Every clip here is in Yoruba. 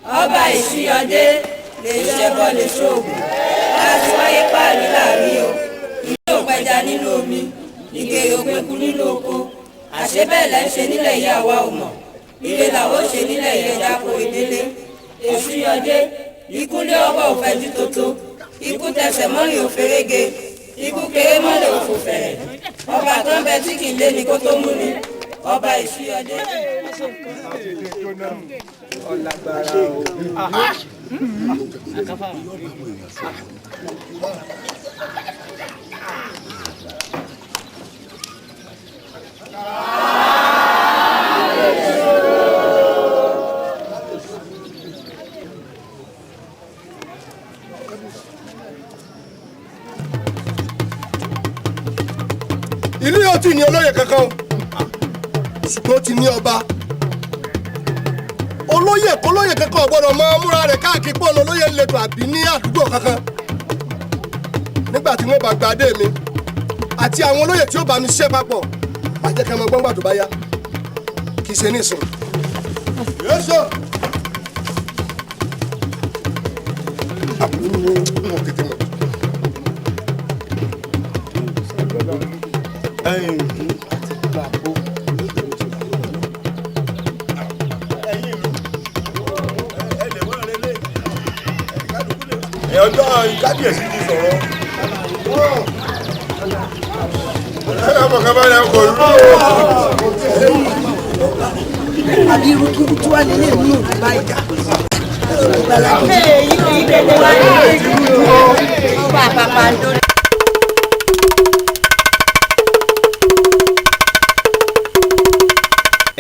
Ọba Ìṣíyọdé lè ṣẹbọ lè ṣoògùn láti wáyé páàrí láàrin o. Ilé òpẹja nínú omi, ìgèrè òpẹku nínú oko. Àṣé bẹ́ẹ̀ lẹ́ ń ṣe nílẹ̀ yìí, àwa ò mọ̀. Ire làwọn ó ṣe nílẹ̀ yìí, ẹja kò délé. Èṣùyọdé, ikú lé ọwọ́ òfẹ́jú tótó, ikú tẹsẹ̀ mọ́rin òfèrègé, ikú kéré mọ́lẹ̀ òfò fẹ̀rẹ̀. Ọba kan bẹ tí kì í lé ni kó tó mú ni, ọba Ìṣúyọdé. Ìlú yóò tí ì ní olóyè kankan o, ṣùgbọ́n ó ti ní ọba. Olóyè kólóyè kankan ò gbọ́dọ̀ máa múra rẹ̀ káàkiri pọ̀ lólóyè ńlẹ̀tọ̀ àbí ní àdúgbò kankan. Nígbà tí wọ́n bá gba adé mi àti àwọn olóyè tí ó bá mi ṣiṣẹ́ papọ̀, má jẹ́ kí ẹ mọ gbọ́ngbà tó bá yá, kì í ṣe ní ìsìn. Yéṣọ. Mo tètè mọ̀. Ọjọ́ kábíyèsí ti sọ̀rọ̀. Ẹ fọkànbalẹ̀, kò rú o. Àbí irú kí tí wàá nílé ìlú òní báyìí.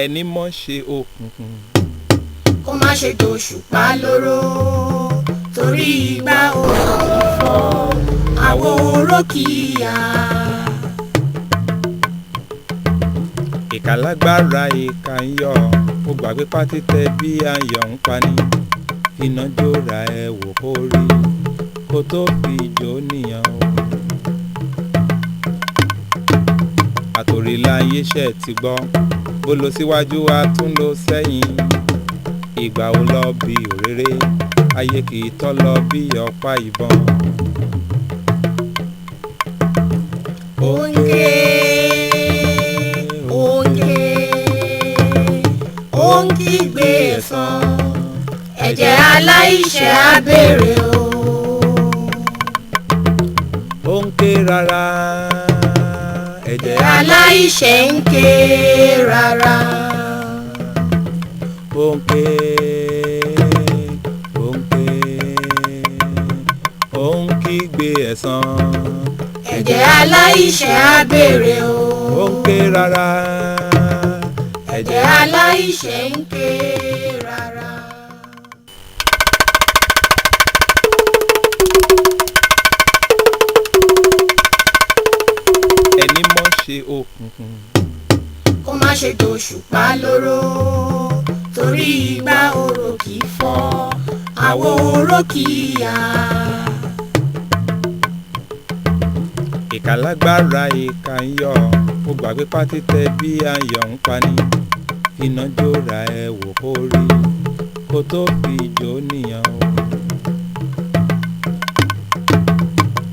Ẹni mọ̀ ṣe òkùnkùn. Kó má ṣe dòṣùpá lóró, torí ìgbà òrò fọ́ àwo oró kì í yá. Ìkà lágbára, ìkà ń yọ. Ó gbàgbé pátí tẹ bí ayọ̀ ń pani. Iná jóra ẹ wò kó rí kó tó fi jó níyàn o. Àtòríláyé ṣe ti gbọ́, bó lọ síwájú a tún lọ sẹ́yìn. Ìgbà wo lọ bí òréré ayé kì í tọ́ lọ bí ọ̀pá ìbọn. Ó ń ké, ó ń ké, ó ń kígbe ẹ̀san, ẹ̀jẹ̀ aláìṣẹ̀ á béèrè o. Ó ń ké rárá, ẹ̀jẹ̀ aláìṣẹ̀ ń ké rárá. Ó ń ké, ó ń ké, ó ń kígbe ẹ̀san. Ẹ̀jẹ̀ aláìṣẹ̀ á béèrè o. Ó ń ké rárá, ẹ̀jẹ̀ aláìṣẹ̀ ń ké rárá. Ẹni mọ̀ ṣe òkùnkùn. Kó má ṣe dòṣùpá lóró, torí ìgbà oró kì í fọ́ àwo oró kì í yá. Ìkà lágbára, ìkà ń yọ. Ó gbàgbé pátí tẹ bí ayọ̀ ń pani. Iná jóra ẹ wò kó rí kó tó fi jó níyàn o.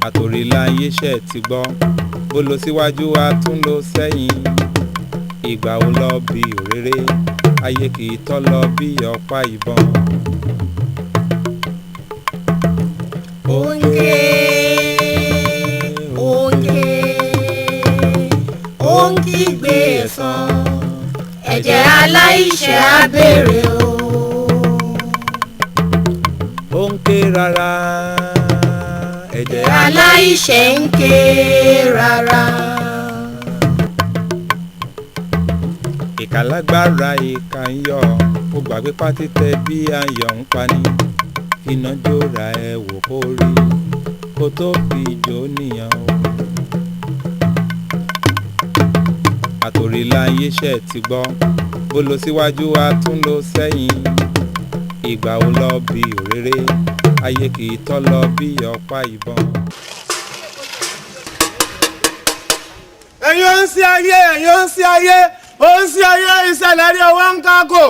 Àtòríláyé ṣe ti gbọ́, bó lọ síwájú a tún lọ sẹ́yìn. Ìgbà wo lọ bí òréré ayé kì í tọ́ lọ bí ọ̀pá ìbọn. Ó ń ké, ó ń ké, ó ń kígbe ẹ̀san, ẹ̀jẹ̀ aláìṣẹ̀ á béèrè o. Ó ń ké rárá, ẹ̀jẹ̀ aláìṣẹ̀ ń ké rárá. Ìkà lágbára, ìkà ń yọ. Ó gbàgbé pátí tẹ bí ayọ̀ ń pani. Iná jóra ẹ wò kó rí kó tó fi jó níyàn o. Àtòríláyé ṣe ti gbọ́, bó lọ síwájú a tún lọ sẹ́yìn. Ìgbà wo lọ bí òréré ayé kì í tọ́ lọ bí ọ̀pá ìbọn. Ẹ̀yin ó ń sí ayé, ẹ̀yin ó ń sí ayé, ó ń sí ayé, ìṣẹ̀lẹ̀ rí ọwọ́ ń kákò.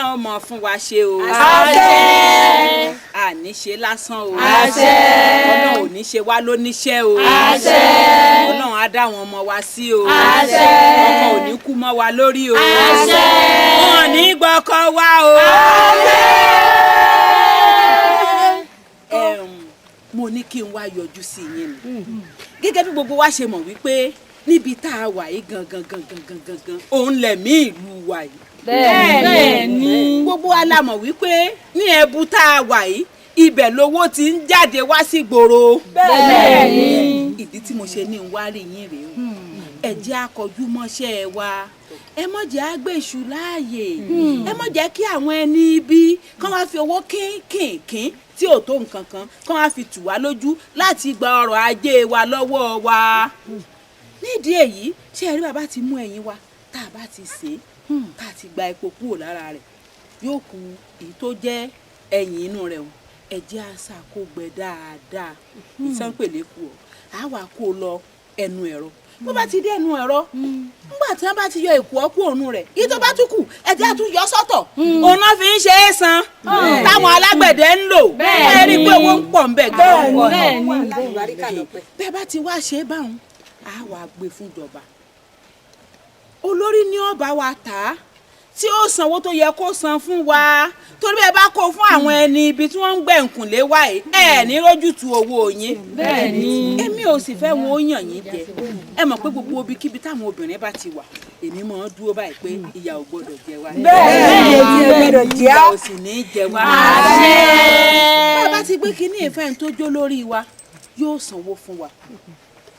Ọlọ́run mọ̀ fún wa ṣe o. Àṣẹ. Àní ṣe lásán o. Àṣẹ. Ọlọ́run ò ní ṣe wá lóníṣẹ́ o. Àṣẹ. Ọlọ́run á dá àwọn ọmọ wa sí o. Àṣẹ. Ọkọ ò ní kú mọ́ wa lórí o. Àṣẹ. Wọn ò ní gbọ́kọ wa o. Àṣẹ. Mo ní kí n wá yọjú sí yín ni. Gẹ́gẹ́ bí gbogbo wa ṣe mọ̀ wípé níbi tá a wà yìí gangan gangan gangan gan òun lẹ̀mí ìlú wa yìí. Bẹ́ẹ̀ni. Gbogbo wa la mọ̀ wípé ní ẹbu tá a wà yìí ibẹ̀ lowó ti ń jáde wá sí gbòòrò. Bẹ́ẹ̀ni. Ìdí tí mo ṣe ní n wá rí yín rèé o. Ẹ jẹ́ á kọjú mọ́ṣẹ́ wa, ẹ má jẹ́ á gbèṣù láàyè, ẹ má jẹ́ kí àwọn ẹni ibi kán wá fi owó kínkìnkín tí ò tó nǹkan kan kán wá fi tù wá lójú láti gba ọrọ̀ ajé wa lọ́wọ́ wa. Nídìí èyí, ṣé ẹ rí bàbá ti mú ẹyin wa tá a bá ti sè é, tá a ti gba epo kúrò lára rẹ̀, yóò kù èyí tó jẹ́ ẹyin inú rẹ̀ o. Ẹ jẹ́ á sá kó gbẹ dáadáa, ìsánpèlé kù ọ́, á wà kó lọ ẹnu ẹ̀rọ. Bó bá ti dé ẹnu ẹ̀rọ, nígbà tí wọ́n bá ti yọ èkó ọkú òun rẹ̀, yìí tó bá tún kù, ẹ jẹ́ á tún yọ sọ́tọ̀. Òun náà fi ń ṣe é san táwọn alágbẹ̀dẹ ń lò. Ẹ rí i pé owó ń pọ̀ ń bẹ̀ gan-an. Bẹ́ẹ̀ bá ti wá ṣe é báwọn, á wàá gbé fún ìjọba. Olórí ni ó bá wa tà á tí ó sanwó tó yẹ kó san fún wa, torí bẹ́ẹ̀ bá kó fún àwọn ẹni ibi tí wọ́n ń gbẹ̀ǹkùnlé wa yìí, ẹ ní rójútu owó yín. Bẹ́ẹ̀ni. Èmi ò sì fẹ́ wọn ó yàn yín jẹ. Ẹ mọ̀ pé gbogbo ibikíbi táwọn obìnrin bá ti wà, èmi máa ń dúró báyìí pé ìyà ò gbọdọ̀ jẹ wá. Bẹ́ẹ̀ni, ìyà ò gbọdọ̀ jẹ á. Ìyà ò sì ní jẹ wá. Àṣẹ. Bá a bá ti gbé kínní ìfẹ́ tó jó lórí wa, yóò sanwó fún wa.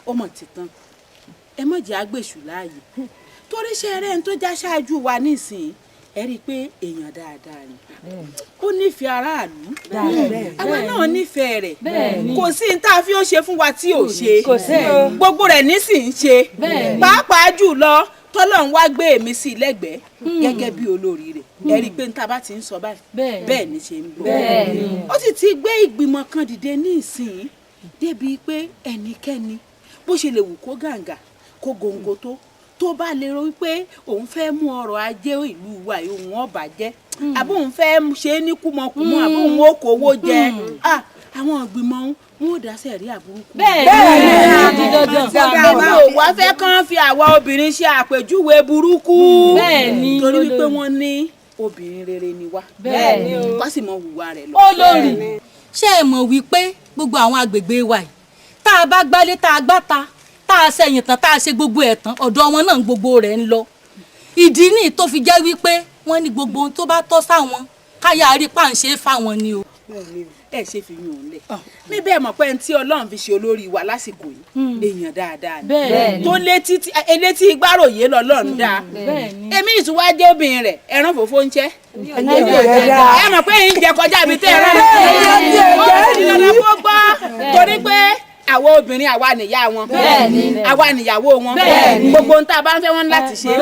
Ó mọ̀ títàn. Ẹ má jẹ́ àgbèṣù láàyè. Torí ṣe eré ń tó já ṣáájú wa nísìnyí, ẹ rí i pé èèyàn dáadáa ni. Ó nífẹ̀ẹ́ aráàlú. Àwa náà nífẹ̀ẹ́ rẹ̀. Kò sí ní tá a fi ó ṣe fún wa tí ò ṣe. Gbogbo rẹ̀ nísìnyí ṣe. Pàápàá jùlọ tọ́lọ́run wá gbé èmi sí lẹ́gbẹ̀ẹ́ gẹ́gẹ́ bí olórí rẹ̀. Ẹ rí i pé ní tá a bá ti ń sọ báyìí, bẹ́ẹ̀ ni ṣe ń gbọ́. Ó sì ti gbé ìgbìmọ̀ kan dìde ní ìsìn débi pé ẹnikẹ́ni bó ṣe lè wù kó gàǹgà kó gòǹgò tó bá lè rò wípé òun fẹ́ mú ọrọ̀ ajé ìlú wa yìí òun ó bàjẹ́, àbí òun fẹ́ ṣe é ní kúmọkùmọ, àbí òun ó kówó jẹ, àwọn ìgbìmọ̀ wọn ò dá sẹ̀ríà burúkú. Bẹ́ẹ̀ni, Èmi ò wá fẹ́ kán fi àwa obìnrin ṣe àpèjúwe burúkú. Bẹ́ẹ̀ni. Torí wípé wọ́n ní obìnrin rere ni wá. Bẹ́ẹ̀ni. Wá sì mọ hùwà rẹ̀ lọ. Olórí, ṣé ẹ mọ̀ wípé gbogbo àwọn agbègbè wa yìí, tá a bá gbálé tá a gbáta, tá a sẹ̀yìn tán, tá a ṣe gbogbo ẹ̀ tán, ọ̀dọ̀ wọn náà gbogbo rẹ̀ ń lọ. Ìdí nìyí tó fi jẹ́ wípé wọ́n ní gbogbo ohun tó bá tọ́ sáwọn káyà rí páǹṣe fáwọn ni o. Ẹ ṣe fi yún un lẹ̀ níbẹ̀ mọ̀ pé ẹni tí Ọlọ́run fi ṣe olórí wa lásìkò yìí èèyàn dáadáa ni, tó létí elétí ìgbáròyé lọ́lọ́run dáa. Èmi ìtúwá jẹ́ obìnrin rẹ̀ ẹran fòfó ń jẹ́. Ẹ mọ̀ pé ń jẹ kọjá ibi tẹ́ ẹran ó gbọ́, torí pé àwọn obìnrin àwa nìyá wọn, àwa nìyàwó wọn, gbogbo ohun tá a bá ń fẹ́ wọn láti ṣe,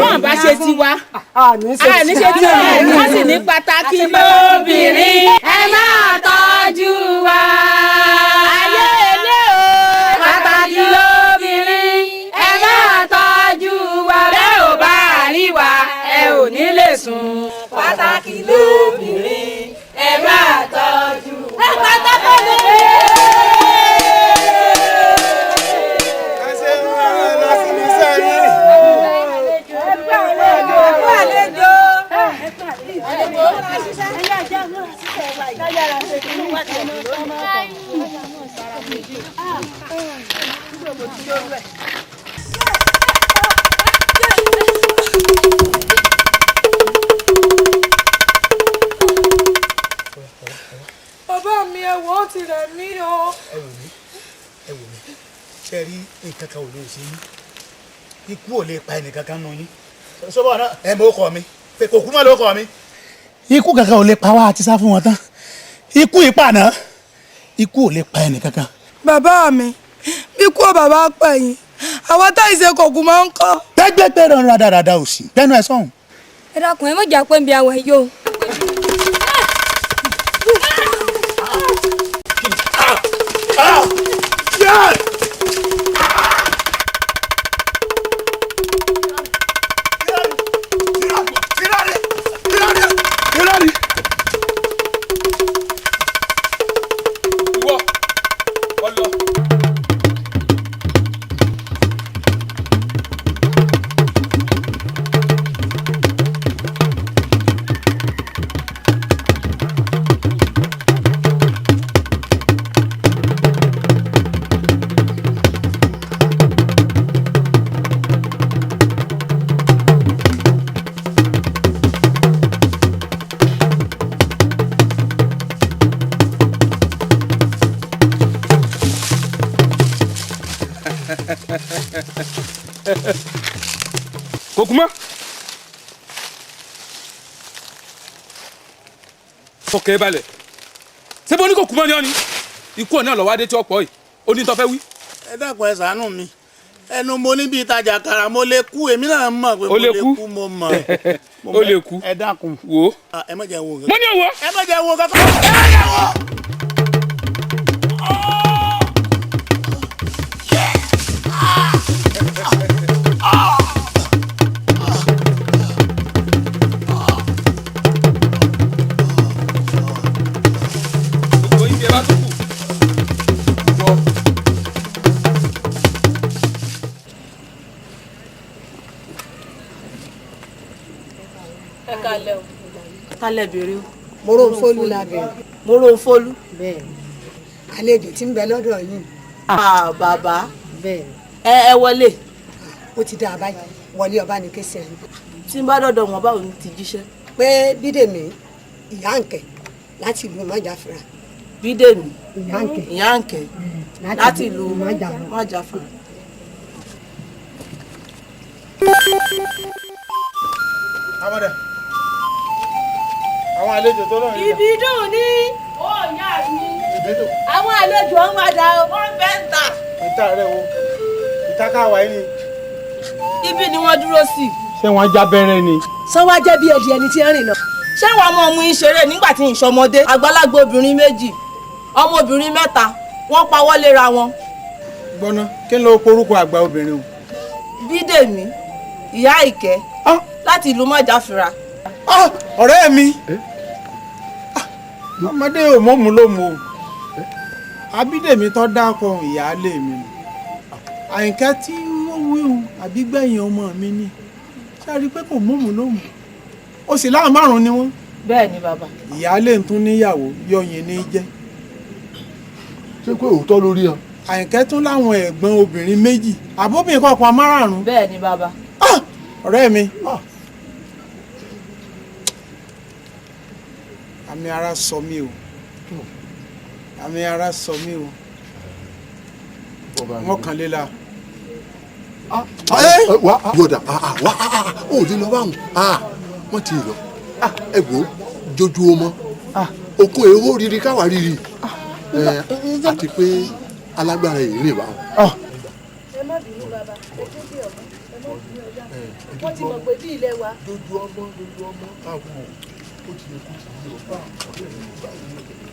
wọn bá ṣe tiwa àní ṣe tiwa, wọ́n sì ní pàtàkì lóbìnrin. Ẹ máa tọ́jú wa. Ayé ilé o. Pàtàkì lóbìnrin. Ẹ máa tọ́jú wa. Bẹ́ẹ̀ ò bá rí wa, ẹ ò ní lè sùn. Pàtàkì lóbìnrin. Ẹ máa tọ́jú wa. Pàtàkì lóbìnrin. Bàbá mi, ẹ wò ó ti rẹ̀ mí o. Ẹ wò mí, ẹ wò mí, ṣe rí nǹkan kan ò lè ṣe yín, ikú ò lè pa ẹnìkan kan nù yín. Sọ́bọ̀ náà ẹ mọ ọkọ mi pé kò kú mọ́ lóko mi. Ikú kankan ò lè pa wá, àti sá fún wọn tán. Ikú ìpànà, ikú ò lè pa ẹnìkan kan. Bàbá mi, bí kú ò bàbá pẹ̀ yín, àwọn táyì ṣe kò kú máa ń kọ́. Gbẹgbẹgbẹ rán rádaràda òsì gbẹnu ẹ sọhùn. Ẹ dákun, ẹ má jà pé ń bi àwẹ̀ yìí o. Tírọ̀lì! Kò kú mọ́. Fọkẹ́ balẹ̀. Ṣé bó ní kò kú mọ́ ni ọ́ ni? Ikú ọ̀nà lọ́wọ́ adé tí ọ̀pọ̀ yìí. Ó ní tó fẹ́ wí. Ẹ dákun, ẹ ṣàánú mi. Ẹnu mo ní bíi ìtajà kàrà, mo lè kú. Èmi náà mọ̀ pé mo lè kú, mo mọ̀. Ó lè kú. Ẹ dákun. Wò ó. Ẹ má jẹ́ wo nǹkan. Mo ní òwò. Ẹ má jẹ́ wo kankan. Ẹ má jẹ́ wo. Gbogbo ibi ẹ bá tó kù. Jọ. Ẹ kalẹ̀ o. Kalẹ̀ bèrè o. Moronfolu la bèrè. Moronfolu. Bẹ́ẹ̀ni, àlejò tí ń bẹ lọ́dọ̀ yìí. Ah, bàbá. Bẹ́ẹ̀ni. Ẹ wọlé. Ó ti dáa báyìí, wọlé ọba ní kése ẹni. Tí n bá dọ̀dọ̀ wọn, báwo ni ti jíṣẹ́? Pé Bídèmí ìyá ǹkẹ́ láti ìlú Májàfúrà. Bídèmí ìyá ǹkẹ́. Ìyá ǹkẹ́ láti ìlú Májàfúrà. Amọ̀dẹ̀, àwọn àlejò tó lọ́rùn yìí. Ìbídùn ní. Ó yá mi. Ìbídùn. Àwọn àlejò ń wá dá o. Wọ́n fẹ́ ń tà. Ìta rẹ̀ wo? Ìta káwa yìí ni. Ibi ni wọ́n dúró sí. Ṣé wọ́n já bẹ́rẹ́ ni? Sọ wá jẹ́ bí ẹdí ẹni tí ń rìn lọ. Ṣé wàá mọ ọmú yín ṣeré nígbà tí ìṣọmọdé? Àgbàlagbà obìnrin méjì, ọmọbìnrin mẹ́ta, wọ́n pawọ́ léra wọn. Gbọ́ná, kí ló porúkọ àgbà obìnrin o? Bídèmí ìyá Ìkẹ́ láti ìlú Májàfúrà. Ọ̀rẹ́ mi, ọmọdé ò mọ̀mú ló mu o. Abídèmí tó dákọ̀ ìyáálé mi nù. Àyìnkẹ́ tí ó wíhun àbígbẹ̀yìn ọmọ mi ni. Ṣé a rí i pé kò mọ̀mú ló mu? Ó sì láwọn márùn-ún ni wọ́n. Bẹ́ẹ̀ ni bàbá. Ìyáálé ń tún níyàwó, yọyin ní í jẹ́. Ṣé pé òótọ́ lórí ọ? Àyìnkẹ́ tún láwọn ẹ̀gbọ́n obìnrin méjì, àbóbìnrin kọ̀ọ̀kan márààrún. Bẹ́ẹ̀ ni bàbá. Ọ̀rẹ́ mi. Àmì ara sọ mí o. Àmì ara sọ mí o. Mọ́kànléla. Wá wọ̀dà wá, ó lè lọ báwọn, wọ́n ti lọ. Ẹ wò ó, jójú o mọ́ okun èrò rírì káwa rírì, àti pé alágbára yìí rìn báwọn. Ẹ má bínú bàbá, ẹ tó bí ọmọ, ẹ má bínú ọjà, wọ́n ti mọ̀ pé bí ilé wa. Dojú ọmọ, dojú ọmọ, káwọn ó ti yẹ kó ti yí ọ ọ̀rẹ́ rẹ nígbà yìí ló tẹ̀lé.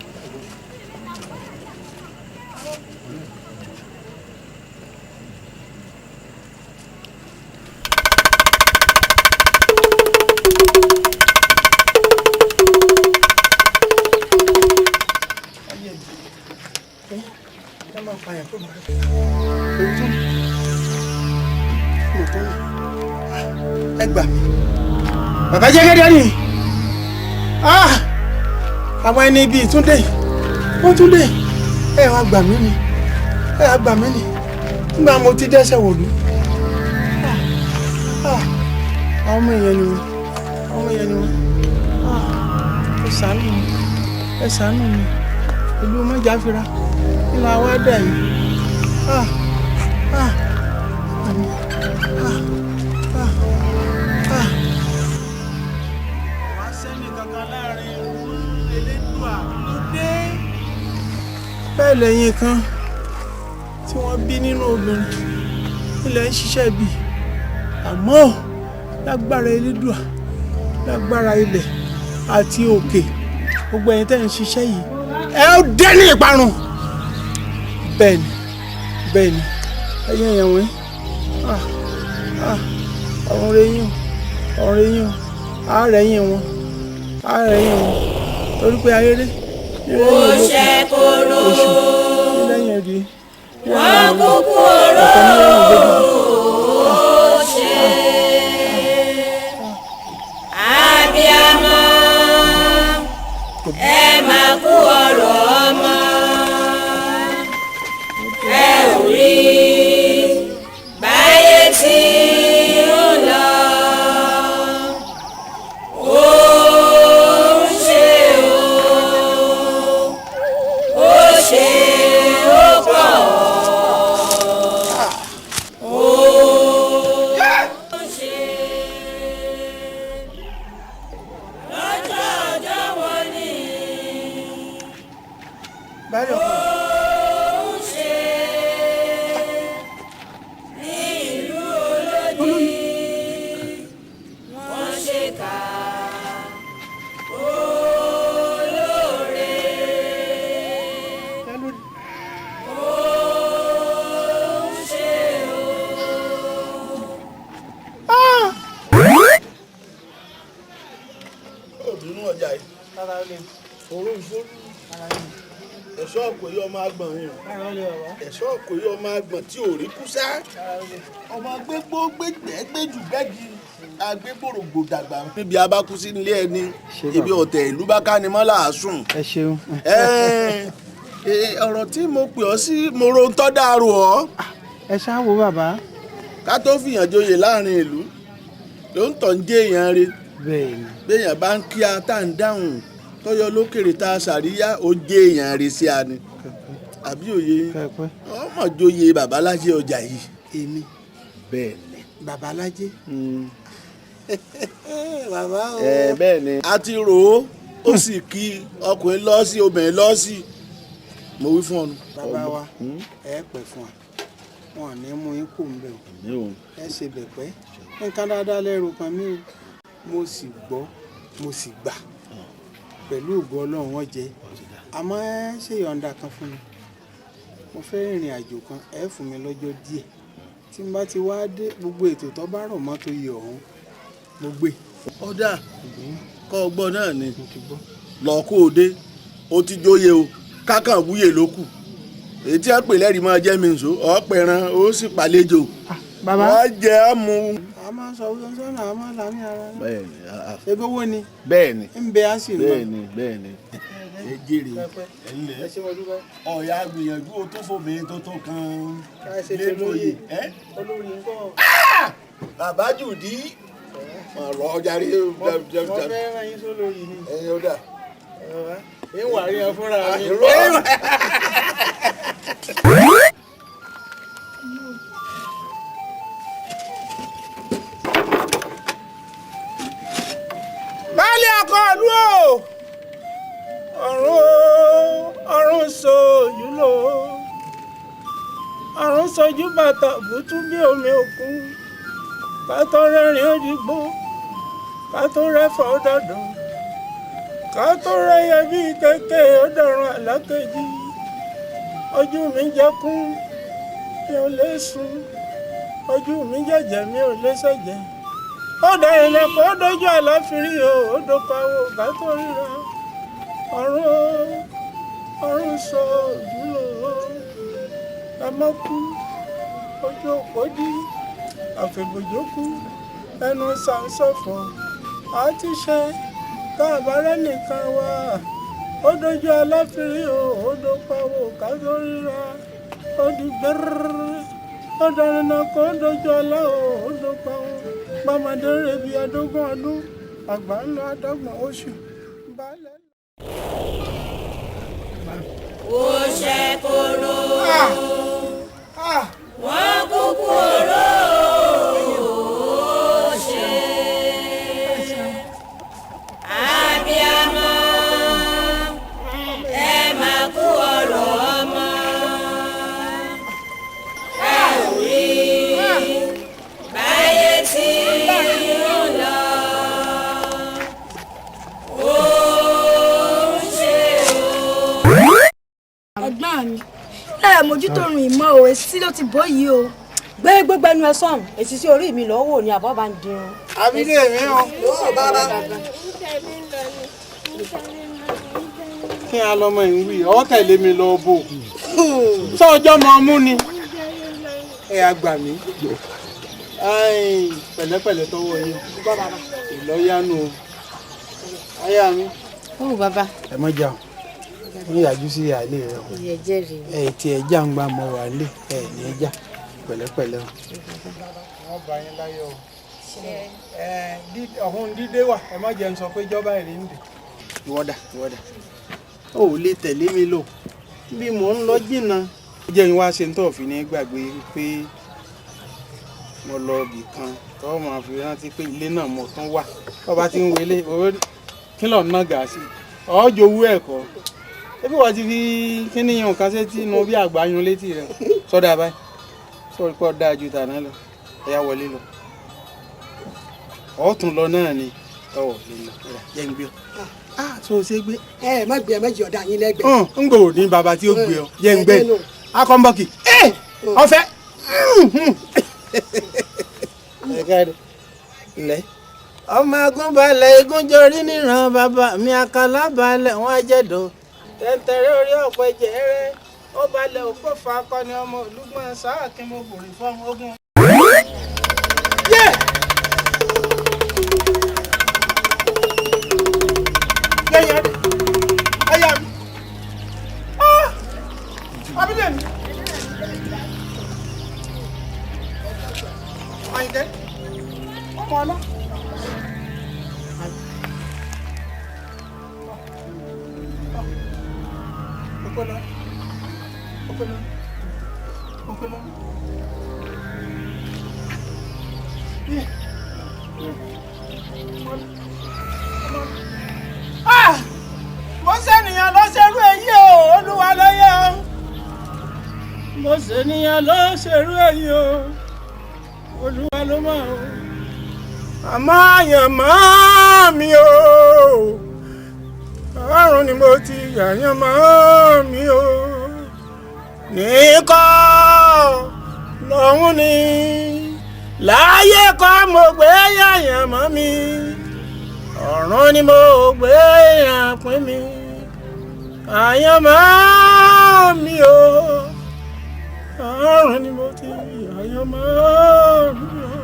Ẹ gbà mí, bàbá jẹ́gẹ́dẹ́ ni. Àwọn ẹni ibi ìtúndé, wọ́n túndé. Ẹ wá gbà mí ni, ẹ wá gbà mí ni, nígbà mo ti dẹ́sẹ̀ wòlú. Àwọn ọmọ èèyàn ni wọ́n, àwọn ọmọ èèyàn ni wọ́n. Ẹ ṣàánú mi, ẹ ṣàánú mi. Ìlú Májàfúrà kí la wá dà yìí? Wá sẹ́ni kankan láàrin Elédùà ló dé. Bẹ́ẹ̀ lẹ́yìn kan tí wọ́n bí nínú obìnrin ilẹ̀ ń ṣiṣẹ́ bí, àmọ́ lágbára Elédùà, lágbára ilẹ̀ àti òkè, gbogbo ẹ̀yin tẹ́ ń ṣiṣẹ́ yìí, ẹ ó dé ní ìparun. Bẹ́ẹ̀ ni, bẹ́ẹ̀ ni, ẹ̀yin èèyàn wọ̀nyí, ọ̀run rẹ̀ yín o, ọ̀run rẹ̀ yín o, àárẹ̀ yín wọn, àárẹ̀ yín wọn, torí pé ayéré Ó ṣe kóró. Oṣù lẹ́yìn ẹ̀rí. Wọ́n kúkú oró. Ó ṣe abiyamọ, ẹ máa kú ọ̀rọ̀ ọmọ, ẹ ò rí báyé tí ń lọ. Ó ń ṣe o, ó ṣe ó pọ̀ ó. Baálé ọkọ. Ó ń ṣe ní ìlú olódì, wọ́n ṣe kà olóore. Ó ń ṣe o. Obìnrin ọjà yìí òórùn fólú, ẹ̀ṣọ́ ọkọ̀ yìí, ọmọ agbọ̀n yìí, ẹ̀ṣọ́ ọkọ̀ yìí, ọmọ agbọ̀n tí ò rí kúsá, ọmọ gbégbó gbégbẹ́ gbéjù gbẹ́gi agbégbòrògbò dàgbà. Níbi abákú sí nílé ẹni, ibi ọ̀tẹ̀ ìlú bá ká ni mọ́ làásùn. Ẹ ṣeun. Ọ̀rọ̀ tí mo pè ọ́ sí, mo ro ń tọ́ dàrú ọ́. Ẹ ṣáà wo bàbá. Ká tó fìyàn joyè láàrin ìlú ló ń tọ̀ ń jẹ́ èèyàn re. Bẹ́ẹ̀ni. Béèyàn bá ń kí a tá ń dáhùn tọ́yọ lókèrè tá a ṣàríyá, ó jẹ́ èèyàn re sí a ni. Àbí òye ọmọ joyè babalájẹ ọjà yìí. Èmi? Bẹ́ẹ̀ni. Babalájẹ. Bàbá o. Ẹ bẹ́ẹ̀ni. A ti rò ó, ó sì kí ọkùnrin lọ sí obìnrin lọ sí, mo wí fún ọ nu. Bàbá wa, ẹ pẹ́ fún wa, wọn ò ní mú yín kù ń bẹ̀ o, ẹ ṣe bẹ̀ pẹ́. Nǹkan dáadáa lẹ́rù kan mí o, mo sì gbọ́, mo sì gbà, pẹ̀lú ògo Ọlọ́run wọ́n jẹ́. Àmọ́ ẹ ṣe yọ̀ǹda kan fún mi, mo fẹ́ rìnrìn àjò kan, ẹ fún mi lọ́jọ́ díẹ̀. Tí n bá ti wá dé, gbogbo ètò tó bá rọ̀ mọ́ tó yẹ ọ̀hún, mo gbé. Ọ̀dà kọ́ ọgbọ́n náà ni lọ kó o dé, o ti jóye o, kákan wúyè ló kù. Èyí tí wọ́n pè lẹ́rìí máa jẹ́ mi nṣó, ọ̀pẹ̀ràn ó sì pàlejò. Bàbá. Wọ́n jẹ́ ọ́ mu. A máa ń sọ wíwọ́n sọ́nà, a máa ń làmì ara rẹ̀. Bẹ́ẹ̀ni. Ebi owó ni. Bẹ́ẹ̀ni. Ń bẹ á sì lọ. Bẹ́ẹ̀ni, bẹ́ẹ̀ni. Ẹ jèrè ẹ ńlẹ̀ ọ̀ya gbìyànjú o tó fòmí tó tó kan lẹ́nu ẹ. Olórí ńkọ́? Bàbá jùdí ọ̀rọ̀ ọjà rí. Mo fẹ́ rán yín sólóyè ni. Ẹyin ó dà. Ń wà rí ẹ fúnra mi. Baálé ọkọ ìlú o, ọ̀run o, ọ̀run sojú lò ó, ọ̀run sojú bàtà bùtú bí omi òkun, ká tó rẹ́rìn òdìgbò, ká tó rẹ́fọ̀ ọ̀dọ̀dọ̀, ká tó rẹ́yẹ bí kéèké ọ̀dọ̀run àlákejì. Ojú mi jẹkún, mi ò lè sùn, ojú mi jẹ̀jẹ̀, mi ò lè ṣẹ̀jẹ̀. Ó da ilẹ̀kùn, ó dojú àláfírí o, ó dókòwò ká tó ríra. Ọ̀run o, ọ̀run sọ òdúró o, ẹ mọ́ kú, ojú òpó dí, àfìbòjò kú, ẹnu sàǹsọ̀fọ̀ àti ṣe tá a bá rẹ́nìkan wá. Ó dojú aláfírí o, ó dókòwò ká tó ríra. Ó di gbẹ́rẹ́rẹ́, ó darinà kó dojú ọlá o, ó dókòwò pàmòdé rẹbi adógún ọdún, àgbà ńlọ adọ́gbọ̀n oṣù balẹ̀. Ó ṣe kóró, wọ́n kúkú oró. Ó ṣe abiyamọ, ẹ máa kú ọ̀rọ̀ ọmọ, ẹ ò rí báyé tí ń lọ. Ó ń ṣe o. Ẹ̀gbọ́n mi, ẹ mójútó rìn ìmọ̀ o, èsì ló ti bọ́ yìí o. Gbé gbogbo ẹnu ẹ sọ̀hún, èsì sí orí mi lọ́wọ́ wò ni àbọ̀ bá ń dirun. Àbílẹ̀ mi o. Kí a lọmọ ìwí ọ tẹ̀lé mi lọ bò sọ́jọ́ mọ mú ni ẹ àgbà mi pẹ̀lẹ́pẹ̀lẹ́ tọwọ́ yín ìlọ́yánu o aya mi. Ó bàbá. Ẹ mọ jà o, wọn yàjú sí àlè rẹ o. Ìyẹ jẹ́rìí. Ẹ tí ẹ já ń gbà mọ wà lé ẹ ní ẹ já pẹ̀lẹ́pẹ̀lẹ́ o. Wọ́n bá yín láyọ̀ o. Ọ̀hún dídé wà, ẹ má jẹun sọ pé jọba èrè ń dè. Ìwọ́dà, ìwọ́dà, o ò lè tẹ̀lé mi lọ bí mò ń lọ jìnnà. Jẹ́ ń wá ṣe ń tọ̀ fi ní gbàgbé pé mo lọ ibì kan tó máa fi rántí pé ilé náà mo tún wà. Tó bá ti ń wọlé, kí lọ́ọ̀ ná gà sí ọ́ jowú ẹ̀kọ́. Ebi wọ́n ti fi kíní yun kan sétí inú bí àgbà yun létí rẹ̀ sọ́dà báyìí sọ́ọ́ pọ̀ dáa ju tàná lọ ẹ̀yà wọlé lọ ọ̀tún lọ náà ni ọ̀ lè lọ jẹ́ ń gbé ọ. Tó o ṣe gbé. Ẹ má gbé ẹ má jẹ ọ̀dà yín lẹ́gbẹ̀ẹ́. N kò ní bàbá tí ó gbé ọ jẹ́ ń gbé akọ́ńbọ̀kì ọ̀fẹ́. Ẹ káre lẹ́ ọmọ agúnbalẹ̀ igúnjọrí níran bàbá mi àkàlà balẹ̀ wọn ajẹ́dọ̀ tẹ̀ntẹ̀rẹ́ orí ọ̀pẹ jẹ́rẹ́ ó balẹ̀ òkú fa akọni ọmọ olúgbọ́n sáà kí mo bòrè fọ́n ogun. Mo ṣènìyàn ló ṣerú èyí o, Olúwa ló yẹ o. Mo ṣènìyàn ló ṣerú èyí o, Olúwa ló mọ̀ o. Àmọ́ àyànmọ́ mi o, ọ̀run ni mo ti àyànmọ́ mi o. Nìkọ́ lọ́hún ni láyé kọ́ mo gbé àyànmọ́ mi. Ọ̀run ni mo gbé àpín mi, àyànmọ́ mi o, ọ̀run ni mo ti àyànmọ́ mi o.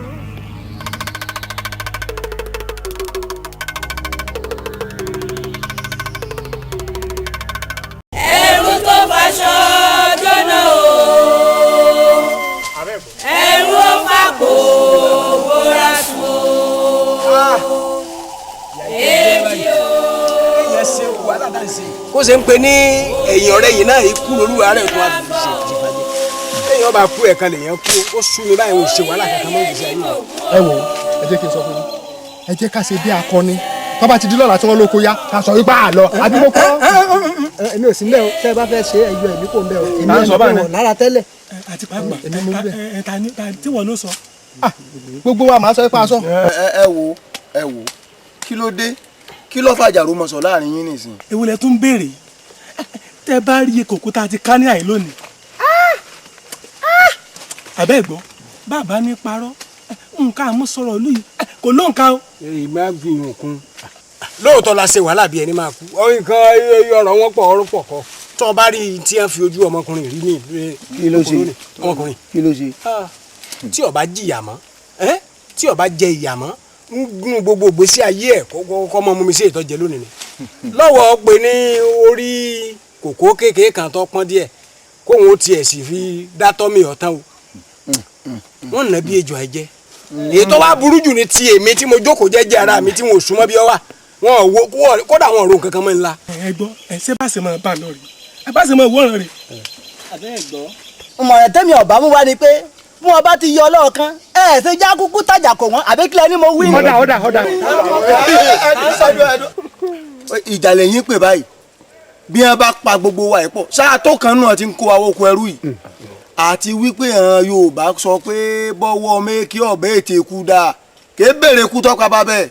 Ẹrú tó faṣọ jóná o, ẹrú ó fàpò bóra sùn o. Kó ṣe ń pe ní ẹ̀yìn ọ̀rẹ́ yìí náà ikú lolúwa rẹ̀ tó wá fi ṣe ìfàjẹ́ lẹ́yìn ọba kú ẹ̀kan lèèyàn kú ó sú mi báyìí ò ṣe wàhálà kankan mọ́ ìgbésí ayé mi. Ẹ wò ẹ jẹ́ kí n sọ fún yín, ẹ jẹ́ ká ṣe bí akọni tó bá ti di lọ́la tí wọ́n lóko yá ká sọ wípé àlọ́ àbí mo kọ́. Èmi ò sí nílẹ̀ o, tẹ́ ẹ bá fẹ́ ṣe ẹyọ ẹ̀mí kò ń bẹ̀ o, èmi ẹ̀ mọ̀ lára tẹ́lẹ̀. Àti pàápàá ta ni tí wọ́n ló sọ. Gbogbo wa màá sọ wípé a sọ. Ẹ wo ẹ wo kí ló dé kí ló fàjà rúmọsọ láàrin yín nìsín. Èwo lẹ tún béèrè tẹ bá rí iye kòkó tá a ti ká ní àyè lónìí. Àbẹ́ ẹ̀gbọ́n bàbá ní parọ́ nǹkan àmúsọ̀rọ̀ ìlú yìí kò lóǹkà o. Èyí máa ń fi hàn kún. Lóòótọ́ la ṣe wàhálà bíi ẹni máa kú nǹkan ọ̀rọ̀ wọn pọ̀ ọ̀rọ̀ pọ̀ kọ́ tó o bá rí i tí wọ́n fi ojú ọmọkùnrin rí ní Kí ló ṣe? ọmọkùnrin Kí ló ṣe? Tí ó bá jìyà mọ́ tí ó bá jẹ ìyà mọ́ ń gún gbogbo ìgbésí ayé ẹ̀ kọ́ mọ́ mú mi sí ìtọ́jẹ lónìí ni lọ́wọ́ pé ní orí kòkó kékeré kan tó pọ́n díẹ̀ kóun ó tiẹ̀ sì fi dátọ́ mi ọ̀tán o wọ́n nà bí ejò àìjẹ́ èyí tó wá burú jù ní ti èmi tí mo jókòó jẹ́jẹ́ ara mi tí mo súnmọ́ bí ọ wà wọn ò wo kódà wọn ò ro nǹkan kan mọ́ ńlá. Ẹ gbọ́ ẹ ṣé bá ṣe máa bá a lọ rè é bá ṣe máa wọ́ràn rè. Àbẹ́ ẹ̀ gbọ́. Ìmọ̀ràn tẹ́mi ọ̀bá mú wá ni pé bí wọn bá ti yọ ọlọ́ọ̀kan ẹ ṣe já kúkú tàjà kò wọ́n àbí kílẹ̀ ni mo wí. Ọ̀dà ọ̀dà ọ̀dà. Ìjà lẹ́yìn pè báyìí bí wọ́n bá pa gbogbo wa ẹ̀ pọ̀ sáà tó kan náà ti ń kó wa oko ẹrú yìí àti wípé àwọn Yorùbá sọ pé bọ́wọ́ méèkì ọ̀bẹ ètè kú dáa kì í béèrè kú tọ́pa bá bẹ́ẹ̀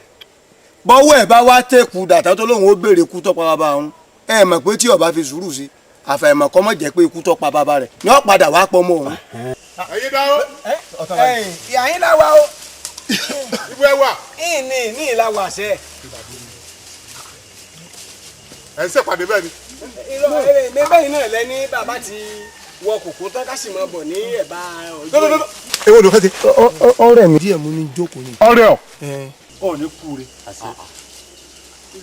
bọ́wọ́ ẹ̀ bá wá tẹ̀kù dàtà tó lóun ó béèrè kú tọ́pa bàbá òun ẹ mọ̀ pé tí ọba fi sùúrù sí àfàìmọ̀ kọ́ mọ̀ jẹ́ pé ikú tọ́pa bàbá rẹ̀ ni ó padà wá pọ̀ mọ́ òun. Ẹ̀yin dá o. Ìyá yín láwa o. Ibo ẹ wà. Ìní ní ìlà wà sẹ́. Ẹ ń ṣèpàdé bẹ́ẹ̀ ni. Irọ́ ẹ bẹ́ẹ̀ náà lẹ ní bàbá ti wọ kòkó tán ká sì máa bọ̀ ní ẹ̀bá ọjọ́. Èwo ló fẹ́ ṣe. Ọ̀rẹ́ mi díẹ̀ mú ní jókòó ni. Ọ̀rẹ́ ọ. Ọ ní kú re. Ó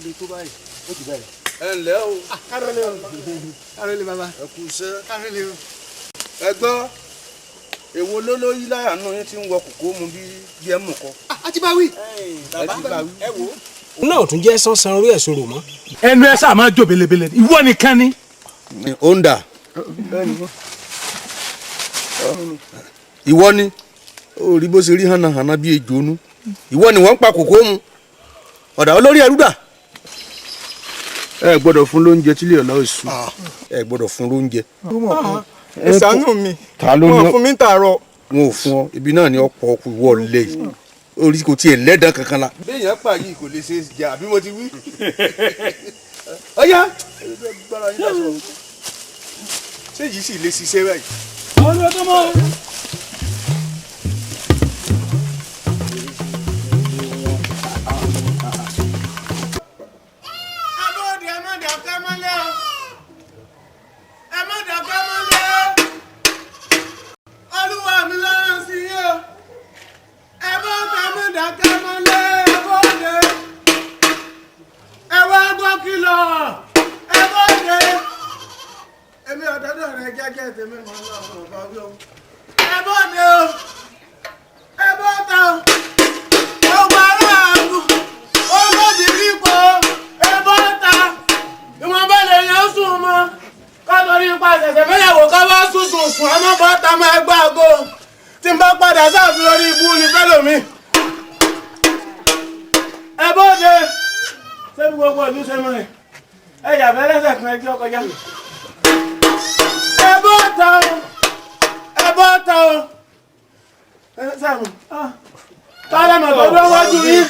le tó báyìí ó ti bẹ̀rẹ̀. Ẹ ǹlẹ́ o. Kárólé o, kárólé bàbá. Ẹ kú iṣẹ́. Kárólé o. Ẹ gbọ́ èwo ló ló yí láyà nù yín tí ń wọ kòkó mu bí bí ẹ mú kọ. A ti bá wí. Ẹ ti bá wí. Ẹ wò ó. Náà tún jẹ́ sánsan orí ẹ̀ sọ̀rọ̀ mọ́. Ẹnu ẹ sáà máa jó belebele ìwọ nìkan ni. Ó ń dà. Ìwọ ni ó rí bó ṣe rí hànàhànà bí ejò nu ìwọ ni wọ́n ń pa kòkó mu ọ̀dà olórí ẹrú dà. Ẹ gbọ́dọ̀ fún lóúnjẹ tí lè ọ̀la oṣù. Ẹ gbọ́dọ̀ fún lóúnjẹ. Ẹ ṣàánú mi. Ta ló ní Wọn fún mi tààrọ. Wọn ò fún ọ, ibi náà ni ọ̀pọ̀ ọkùn ìwọ lè orí kò tiẹ̀ lẹ́dàn kankan la. Béèyàn pa yìí kò lè ṣe é jẹ àbí mo ti wí. Ọ̀yá ṣé yìí sì lè ṣiṣẹ́ báyìí. Àwọn ọmọ tó mọ̀. Abóde, ẹ má dàkẹ́ mọ́lẹ̀ o. Ẹ má dàkẹ́ mọ́lẹ̀ o. Olúwa mi lọ́rùn sí yín o. Ẹ bá ká má dàkẹ́ mọ́lẹ̀, abóde. Ẹ wá gbọ́ kìlọ̀. Ẹ bóde. Èmi ọ̀dọ́dọ̀ rẹ jẹ́jẹ́ tèmi mọ́ lọ́wọ́ ọ̀bá wí o. Ẹ bóde o. Ẹ bóde o. Gbogbo aráàlú. Olódì rípo. Ẹ bọ́ta. Ìwọ̀nba lè yàn sùn mọ́. Kátorí ipa ṣẹ̀ṣẹ̀ mẹ́yàwó ká wá sùn sùn sùn. Àmọ́ bọ́ta máa gbá àgọ́. Tí n bá padà sáàfin orí ibú ni fẹ́lòmí. Ẹ bóde. Ṣé bí gbogbo ìlú ṣe mọ̀ ẹ́? Ẹ yàgbẹ́ lẹ́sẹ̀ kan ẹjọ́ kọjá. Ẹ bọ́ta o. Ẹ bọ́ta o. Ẹ sàmù. Tálẹ̀ mọ̀ tó dún wájú yín.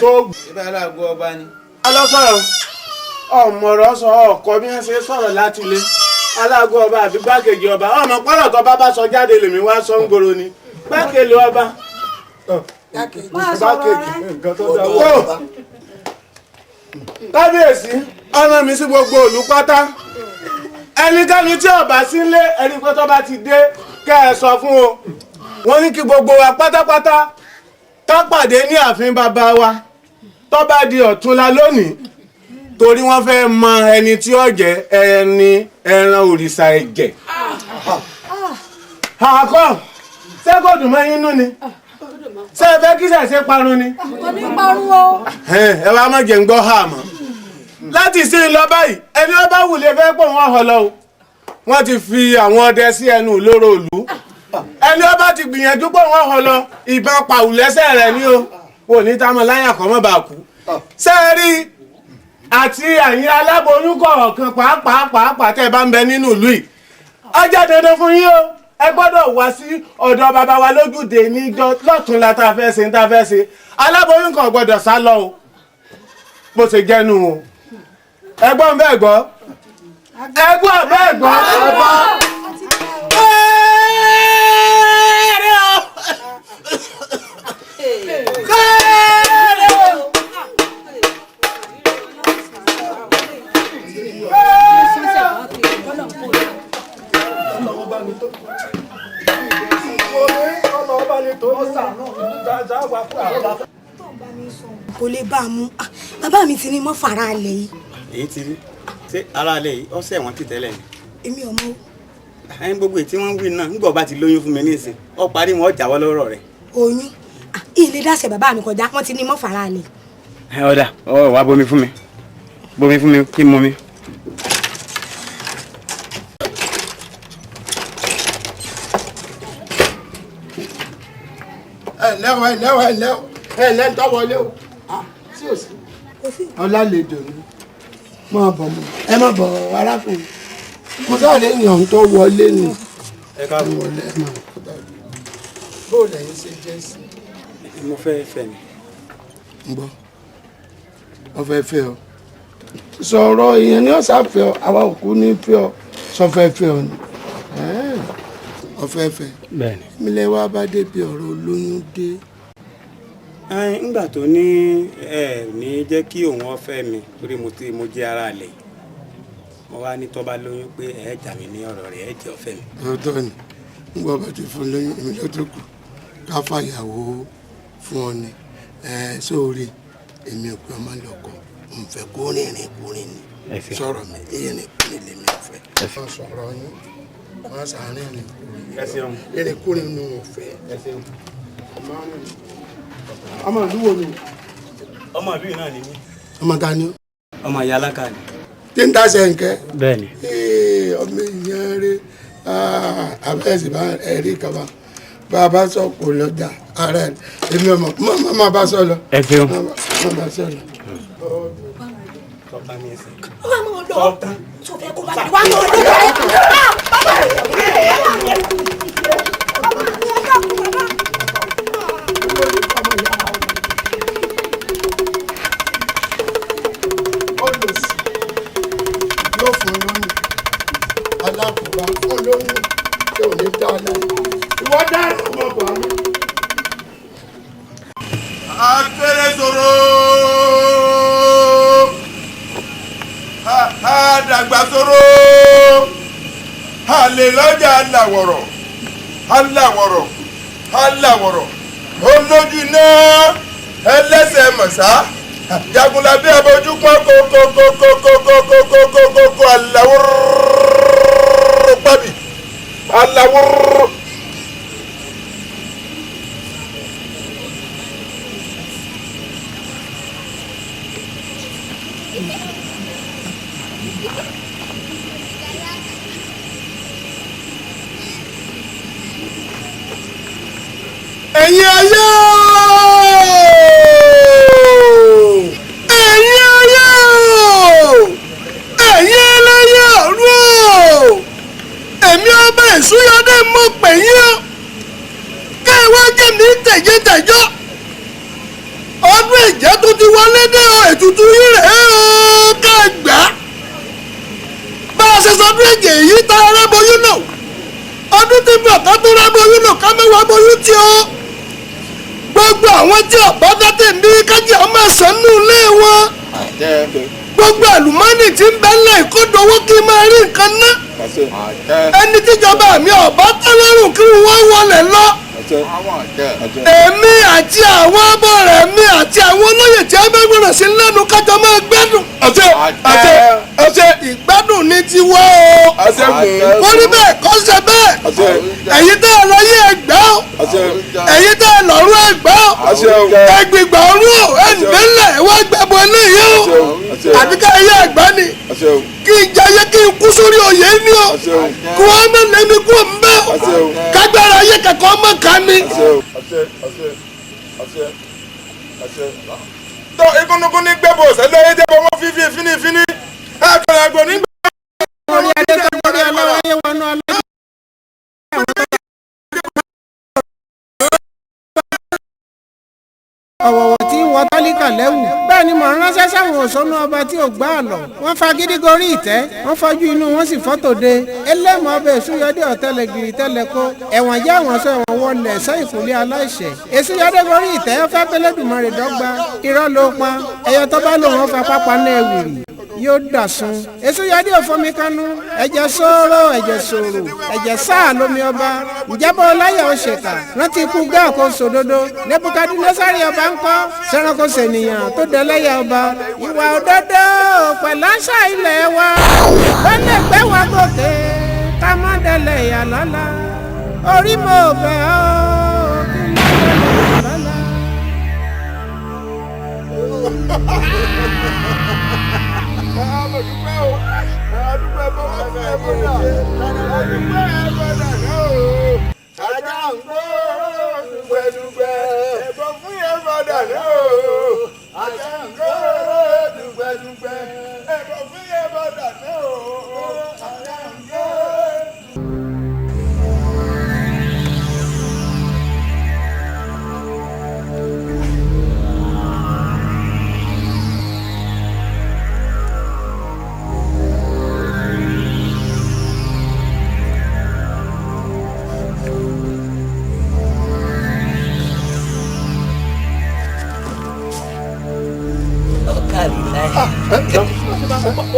Ibà aláàgọ́ ọba ni. Alọ́sọ̀rọ̀ ọ̀mọ̀rọ̀ sọ ọ̀kọ́ bí wọ́n ṣe sọ̀rọ̀ láti ilé. Aláàgọ́ ọba àbí gbákejì ọba ọmọ pọ́nrọ̀ tó bá bá sọ jáde lèmi wá sọ ń gbòòrò ni. Gbákejì ọba. Gbákejì nǹkan tó dáwọ́. Kábíyèsí ọ̀nà mi sí gbogbo ìlú pátá. Ẹnikẹ́ni tí ó bá sí nílé ẹni pé tó bá ti dé kẹ́ ẹ sọ fún o. Wọ́n ní kí gbogbo wa pátápátá ká pàdé ní ààfin bàbá wa tó bá di ọ̀túnla lónìí torí wọ́n fẹ́ mọ ẹni tí ó jẹ́ ẹni ẹran òrìṣà ẹ̀jẹ̀. Àkọ́ ṣé kò dùn mọ́ yín nú ni? Ṣé ẹ fẹ́ kí ṣẹ̀ṣẹ̀ parun ni? Kò ní parun o. Ẹ wá má jẹ́ ń gbọ́ hà mọ́. Láti sí lọ báyìí ẹni ó bá wù lè fẹ́ pọ̀ wọ́n họ lọ o. Wọ́n ti fi àwọn ọdẹ sí ẹnu ìloro ìlú. Ẹni ó bá ti gbìyànjú pé wọ́n họ lọ ìbọn pàwù lẹ́sẹ̀ rẹ̀ ni o. Wò ní táwọn láyà kọ́ mọ́ bá kú. Ṣé ẹ rí àti àyín aláboyún kọ̀ọ̀kan pàápàá pàápàá tẹ́ ẹ bá ń bẹ nínú ìlú yìí. Ó jẹ́ dandan fún yín o. Ẹ gbọ́dọ̀ wá sí ọ̀dọ̀ bàbá wa lójúde níjọ́ lọ́túnla tá a fẹ́ ṣe tá a fẹ́ ṣe. Aláboyún kan gbọ́dọ̀ sá lọ o. Bó ṣe jẹ́nu o. Ẹgbọ́n bẹ́ẹ̀ gbọ́. Ẹgbọ́n bẹ́ẹ̀ gbọ́. Kẹ́rẹ́ o. Kẹ́rẹ́ o. Kò lè bá a mú. Bàbá mi ti ní mọ́ fara alẹ̀ yìí. Èyí ti rí ṣé ara alẹ́ yìí ọ̀sẹ̀ wọn ti tẹ́lẹ̀ ni. Èmi ò mọ̀ o. Ẹyin gbogbo èyí tí wọ́n ń wí náà ńgbọ̀ bá ti lóyún fún mi nísìn ọ parí wọn jáwọ́ lọ́rọ̀ rẹ̀. Oyún ilé dáṣẹ bàbá mi kọjá wọ́n ti ní mọ́ fara alẹ̀. Ẹ ọ̀dà ọ wá bomi fún mi bomi fún mi kí n mú mi. Ẹ ǹlẹ́ o, ẹ ǹlẹ́ o, ẹ ǹlẹ́ o, ẹ ǹlẹ́ ń tọ́ wọlé o. Sí ò sí. Ọlálejò ni. Máa bọ̀ mọ́. Ẹ má bọ̀ arákùnrin. Mo sáré yàn tó wọlé ni. Ẹ káàbọ̀. Wọlé ẹ máa kó dàbí. Bó lẹ́yìn ṣe jẹ́ sí? Mo fẹ́ fẹ́ ni. Ń gbọ́. Wọ́n fẹ́ fẹ́ ọ. Sọ̀rọ̀ èèyàn ni ọ̀sà fẹ́ ọ, àwa òkú ní fẹ́ ọ, sọ fẹ́ fẹ́ ọ ni. Ọ̀fẹ́ fẹ́. Bẹ́ẹ̀ni. Mi lẹ wá bá débi ọ̀rọ̀ olóyún dé. Ńgbà tó ní ẹ ní jẹ́ kí òun ọ̀fẹ́ mi torí mo jẹ́ ara àlẹ́. Mo wá ní tó bá lóyún pé ẹ jà mí ní ọ̀rọ̀ rẹ̀ ẹ jẹ́ ọ̀fẹ́ mi. Ọ̀tọ̀ ni ńgbà bá ti fún lóyún èmi ló tó kù ká fàyàwó fún ọ ni. Sórí èmi ò pé ọmọ lọkọ n fẹ́ kó rìnrìn kúrin ni. Sọ̀rọ̀ mi ìrìn kúrin lèmi ò fẹ́. Wọ́n sọ̀rọ̀ yín wọ́n sàárín rìn kúrin. Ìrìn kúrin ni wọ́n fẹ́. Ọmọ ìlú wo ni? Ọmọ ìlú yìí náà ni mí. Ọmọ ta ni? Ọmọ ìyá alága ni. Tí ń dáṣẹ nkẹ́. Bẹ́ẹ̀ni. Ọmọ èèyàn rẹ abẹ́sì bá ẹ̀rí kaba bá a bá sọ kò lọ́jà ara ẹ̀ èmi ọmọ má bá sọ lọ. Ẹ ṣeun. Má bá sọ lọ. lọ tó fẹ́ kó bá mi wá lọ lọ. Olùsí yóò fún lóyún, alákòóbá fún lóyún tí ò ní dá ọ láyé. Ìwọ dá ọmọkùnrin mi. Akéré sọ̀rọ̀, àdàgbà sọ̀rọ̀, àlè lọ́jà aláwọ̀rọ̀ aláwọ̀rọ̀ aláwọ̀rọ̀, olójú náà ẹlẹ́sẹ̀ mọ̀sá, jagunlabi abojú pọ́n kókókókókókókókókó, aláwọ̀rọ̀ pàbí aláwọ̀rọ̀. Ẹ̀yin ayé ooo, ẹ̀yin ayé ooo, ẹ̀yin ẹlẹ́yẹ ọ̀run ooo, èmi ọba ìsúyọdé mo pè yín o, kẹ́ ẹ wá jẹ́ mi tẹ̀jẹ́tẹ̀jọ́. Ọdún ìjẹ́ tó ti wọlé dé o, ètùtù yín rèé o, ká ẹ gbà á. Bá a ṣe sọdún ẹ̀jẹ̀ yìí tá a rẹ́boyún náà, ọdún tí bọ̀ ká tó rẹ́boyún náà, ká mẹ́wàá boyún tí o. Gbogbo àwọn tí ọ̀bá dátẹ̀ ń bí kájí ọmọ ẹ̀sán nù ilé wọn. Gbogbo àlùmọ́nì tí ń bẹ ńlẹ̀ ìkódowó kí n máa rí nǹkan ná. Ẹni tíjọba mi ọ̀bá tẹ́lẹ̀rùn kí wọ́n wọlé lọ. Èmi àti àwọn ọmọ rẹ̀ mi àti àwọn olóyè tí a bá gbọ́dọ̀ sí lẹ́nu kájọ máa gbádùn. Ìgbádùn ni tiwa o. Kó rí bẹ́ẹ̀ kó ṣe bẹ́ẹ̀. Ẹ̀yin tẹ́ ẹ lọ yé ẹgbẹ́ o. Ẹ̀yin tẹ́ ẹ lọ́rùn ẹgbẹ́ o. Ẹgbìgbà ọ̀run o. Ẹnìdẹ́lẹ̀ ẹ wá gbẹ̀bọ̀ eléyìí o. Àbí ká ẹ yé ẹgbẹ́ ni. Kí n jayé kí n kú sórí oyè ni o. Kí wọ́n má lé mi kú òun bẹ́ẹ̀ o. Kágbára ayé kẹ̀kọ́ mọ̀ ká mi. Tọ́ ikúnnukún ní gbẹ́bọ̀ ọ̀sẹ̀ lóye jẹ́ bọ́ wọ́n fífi fínífíní àkàrà ní. Orí adé tó gbórí aláwáyé wọnú ọlọ́jọ́. Ọ̀wọ̀wọ̀ tí ń wọ tálíkà lẹ́wù. Bẹ́ẹ̀ ni mò ń ránṣẹ́ sáwọn òṣónú ọba tí ò gbá àlọ́. Wọ́n fagídí gorí ìtẹ́, wọ́n fọ́jú inú wọn sì fọ́tòde. Ẹlẹ́mọ̀ ọbẹ̀ èsúyọdé ọ̀tẹlẹ̀ gìrì tẹ́lẹ̀ kó. Ẹ̀wọ̀n jẹ́ àwọn sọ ẹ̀wọ̀n wọlé ẹ̀sọ́ ìkúlé aláìṣẹ̀. Èsúyọdé gorí ìtẹ́, ó fẹ́ bẹ́lẹ́dùmarè dọ́gba. Irọ́ ló pa. Ẹyọ tó bá lòun ó fa pápá náà ẹ̀wìrì yóò dàsún. Èsúyọdé òfomi kanú, ẹ̀jẹ̀ sóró, ẹ̀jẹ̀ sòrò, ẹ̀jẹ̀ sáà lómi ọba. Ìjábọ̀ láyà òṣèkà, rántí ikú gáà kó sòdodo. Nebukadnesari ọba ń kọ́, sẹ́ranko sènìyàn tó dẹlẹ́yà ọba. Ìwà òdodo pẹ̀lú àṣà ilẹ̀ wa. Ó lè gbé wa gòkè, ká má dẹlẹ̀ ìyà lọ́la. Orí mo bẹ̀ ọ́, kí n má dẹlẹ̀ ìyà lọ́la. Ajá ń gbó dùgbẹ̀dùgbẹ̀, ẹ̀bọ̀n fún yẹn padà náà o. Ajá ń gbó dùgbẹ̀dùgbẹ̀, ẹ̀bọ̀n fún yẹn padà náà o. Ajá ń gbó.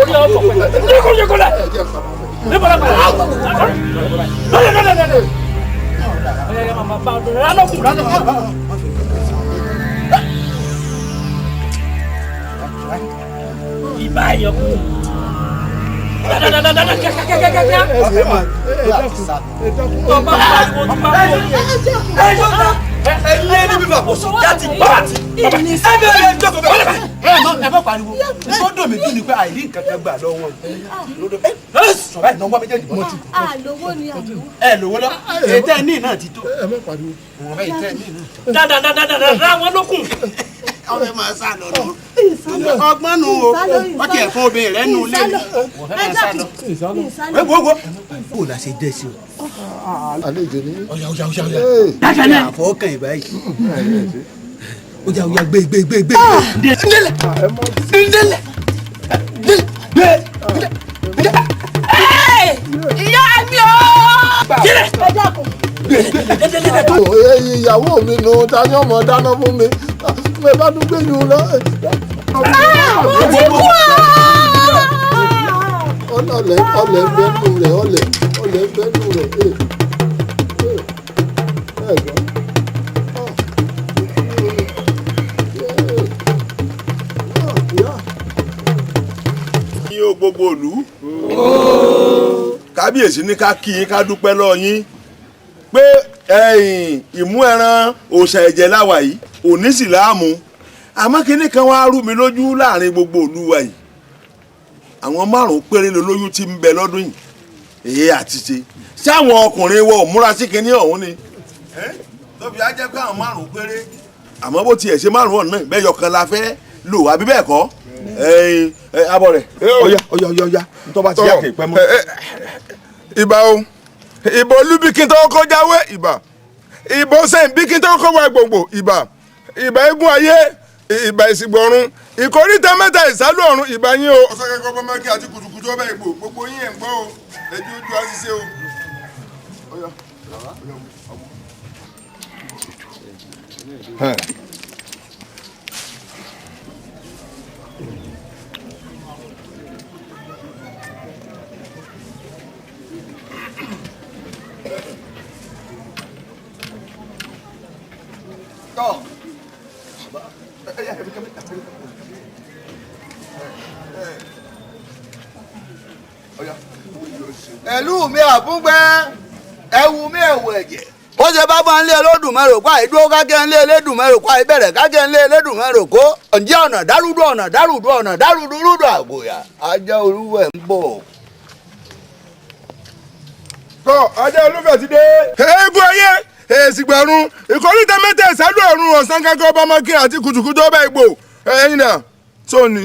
Orí ọkọ̀ pẹ̀lú ní kò ṣe kò lẹ̀ ní bọ̀dọ̀ pẹ̀lú lọ́lẹ̀ lọ́lẹ̀ lọ́lẹ̀ lálọ́kùn lálọ́kùn. Ìbá yọkù. Dáadáa kíákíákíákíá. Tọ́ba pariwo tó bá wọ̀. Ẹ lé níbi bàbá jáde pàtì. Ẹ bẹ̀rẹ̀ ẹ jókòó bẹ́ẹ̀. Ẹ má pariwo. Tó dùn mí dùn ni pé àìrí nǹkan kan gbà lọ́wọ́. Ẹ sọ̀rọ̀ ẹ̀ náwó méjèèjì bọ́. Àlówó ni àlówó. Ẹ lówó lọ. Ètò ẹ̀ ní náà ti tó. Ẹ má pariwo. Ìwọ̀nba ètò ẹ̀ ní náà. Dáadáa wọn lókun. Ọfẹ máa sá lọ nù. Ọgbọ́n nù o, wọ́n tiẹ̀ fún obìnrin rẹ̀ nù lé mi. Ẹ wo wo. Bó o la ṣe dẹ́ sí o? Àlejò ní. Ọ̀yà ọ̀yà ọ̀yà ọ̀yà. Dákẹ́ náà. Àfọwọ́kàn yìí báyìí. Ọ̀yà ọ̀yà gbé gbé gbé gbé. Ndélẹ̀ ndélẹ̀ ndélẹ̀. Ìyá mi o. Sílẹ̀. Ẹ dákun. Ìyàwó mi nù, ta ni ọmọ dáná fún mi? Ẹ bá tún gbé yín lọ. Mo ti kú o. Ọlẹ̀ ọlẹ̀ bẹ́nu rẹ̀, ọlẹ̀ ọlẹ̀ bẹ́nu rẹ̀. Ẹ gbọ́. Yín o gbogbo ìlú. Kábíyèsí ní ká kí yín, ká dúpẹ́ lọ́ọ́ yín pé ẹ̀yìn ìmú ẹran òòṣà ẹ̀jẹ̀ láwà yìí òní sì láàmú. Àmọ́ kinní kan wá rú mi lójú láàrin gbogbo ìlú wa yìí, àwọn márùn-ún péré lolóyún tí ń bẹ lọ́dún yìí. Èyí àti ṣe ṣé àwọn ọkùnrin wọ òmúra sí kinní ọ̀hún ni tó fi á jẹ́ pé àwọn márùn-ún péré. Àmọ́ bó tiẹ̀ ṣe márùn-ún ọ̀nà bẹ́ẹ̀ yọkan la fẹ́ lò àbí bẹ́ẹ̀ kọ́? Abọ́ rẹ̀ ọ̀yà ọ̀yà ọ̀yà ọ̀yà ntọ́ bá ti yá kì í pẹ́ mọ́. Ìbà o, ìbò olúbíkin tó kọ́ jáwé ìbà, ìbò sẹ́ǹbíkin tó kọ́ wá gbòǹgbò ìbà, ìbà eégún ayé, ìbà ìsìgbọ̀run, ìkóríta mẹ́ta ìsálú ọ̀run, ìbà yín o. Ọ̀sán kẹ́kọ̀ọ́ bọ́ mọ́kì àti kùtùkùtù ọbẹ̀ ìgbò gbogbo yín ẹ̀ ń gbọ́ o, ẹjú ojú àṣìṣe o. Ẹ̀lú mi àbúgbẹ́, ẹ̀wù mi ẹ̀wù ẹ̀jẹ̀. Ó ṣe bá bá ń lé Olódùmarè kó àìdúró kákẹ́ ń lé Elédùmarè kó àìbẹ̀rẹ̀ kákẹ́ ń lé Elédùmarè kó. Ǹjẹ́ ọ̀nà dárúdú ọ̀nà dárúdú ọ̀nà dárúdú rúdú àgòyà ajá olúwẹ̀ ń bọ̀. Tọ́ ajá olúfẹ̀ ti dé. Eégún ayé èsìgbọ̀run ìkóríta mẹ́ta ìsálú ọ̀run ọ̀sán kankan ọba mọ́kì àti kùtùkùtù ọba ìgbò ẹ̀yìn náà tó ni.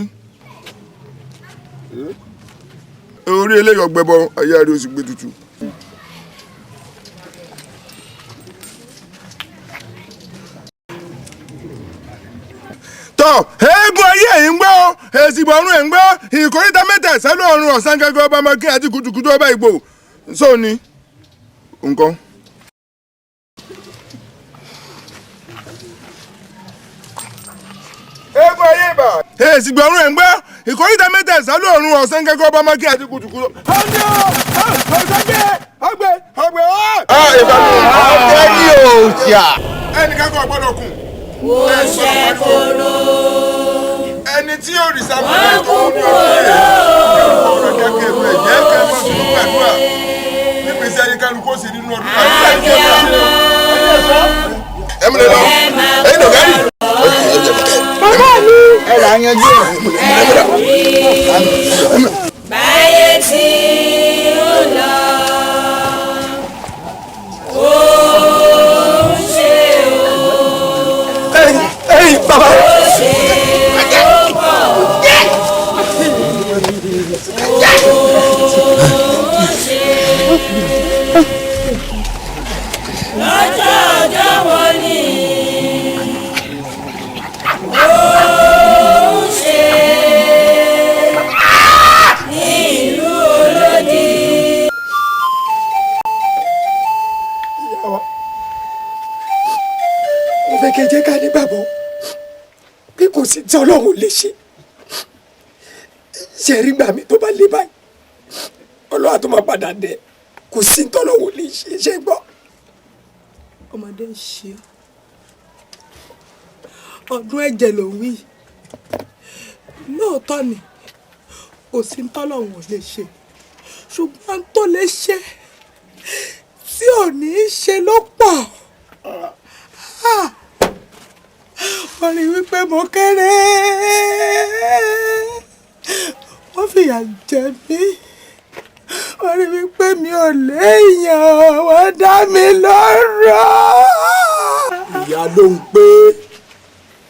Orí eléyìí ọgbẹ́bọ ayé rí oṣù gbé tutù. Tọ́ eégún ayé ẹ̀yìn ń gbọ́ èsìgbọ̀run ẹ̀ ń gbọ́ ìkóríta mẹ́ta ìsálú ọ̀run ọ̀sán kankan ọba mọ́kì àti kùtùkùtù ọba ìgbò tó ni. Nǹkan. Eégún ayé ìbà. Èsì gbọ̀rún ẹ̀ ń gbọ́ ìkóríta mẹ́ta ìsálú ọ̀run ọ̀sán kẹ́kọ̀ọ́ ọba mọ́kì àti kùtùkùtù. Ọ̀gbẹ́ ọ̀gbẹ́ ọ̀gbẹ́ ọ̀. Ọ̀gbẹ́ ní òòṣà. Ẹnìkan kò gbọ́dọ̀ kùn. Ó ṣe kóró. Ẹni tí yóò rí sáfẹ́ tó ń ní ọdún rẹ̀ ọ̀rọ̀ kẹ́kẹ́ rẹ̀ jẹ́ kẹ́ mọ́ sí gbàdúrà nípasẹ̀ ayé kálukú ó sì nínú ọdún ẹ múlẹ̀ lọ ẹ̀yin lọ gárí. Bàbá mi. Ẹ là ń yanjú ẹ. Báyé tí ó lọ, ó ń ṣe o. Ẹ̀yin bàbá. Ó ṣe ó pọ̀. Ó ṣe. Lọ́jọ́ ọjọ́ wo ni ó ń ṣe ní ìlú olódì. Mo fẹ́ kẹ́ jẹ́ ká nígbàgbọ́ pé kò sí tí Ọlọ́run lè ṣe. Ṣe rí gbà mí tó bá lé báyìí, Ọlọ́run á tó máa padà dẹ̀. Kò sí tí Ọlọ́run lè ṣe, ṣe gbọ́. Ọmọdé ń ṣe ọdún ẹ̀jẹ̀ ló ń wí. Lóòótọ́ ni kò sí tọ́lọ́run ò lè ṣe, ṣùgbọ́n tó lè ṣe tí ò ní í ṣe ló pọ̀. Wọ́n rí wípé mo kéré, wọ́n fìyà jẹ mí, wọ́n rí wípé mi ò léèyàn, wọ́n dá mi lọ́rọ̀. Ìyá ló ń pé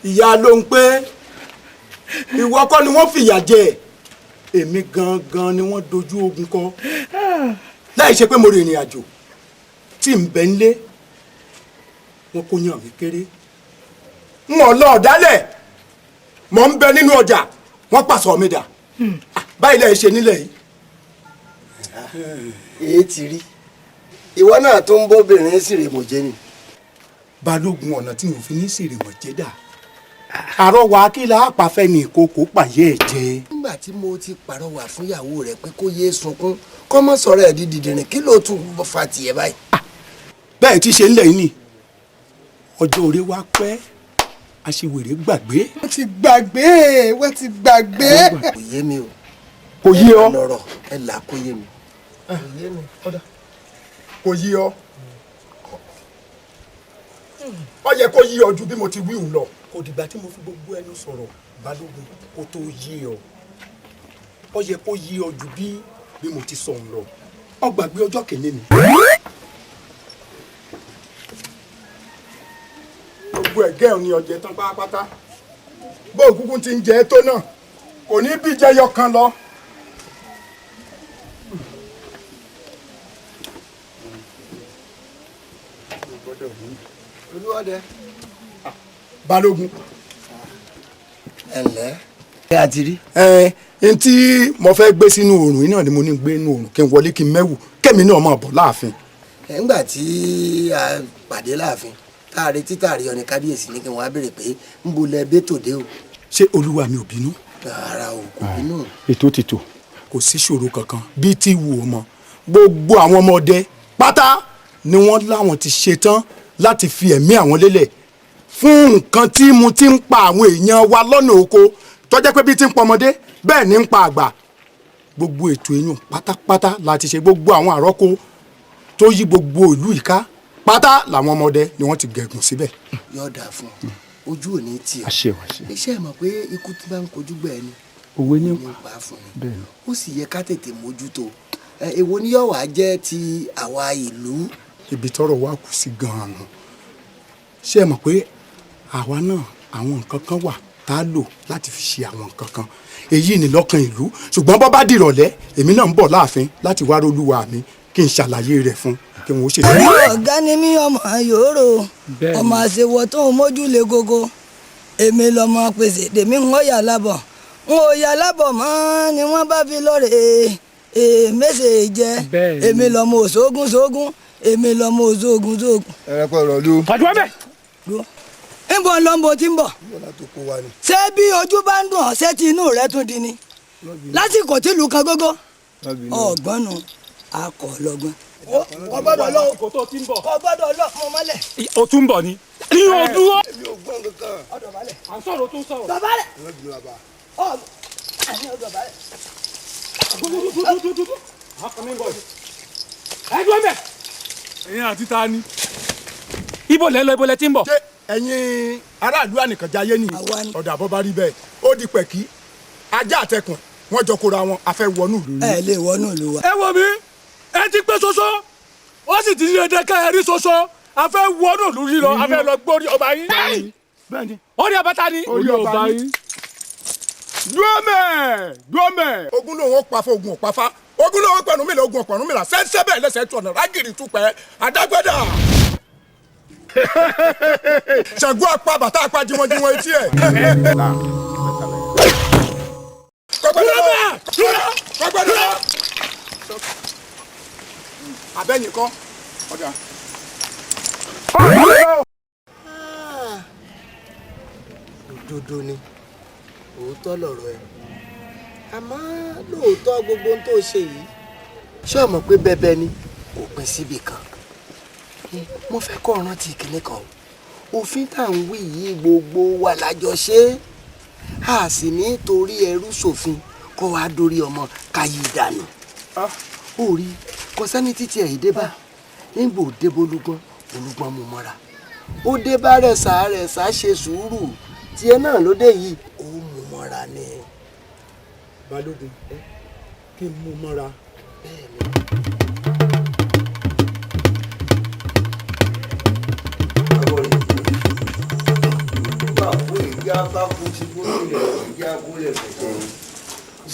Ìyá ló ń pé ìwọ kọ́ ni wọ́n fìyà jẹ, èmi gangan ni wọ́n dojú ogun kọ, láì ṣe pé mo rìnrìn àjò tí ń bẹ nílé wọn kò yàn mí kéré. N ò lọ ọ̀dálẹ̀, mò ń bẹ nínú ọjà, wọ́n pàṣọ mi dà báyìí lẹ́yìn ṣe nílẹ̀ yìí. Èyí ti rí ìwọ náà tó ń bóbìnrin sìrèmọ̀jẹ́ ni. Balógun, ọ̀nà tí mo fi ní sìrèmọ̀jẹ́ dà, àrọwà kí la pàfẹ́ ní ìkókó pàyẹ́ ẹ̀ jẹ. Nígbà tí mo ti pàrọwà fún ìyàwó rẹ pé kó yéé sunkún, kó má sọ̀rọ̀ ẹ̀ di dìdìrín, kí ló tún fa tiẹ̀ báyìí? Bẹ́ẹ̀ tí ṣe ń lẹ̀ yìí ni ọjọ́ orí wa pẹ́, aṣiwèrè gbàgbé. Wọ́n ti gbàgbé, wọ́n ti gbàgbé. Kò yé mi o. Kò yé ọ. Lọ́rọ̀ ẹ là kó yé mi. Kò yé ọ. Ó yẹ kó yé ọ ju bí mo ti wí òun lọ. Kò dìgbà tí mo fi gbogbo ẹnu sọ̀rọ̀, Balógun, kó tó yé ọ. Ó yẹ kó yé ọ ju bí mo ti sọ òun lọ. Ó gbàgbé ọjọ́ kìíní ni. Gbogbo ẹ̀gẹ́ ò ní ọjẹ́ tán pátápátá. Bó òkúkú ti ń jẹ tó náà, kò ní bí jẹyọ kan lọ. Olúwọdẹ. Balógun. Ẹ ǹlẹ́. Ẹ àti rí. Ẹ n tí mo fẹ́ gbé sínú oòrùn yìí náà ni mo ní gbé inú oòrùn kí n wọlé kí n mẹ́wù kẹ́mi náà máa bọ̀ láàfin. Ẹ ńgbà tí a pàdé láàfin, tá a retí tá a rí ọ ní kábíyèsí ní kí wọ́n á béèrè pé ń bo lẹ bẹ́tò dé o. Ṣé olúwa mi ò bínú? Rárá o, kò bínú. Ètò ti tò, kò sí ṣòro kankan bíi tí wù ọmọ. Gbogbo àwọn ọmọdé pátá ni wọ́n láwọn ti ṣetán láti fi ẹ̀mí àwọn lélẹ̀ fún nǹkan tí mo ti ń pa àwọn èèyàn wa lọ́nà oko, tó jẹ́ pé bí ti ń pa ọmọdé bẹ́ẹ̀ ni ń pa àgbà. Gbogbo ètò eyín pátápátá la ti ṣe, gbogbo àwọn àrọ́kọ tó yí gbogbo ìlú ìka pátá làwọn ọmọdé ni wọ́n ti gẹ̀gùn síbẹ̀. Yóò dáa fún ọ, ojú ò ní tì ọ́. Àṣẹ, àṣẹ. Iṣẹ́ mọ̀ pé ikú tí bá ń kojú gbẹ̀ ni òwe ní pa fún mi. Bẹ́ẹ̀ ni. Ó sì yẹ ká tètè mójútó. Èwo ni yóò wá jẹ́ ti àwa ìlú? Ibi tọ́rọ̀ wa kù sí gan-an nù. Ṣé ẹ mọ̀ pé àwa náà àwọn nǹkan kan wà tá a lò láti fi ṣe àwọn nǹkan kan, èyí ni lọ́kàn ìlú. Ṣùgbọ́n bọ́ bá dìrọ̀lẹ́, èmi náà ń bọ̀ láàfin láti wá rólúwa mi kí n ṣàlàyé rẹ̀ fún kí n ó ṣe. Ọ̀gá ni mí, ọmọ yòóró, ọmọ àṣewọ̀ tó ń mójú le gogo, èmi lọmọ pèsè tèmi ń yà lábọ̀, ń ò yà lábọ̀ mọ́ ni wọ́n bá fi lọ́ọ̀rẹ́ mẹ́sẹ̀ jẹ́. Èmi lọmọ òṣogún ṣogún, èmi lọmọ òṣogún ṣogún. Ẹ pẹ́ rọ̀ lú. Fàdúrà bẹ́ẹ̀. Ń bọ̀ lọ́nbọ̀ tí ń bọ̀. Ṣé bí ojú bá ń dùn ọ́, ṣé ti inú rẹ tún di ni? Lásìkò tí ìlú kan gógó, ọ̀gbọ́n nu akọ̀ lọ́gbọ́n. Kò gbọ́dọ̀ lọ, kò gbọ́dọ̀ lọ, mo mọ́lẹ̀. O tún bọ̀ ni. Ní o dúró. Èmi ò gbọ́n kankan. Ọ̀dọ̀bálẹ̀. À ń sọ̀rọ̀ tó ń sọ̀rọ̀. Dọ̀bálẹ̀. Ọ̀ àní ọ̀dọ̀bálẹ̀. Ẹ dúró bẹ́ẹ̀. Ẹ̀yin àti ta ni? Ibo lẹ lọ, ibo lẹ ti ń bọ̀? Ṣé ẹ̀yin aráàlú ànìkànjáyé ni? Ọ̀dà àbọ̀ bá rí bẹ́ẹ̀, ó di pẹ̀kí. Ajá àtẹkùn, wọ́n jọ kóra wọn, a fẹ́ wọnú ìlú. Ẹ lè wọnú ìlú wa. Ẹ wo mi, ẹ ti pé ṣoṣo, ó sì ti ṣe dẹ́kẹ́ ẹ rí ṣoṣo, a fẹ́ wọnú ìlú yìí lọ, a fẹ́ lọ gbórí ọba yín. Bẹ́ẹ̀ni. Orí ọba ta ni? Orí ọba yín. Dúọ́mẹ̀ dúọ́mẹ̀. Ogun lòun ó pa fún ogun òpáfá, ogun lòun ó pẹ̀lú mi lọ, ogun ọ̀pọ̀rún mi là sẹ́ńsẹ́ bẹ́ẹ̀ lẹ́sẹ̀ tó ọ̀nà rágìrì túpẹ́ àdágbẹ́dà. Ṣàngó apá bàtà apá jiwọ́njiwọ́n etí ẹ̀. Kọ́gbẹ́dọ̀ abẹ́yìn kọ́ ọ̀dà. Òdodo ni, òótọ́ lọ̀rọ̀ ẹ, àmọ́ lóòótọ́ gbogbo ohun tó ṣe yìí, ṣé o mọ̀ pé bẹbẹ ni kò pín síbi kan? Mo fẹ́ kọ́ rántí kinní kan o, òfin tá à ń wí yìí gbogbo wa lájọ ṣe é, a sì ní torí ẹrú ṣòfin kó wàá dórí ọmọ káyé dànù. Ó rí kò sẹ́ni títí ẹ̀ dé bá nígbò débó olúgbọ́n, olúgbọ́n mú mọ́ra, ó dé bá rẹ̀sà, rẹ̀sà ṣe sùúrù tiẹ̀ náà ló dé yìí, ó mú mọ́ra ni. Balógun, kí n mú mọ́ra. Bẹ́ẹ̀ni.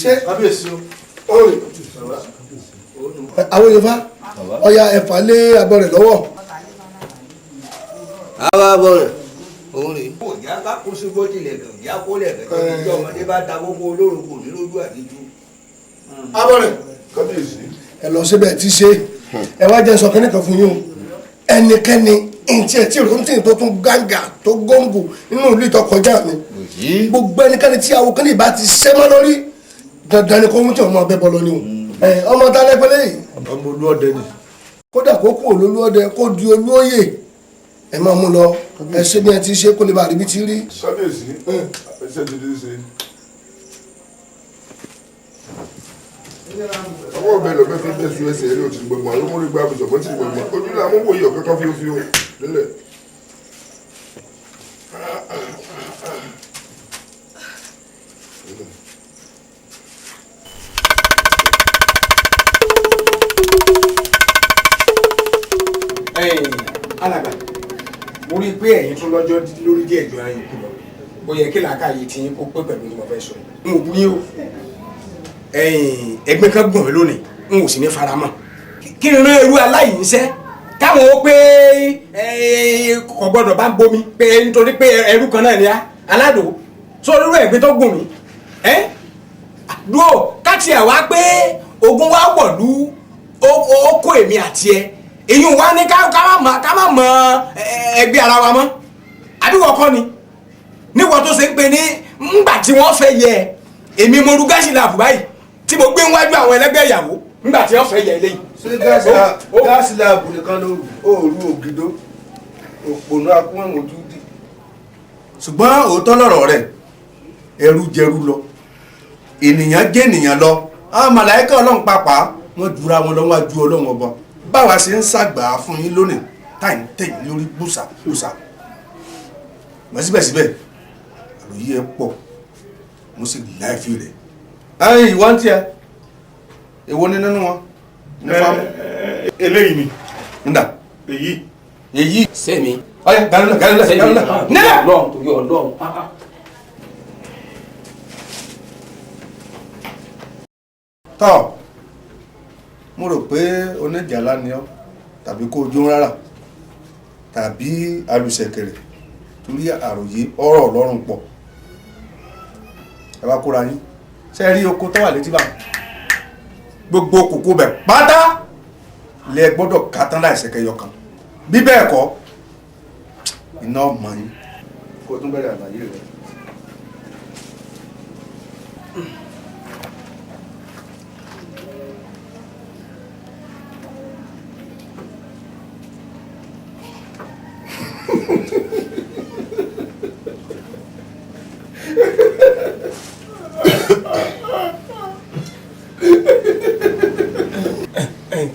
Ṣé kábíyèsí o? Àwọn Yorùbá ọya ẹ̀fà lé abọ́ rẹ̀ lọ́wọ́. Àwa abọ́ rẹ̀ òun rèé. Kò já ká kó sí bó tilẹ̀ kàn já kó lẹ̀ kàn jẹ́ kí ọmọdé bá ta kókó olóró kò ní lójú àdíjú. Abọ́ rẹ̀ kábíyèsí. Ẹ lọ síbẹ̀ tí ṣe ẹ wá jẹ́ sọ kínní kan fún yín o. Ẹnikẹ́ni ntí ẹ tí ìròyìn tó tún gángà tó góńgò nínú ìlú ìtọ́kọjá mi, gbogbo ẹnikẹ́ni tí awo kínní ìbá ti ṣẹ́ mọ́ lórí, dandan ni kó mú tí ọmọ ọbẹ̀ bọ́ lọ ni o. Ọmọ tá lẹ́pẹ́lẹ́ yìí. Ọmọ olúọdẹ ni. Kódà kó kú olólùọdẹ kó di olóyè, ẹ máa mú lọ, ẹ ṣe bí ẹ ti ṣe kó lè bá rí bí ti rí. Kábíyèsí, iṣẹ́ ti di ṣe. Ọwọ́ ọbẹ̀ lọ́bẹ̀ fi bẹ́ẹ̀ su ẹsẹ̀ eré òtún gbọ̀ngbọ̀n ló múrí gba àbùsọ̀ bọ́tì gbọ̀ngbọ̀n ojú làwọn wòye ọ̀kẹ́kọ̀ọ́ fíofío nílẹ̀. Alàgbà, mo rí i pé ẹ̀yin tún lọ́jọ́ lórí díẹ̀ ju ara yòókù lọ. Ó yẹ kí làákàyè tí yín kó pé pẹ̀lú tí mo fẹ́ sọ yìí. N ò bú yín o. Ẹ̀gbin kan gùn mí lónìí, n ò sì ní faramọ́. Kí n rán irú aláìníṣẹ́ káwọn ó pé kò gbọ́dọ̀ bá ń bomi pé nítorí pé ẹrú kan náà ni á aládò sọ irú ẹ̀gbin tó gùn mí. Dúró káàtì ẹ̀ wá pé ogun wá wọ̀lú ó kó èmi àti ẹ, èyí wá ní ká má mọ ẹgbẹ́ ara wa mọ́. Àbí wọ́n kọ́ ni níwọ̀n tó ṣe ń pe ní ńgbà tí wọ́n fẹ́ yẹ èmi mo ru gáàsì làbù báyìí tí mo gbé níwájú àwọn ẹlẹgbẹ́ ìyàwó ńgbà tí wọ́n fẹ́ yẹ eléyìí. Ṣé gáàsì làbù nìkan ló rù? Ó rú ògidó òpònú akúnwọ̀n ojú dì. Ṣùgbọ́n òótọ́ lọ̀rọ̀ rẹ̀, ẹrú jẹrú lọ, ènìyàn jẹ́ ènìyàn lọ. Àwọn màláíkà Ọlọ́run pàápàá wọ́n jura wọn lọ wájú Ọlọ́run ọba. Báwa ṣe ń ṣàgbà fún yín lónìí táì ń tẹ̀yìn lórí bùsà bùsà. Mọ̀ síbẹ̀síbẹ̀ àròyé ẹ pọ̀, mo sì láìfi rẹ̀. Ẹyin ìwọ ń tiẹ̀, èwo ni nínú wọn? Ní fáwọn. Eléyìí ni. Ndà. Èyí. Èyí. Sẹ́mi. Ọyẹ gàlúlẹ̀ gàlúlẹ̀ gàlúlẹ̀. Nílẹ̀. Ọlọ́run torí Ọlọ́run. Tọ́ mo rò pé oníjàlá ni ọ́ tàbí kó o jó rárá tàbí alùsẹ̀kẹ̀rẹ̀ torí àròyé ọ̀rọ̀ Ọlọ́run pọ̀. Ẹ bá kóra yín ṣe rí oko tó wà létí bá gbogbo kòkó bẹ̀ pátá lẹ gbọ́dọ̀ ká tán láìsẹ̀kẹ̀ yọkan, bí bẹ́ẹ̀ kọ́ iná ọmọ yín. Kó o tún bẹ̀rẹ̀ àlàyé rẹ.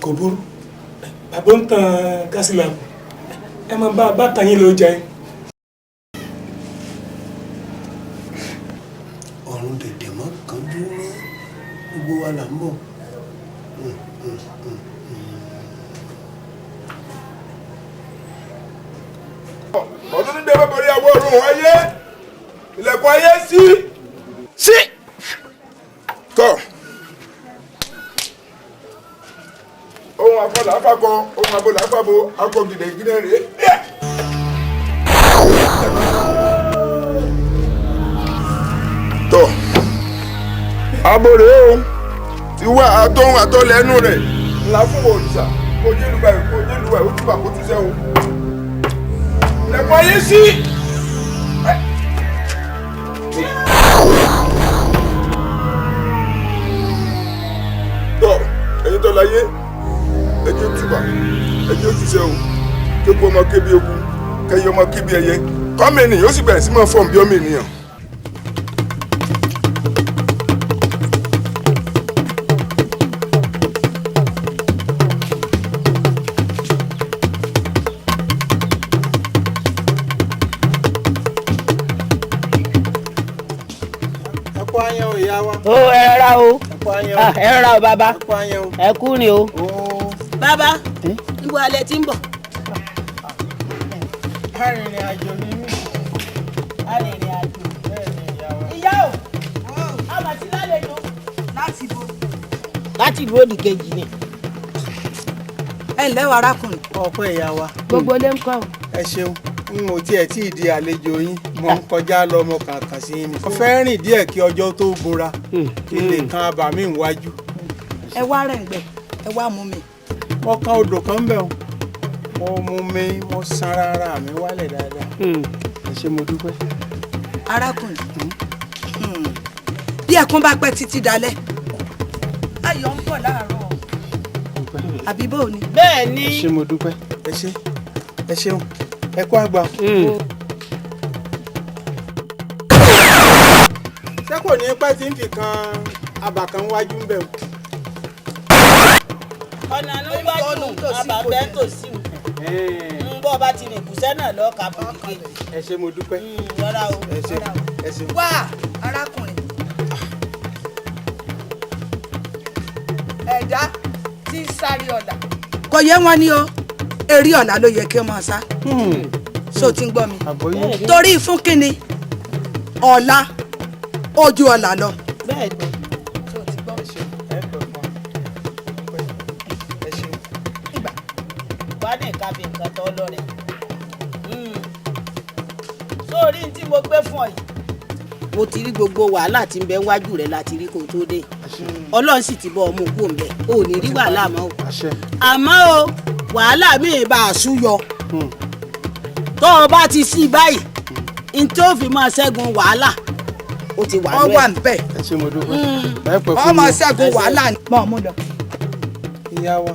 Kò burú, bàbá ń tan gáàsì làbù, ẹ máa bá bàtà yín ló jẹ. Ọ̀run dẹ̀dẹ̀ mọ́ kánjú mọ́, gbogbo wa là ń bọ̀. Ọdún ní dẹ́gbẹ́ borí àwọ̀ ọ̀run ayé, ilẹ̀kùn ayé sí. Sí. Tọ́ ohun afọlá afakọ, ohun abolá afabo, akọ gidigidi rèé. Tọ́ abo rèé o, ti wá àtọ́hún àtọ́lẹ́nu rẹ̀ ńlá fún òrìṣà kò jẹ́lúwa ẹ̀ kò jẹ́lúwa ẹ̀ ó túbà kó túṣẹ́ o. Ilẹ̀kùn ayé sí. Tọ́ ẹ̀yin tó láyé, ẹjọ́ túbà ẹjọ́ túṣẹ́ o, kéku ọmọ kébi eku, kẹyẹ ọmọ kébi ẹyẹ, kọ́mọ ènìyàn ó sì bẹ̀rẹ̀ sí máa fọ́n bí ọmọ ènìyàn. Ó ẹ rọra o, ẹ rọra o bàbá, ẹ kú ni o. Bàbá, níbo alẹ́ tí ń bọ̀? Arìnrìn àjò ni mí. Arìnrìn àjò. Ìyá o. Láti ìlú òdì kejì ni. Ẹ ǹlẹ́ o, arákùnrin. Ọpẹ́, ìyá wa. Gbogbo ilé ń kọ́ o. Ẹ ṣeun, n ò tiẹ̀ tí ì di àlejò yín, mo ń kọjá lọ, mo kàn kàn sí yín ni. Mo fẹ́ rìn díẹ̀ kí ọjọ́ tó bora, kí lè kan abàmì ìwájú. Ẹ wá rẹ̀ ń gbẹ, ẹ wá mú mi. Mo kan odò kan bẹ̀ o, mo mú mi, mo sanra, ara mi wálẹ̀ dáadáa. Ẹ ṣé, mo dúpẹ́. Arákùnrin, bí ẹkún bá pẹ́ títí dalẹ́, ayọ̀ ń bọ̀ láàárọ̀, àbí bó ni. Bẹ́ẹ̀ ni. Ẹ ṣé, mo dúpẹ́. Ẹ ṣé, ẹ ṣeun, ẹ kú àgbà. Ṣé kò ní pẹ́ tí ń fi kan abà kan wájú ń bẹ̀ o? Ọ̀nà ló wájú, àbàbẹ́ tòsí o, ń bọ́ bá ti rìn kùsẹ́ náà lọ́ọ́ ka bòdì kejì. Ẹ ṣé, mo dúpẹ́. Rọra o. Ẹ ṣé, ẹ ṣé. Wá, arákùnrin, ẹ̀dá tí ń sáré ọ̀la kò yé wọn ní o, eré ọ̀la ló yẹ kí wọ́n máa sá. So ti ń gbọ́ mi? Torí fún kínni ọ̀la ojú ọ̀la lọ. Bẹ́ẹ̀ ni. Wá ní nǹkan fi nǹkan tọ́ lọ́rẹ̀ sórí tí mo gbé fún ọ yìí. Mo ti rí gbogbo wàhálà tí ń bẹ wájú rẹ láti rí kó tó dé. Ọlọ́run sì ti bọ ọmọ òkú òǹbẹ, o ò ní rí wàhálà mọ́ o. Àmọ́ o, wàhálà míì bá a sú yọ tó o bá ti sí báyìí, n tó fi máa ṣẹ́gun wàhálà ó ti wà Ọ lóẹ̀. wà ń bẹ̀. Ẹ ṣé, mo dúpẹ́. Ẹ pẹ́ fún Ọmọ mi. ṣẹ́gun wàhálà mọ́ ọ mú lọ. Ìyá wa,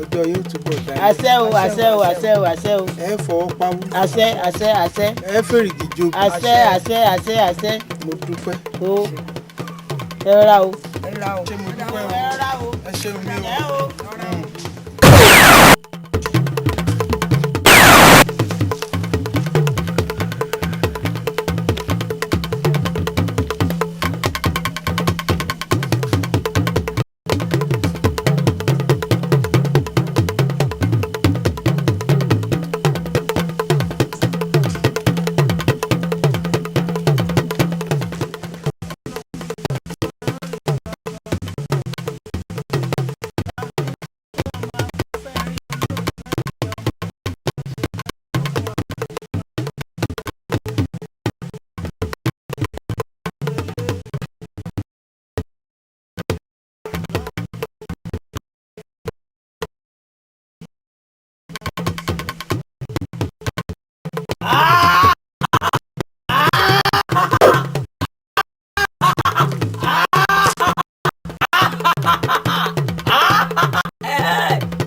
ọjọ́ yóò túbọ̀ dáa. Àṣẹ o, àṣẹ o, àṣẹ o, àṣẹ o. Ẹ fọwọ́ pawú. Àṣẹ, àṣẹ, àṣẹ. Ẹ fèrègì jobi. Àṣẹ, àṣẹ, àṣẹ, àṣẹ. Mo dúpẹ́. O, ẹ rọra o. Ẹ rọra o. Ṣé mo dúpẹ́ o. Ẹ ṣeun mi o.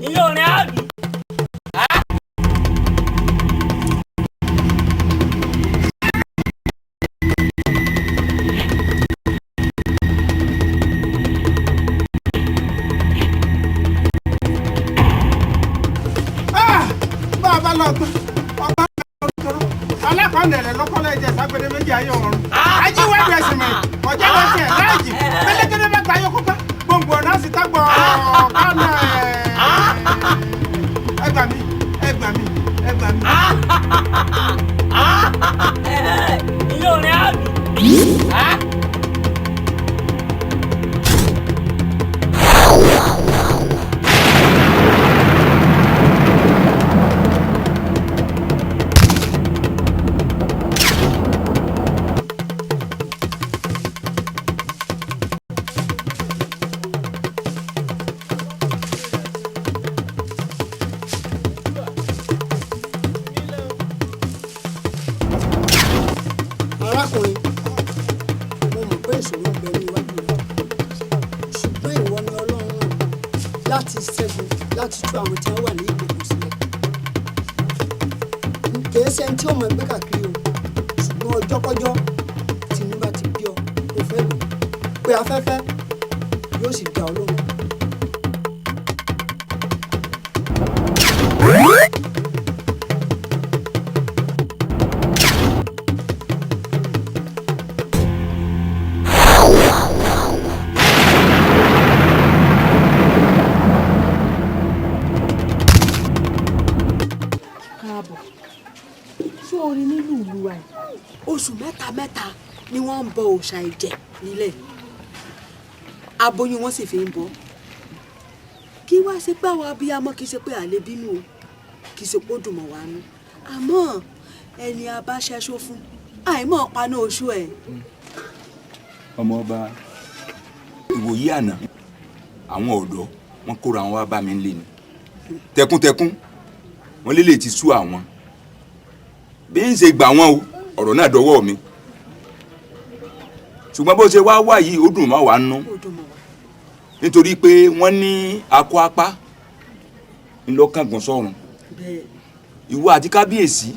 Ìyá orin àbí. Bá a bá lọ gbọ́n ọgbọ́n alákọ̀ọ́nẹ̀rẹ̀ lọ́kọ́lọ́ ẹ̀jẹ̀ ságbẹ́dẹ́ méjì ayé ọ̀run ajíwájú ẹ̀sìn mẹ́rin ọ̀jẹ̀ lọ́sẹ̀ láàjì pélégédé bá gbayọ́ kópa gbòǹgbò ọ̀nà sì tágbọ̀ kánà. Ẹ gbà mí, ẹ gbà mí, ẹ gbà mí. Ìyá orin àbí. Arákùnrin, mo mọ̀ pé ìṣòro ń bẹ ní iwájú rẹ, ṣùgbọ́n ìwọ ni Ọlọ́run rán láti ṣẹ́gun, láti tú àwọn tí wọ́n wà ní ìgbèkùn sílẹ̀. Kìí ṣe ẹni tí ó mọ̀ ẹgbẹ́ káàkiri o, ṣùgbọ́n ọjọ́kọ́jọ́ tí inú bá ti bí ọ kò fẹ́ lò pé afẹ́fẹ́ yóò sì dá ọ lóhùn. Káàbọ̀ sórí nílùú ìlú wa yìí, oṣù mẹ́ta mẹ́ta ni wọ́n ń bọ òòṣà ẹ̀jẹ̀ nílẹ̀. Aboyún wọn sì fi ń bọ́. Kí wá ṣe pé àwọn abiyamọ kì í ṣe pé àlè bínú o, kì í ṣe pé ó dùn mọ́ wa nú. Àmọ́ ẹni a bá ṣẹ́ṣó fún àìmọ̀ paná oṣù ẹ̀. Ọmọ ọba, ìwòyí àná àwọn ọ̀dọ́ wọn kóra wọn wá bá mi lé ni tẹkúntẹkún wọn lélẹ̀ ti sú àwọn bí ń ṣe gbà wọn o, ọ̀rọ̀ náà dọwọ́ mi, ṣùgbọ́n bó ṣe wá wà yìí ó dùn mọ́ wa nú, nítorí pé wọ́n ní akọ apá ńlọkàngùn sọ̀rùn. Ìwọ àti kábíyèsí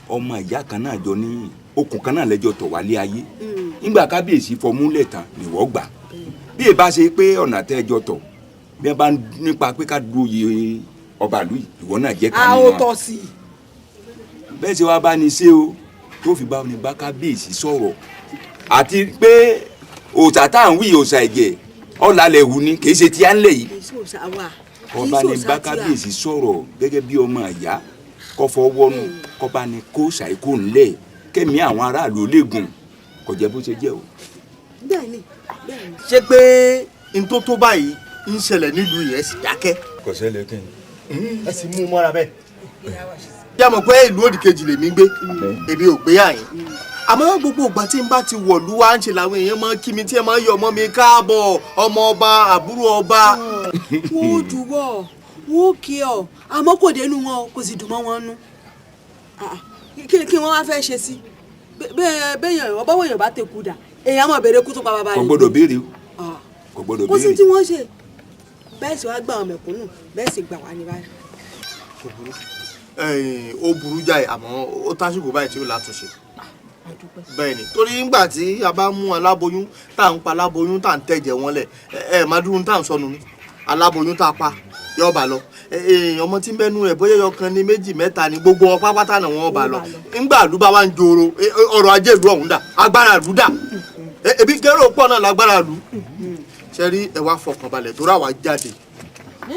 ọmọ ìyá kan náà jọ ní okùn kan náà lẹ́jọ́ tọ̀ wálé ayé. Nígbà kábíyèsí fọmúlẹ̀ tán nìwọ́ gbà. Bí ẹ bá ṣe pé ọ̀nà tẹ́jọ́ tọ̀ bí wọ́n bá nípa pé ká dúró yẹ ọba ìlú yìí, ìwọ náà jẹ́ ká nínú wọn. Bẹ́ẹ̀ ṣe wá bá ní ṣe o tó fi bá ní bá kábíyèsí sọ̀rọ̀, àti pé òòṣà tá à ń wí òòṣà ẹ̀jẹ̀ ọ̀làlẹ̀ wù ni, kì í ṣe tí à ń lẹ̀ yìí. Ọba ní bá kábíyèsí sọ̀rọ̀ gẹ́gẹ́ bí ọmọ ìyá, kọ́fọ́ wọnú kọ́ba ní kó ṣàìkó ńlẹ̀ kẹ́mi àwọn aráàlú lè gùn, kò jẹ́ bó ṣe jẹ́ o. Bẹ́ẹ̀ni bẹ́ẹ̀ni. Ṣé pé n tó tó báyìí ń ṣẹlẹ̀ nílùú yẹn sì dákẹ́. Kò ṣẹlẹ̀ kí ni. Ẹ sì mú un mọ́ra bẹ́ẹ̀. Bí a mọ̀ pé ìlú òdì kejì lèmi ń gbé, èmi ò gbé àyín. Àmọ́ gbogbo ìgbà tí n bá ti wọ̀lú wá ń ṣe làwọn èèyàn máa ń kí mi tí ẹ máa ń yọ ọmọ mi káàbọ̀, ọmọ ọba, àbúrò ọba. Wọ́n ó juwọ́, wọ́n ó kí ọ, àmọ́ kò dénú wọn, kò sì dùn mọ́ wọn nú. Kí wọ́n wá fẹ́ ṣe sí? Bẹ́ẹ̀yàn ọbọ̀wọ̀ èèyàn bá tẹ̀kú dà, èèyàn máa béèrè kú tó pa bàbá rẹ̀. Kò gbọ́dọ̀ béèrè o. Kò gbọ́dọ̀ béèrè. Kò sí tí wọ́n ṣe. Bẹ́ẹ̀ sì wá gbà àwọn mẹ̀kúnnù, bẹ́ẹ̀ sì gbà wá ní báyìí. Kò burú. Ó burú jáì, àmọ́ ó tásìkò báyìí tí ó látúnṣe. Bẹ́ẹ̀ni, torí nígbà tí a bá mú aláboyún tá à ń pa aláboyún tá à ń tẹ̀jẹ̀ wọn lẹ̀, ẹ má dúró tá à ń sọnù ni. Aláboyún tá a pa yóò bá lọ, ọmọ tí ń bẹnu rẹ̀ bóyá ọkàn ní méjì mẹ́ta ni gbogbo wọn pápátá náà wọn bá lọ. Ńgbà ìlú bá wá ń joro, ọrọ̀ ajé ìlú ọ̀hún dà, agbára ìlú dà, ebi kérò pọ̀ náà lágbára ìlú. Ṣe rí, ẹ wá fọkànbalẹ̀ torí àwa jáde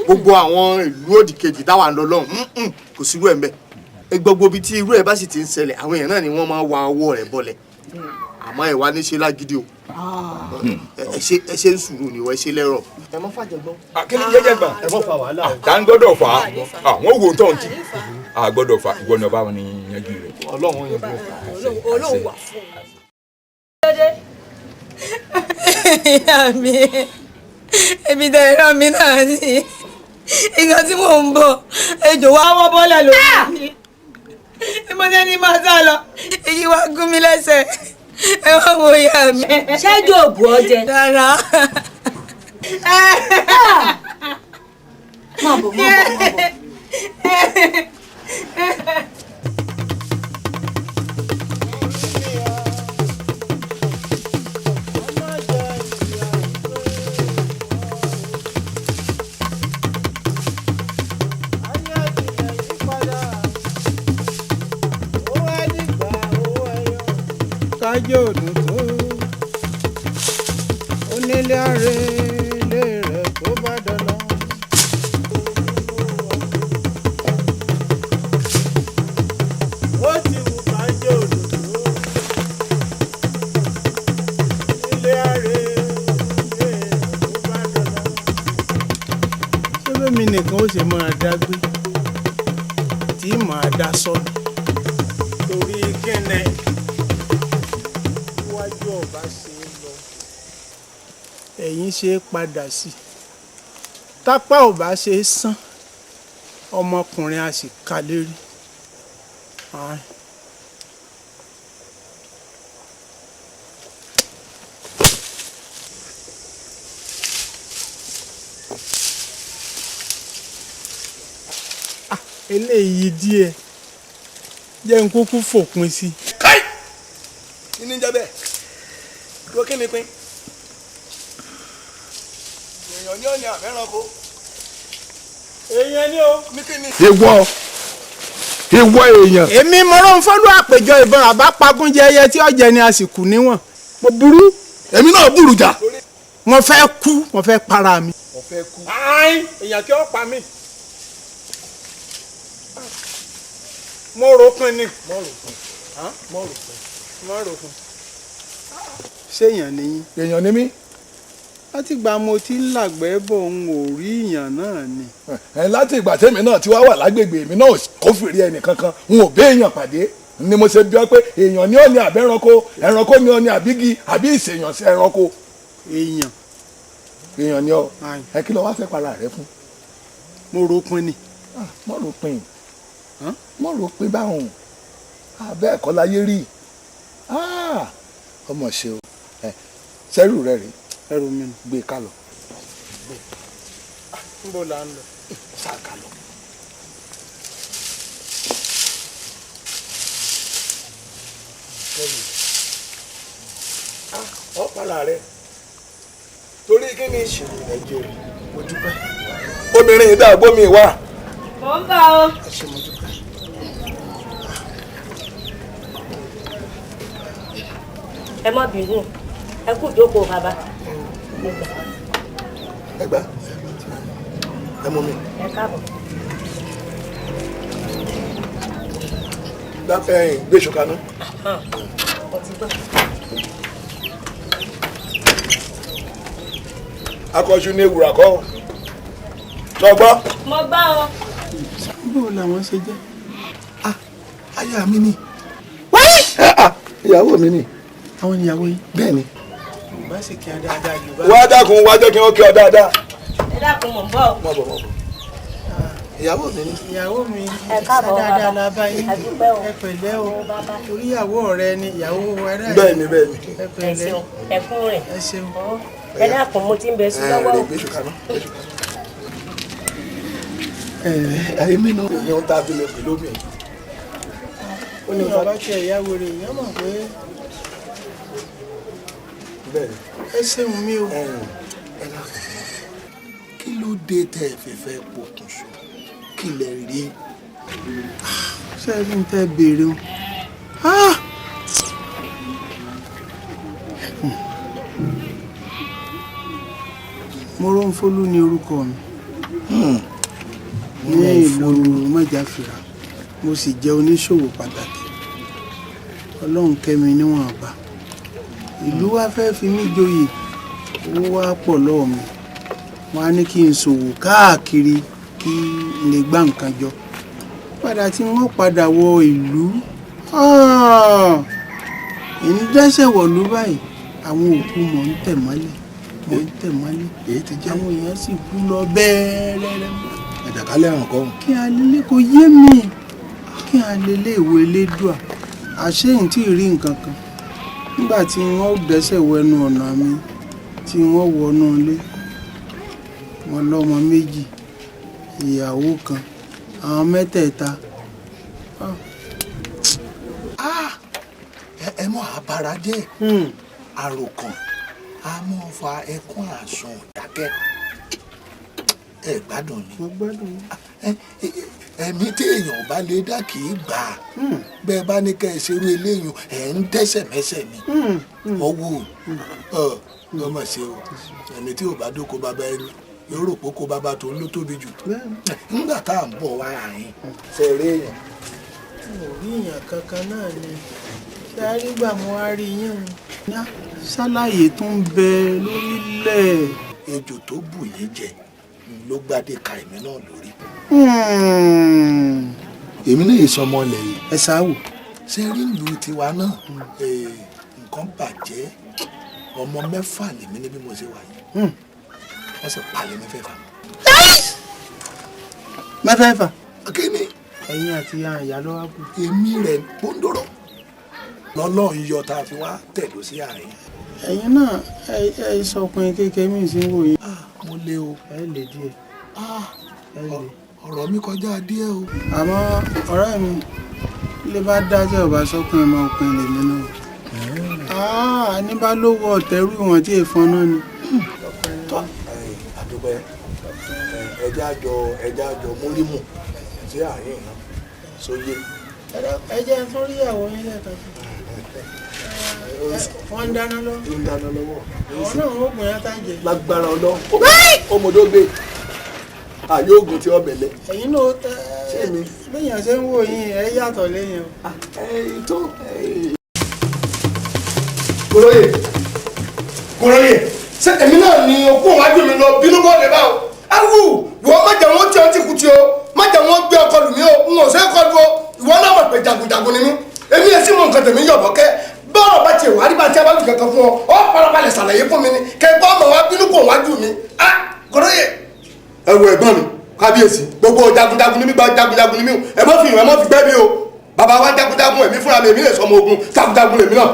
gbogbo àwọn ìlú òdì kejì táwa ń lọ lọ́hùn, kò sí irú ẹ̀ ń bẹ̀. Gbogbo ibi tí irú ẹ̀ bá sì ti ń ṣẹlẹ̀, àwọn èèyàn náà ni wọ́n máa wa ọwọ́ rẹ̀ bọlẹ̀. Àmọ́ ẹ wá ní ṣe lágídí o, ẹ ṣe ń sùúrù ni ẹ ṣe lẹ́rọ̀. Ẹ má fàjẹgbọ́n. Kí ni jẹ́jẹ́ gbà? Ẹ má fa wàhálà o. À ń gbọ́dọ̀ fà á, àwọn wo tó ń tì á gbọ́dọ̀ fà, ìwọ ni ọba wọn ni yanjú rẹ̀. Ọlọ́run yanjú rẹ̀. Ọlọ́run wà fún un. Ìyá mi, ebi tẹ ẹ̀rọ mi náà ni ìgbà tí mò ń bọ̀, ejò wá wọ́ bọ́lẹ̀ lórí mi. Ìmọ̀jẹ́ ni màá sá lọ, èyí wá gún mi lẹ́sẹ̀. Ẹ wá wo ìyá mi. Ṣáájú òbú ọjẹ. Rárá. Má bọ̀, má bọ̀, má bọ̀. Kájọ òdùn tó onílé ààrẹ ilé rẹ̀ tó bá dọ̀là. Ó ti wù kájọ òdùn tó onílé ààrẹ ilé rẹ̀ tó bá dọ̀là. Ṣé bẹ́ẹ̀ mi nìkan ó ṣe máa dá gbé tí màá dá sọ́nà torí kíni? Iwájú ọba ṣe é lọ, ẹ̀yìn ṣe é padà sí, tápá ọba ṣe é sán, ọmọkùnrin a sì ka lérí. Eléyìí díẹ̀ jẹ́ n kúkú fòpin sí. Káì! Kí ni ń jẹ́ bẹ́ẹ̀? Dúró, kí ni pín? Èèyàn ní ọ̀nà àfẹ́rànkó. Èèyàn ni o. Ní kí ni? Ìwọ ìwọ èèyàn. Èmi mọ̀rọ̀ ń fọ́lú àpèjọ ìbọn àbá pagúnjẹ ẹyẹ tí ọ̀jẹ̀ ni a sì kù níwọ̀n. Mo burú. Èmi náà burú jà. Mo fẹ́ kú, mo fẹ́ para mi. Mo fẹ́ kú. Ayin, èèyàn kí ó pa mí. Mo rò pin ni. Mo rò pin. Mo rò pin. Mo rò pin. Ṣé èèyàn ni yín? Èèyàn ni mí. Látìgbà mo ti ń làgbẹ́ bọ̀ n ò rí èèyàn náà ni. Ẹ láti ìgbà tèmi náà ti wá wà lágbègbè mi náà kófìrí ẹnì kankan, n ò bé èèyàn pàdé ni mo ṣe bí ọ pé èèyàn ni ó ní àbí ẹranko, ẹranko ni ó ní àbígi àbí ìṣèyàn sí ẹranko. Èèyàn. Èèyàn ni ọ. Ẹ kí ló wá fẹ́ para rẹ fún. Mo rò pin ni. Mo rò pin. Mo rò pin báwọn. Bẹ́ẹ̀ kọ́ láyé rí. Ọmọ ṣe o. Sẹ́rù rẹ rèé. Ẹrù mi nù. Gbé e ká lọ. Níbo là ń lọ? Sáà ká lọ. Ọ para rẹ torí kí ni. Mo dúpẹ́. Obìnrin yìí dàgbò mi wá. Mo ń bọ̀ o. Ẹ ṣé, mo dúpẹ́. Ẹ má bínú, ẹ kú ìjókòó bàbá. Ẹ gbà, ẹ mú mi. Ẹ káàbọ̀. Ẹyìn gbé iṣu kaná. Mo ti gbọ́. Akọ̀ṣu ní ewùrà kọ́ sọ gbọ́. Mo gbọ́ o. Bó làwọn ṣe jẹ́? Aya mi ni. Ìyàwó mi ni. Àwọn ìyàwó yín. Bẹ́ẹ̀ ni. Bá sì kí á dáadáa jù bá. Wá dákun, wá jẹ́ kí wọ́n kí ọ dáadáa. Ẹ dákun, mò ń bọ̀. Mọ̀ bọ̀, mọ̀ bọ̀. Ìyàwó mi ni. Ìyàwó mi. Ẹ káàbọ̀ bàbá. Dáadáa la bá yín. A dúpẹ́ o. Ẹ pẹ̀lẹ́ o. Torí ìyàwó ọ̀rẹ́ ni ìyàwó ọ̀rẹ́. Bẹ́ẹ̀ ni, bẹ́ẹ̀ ni. Ẹ pẹ̀lẹ́. Ẹ ṣeun, ẹ kún rẹ̀. Ẹ ṣeun. Ẹ dákun, mo ti ń bẹ sí lọ́wọ́ o. Ẹ èmi náà ní ohun tá a fi lè pè lómi. Ó ní bàbá tiẹ̀ ìyàwó rẹ̀ ìyá mọ̀ pé. Bẹ́ẹ̀ ni. Ẹ ṣeun mi o. Kí ló dé tẹ́ ẹ fi fẹ́ pokùnso? Kí lẹ rí? Ṣé ẹ rí n tẹ́ béèrè o? Moronfolú ni orúkọ mi. Ní ìlú Mọ́jàfìrà, mo sì jẹ́ oníṣòwò pàtàkì. Ọlọ́run kẹ́ mi níwọ̀nba. Ìlú wa fẹ́ fi mí joyè, owó wa pọ̀ lọ́wọ́ mi. Wọ́n á ní kí n ṣòwò káàkiri kí n lè gbá nǹkan jọ. Padà tí wọ́n padà wọ ìlú, ń dẹ́sẹ̀ wọ̀lú báyìí, àwọn òkú mọ̀ ń tẹ̀ mọ́lẹ̀, mọ̀ ń tẹ̀ mọ́lẹ̀. Àwọn èèyàn sì kú lọ bẹ́ẹ̀rẹ́rẹ́. Àjàkálẹ̀ àrùn kọ́. Kí a lè kó yé mi, kí a lè lé ìwé elédùà, àṣé n tí ì rí nǹkan kan. Nígbà tí wọ́n dẹ́sẹ̀ wọ ẹnu ọ̀nà mi, tí wọ́n wọnú ilé, wọ́n lọ́mọ méjì, ìyàwó kan, àwọn mẹ́tẹ̀ẹ̀ta. Ẹ mọ àbára jẹ́ àròkàn, a mọ̀ fa ẹkún àsun dákẹ́. Ẹ gbádùn ni. Mo gbádùn. Ẹ̀mí tí èèyàn bá lè dá kì í gbà. Bẹ́ẹ̀ bá ní kẹ́ ẹ ṣerú eléyìí, ẹ̀ ń dẹ́sẹ̀ mẹ́sẹ̀ ni. Ọwọ́ ọmọ ṣe o. Ẹ̀mí tí ò bá dóko bàbá ẹni yóò rò pé kó bàbá tó ń ló tóbi jù. Nígbà tá à ń bọ̀ wá àyín ṣe eré èèyàn. Mo rí èèyàn kankan náà ni. Ṣé a rí gbà mo wá rí yín o? Ṣàlàyé tó ń bẹ lórílẹ̀. Ejò tó bù yín jẹ ló gbádé ka èmi náà lórí. Èmi náà èso ọmọ ilẹ̀ yìí. Ẹ ṣáwò. Ṣé rí ìlú tiwa náà nǹkan bàjẹ́, ọmọ mẹ́fà lèmi ní bí mo ṣe wà yìí. Wọ́n sì palẹ̀ mẹ́fẹ̀ẹ̀fà. Mẹ́fẹ̀ẹ̀fà? Kí ni? Ẹ̀yin àti ìyá ló wá kù. Èmi rẹ̀ gbóndòrò lọ́lọ́run yọ tá a fi wá tẹ̀dó sí àárín. Ẹ̀yin náà ẹ sọkùnrin kékeré mi sí wò yín. Mo lé o. Ẹ lè díẹ̀. Ẹ lè. Ọ̀rọ̀ mi kọjá díẹ̀ o. Àmọ́ ọ̀rẹ́ mi lè bá dájọ́ ọba sọkùnrin ọmọ ọkùnrin lèmi náà. Ní bá lówó ọ̀tẹ̀rù ìwọ̀n tí èèfọn náà ni. Tọ́ àdúpẹ́ ẹja àjọ múrímù sí àárín náà sóyè. Ẹ jẹ́ n tún rí ìyàwó yín lẹ́ẹ̀kan sí. Wọ́n ń dáná lọ́wọ́. Ń dáná lọ́wọ́. Àwọn náà wọ́n gbìyànjú tá jẹ. Lágbára Ọlọ́run ọmọdé gbé àyè oògùn tí ọbẹ̀ lẹ. Ẹ̀yin náà tẹ léèyàn ṣe ń wò yín ẹ yàtọ̀ léèyàn. Kúróyè Kúróyè. Ṣé èmi náà ni okú òwájú mi lọ bínú bọ́ọ̀lù báwo? Awu wọ́n má jẹ́ wọ́n tí wọ́n ti kú tí o, má jẹ́ wọ́n gbé ọkọ lù mí o, n ò ṣe é kọlu o, ìwọ náà mọ̀ pé jagunjagun ni mí. Èmi ẹ̀ sì mọ nǹkan tèmi yọ̀bọ̀ kẹ́. Bọ́ọ̀rọ̀ bá tiẹ̀ wá rí bá tí a bá fi kankan fún ọ, ọ farabalẹ̀ ṣàlàyé fún mi ni, kẹ́gbọ́n ọmọ wa bínú kò wájú mi. Ah, kọ́rọ́ yẹ. Ẹ wo ẹ̀gbọ́n mi, kábíyèsí, gbogbo jagunjagun ni mí, gba jagunjagun ni mí o, ẹ má fi ìwọ̀n ẹ má fi gbẹ́ mi o. Bàbá wa jagunjagun, èmi fúnra mi, èmi lè sọmọ ogun, jagunjagun lèmi náà.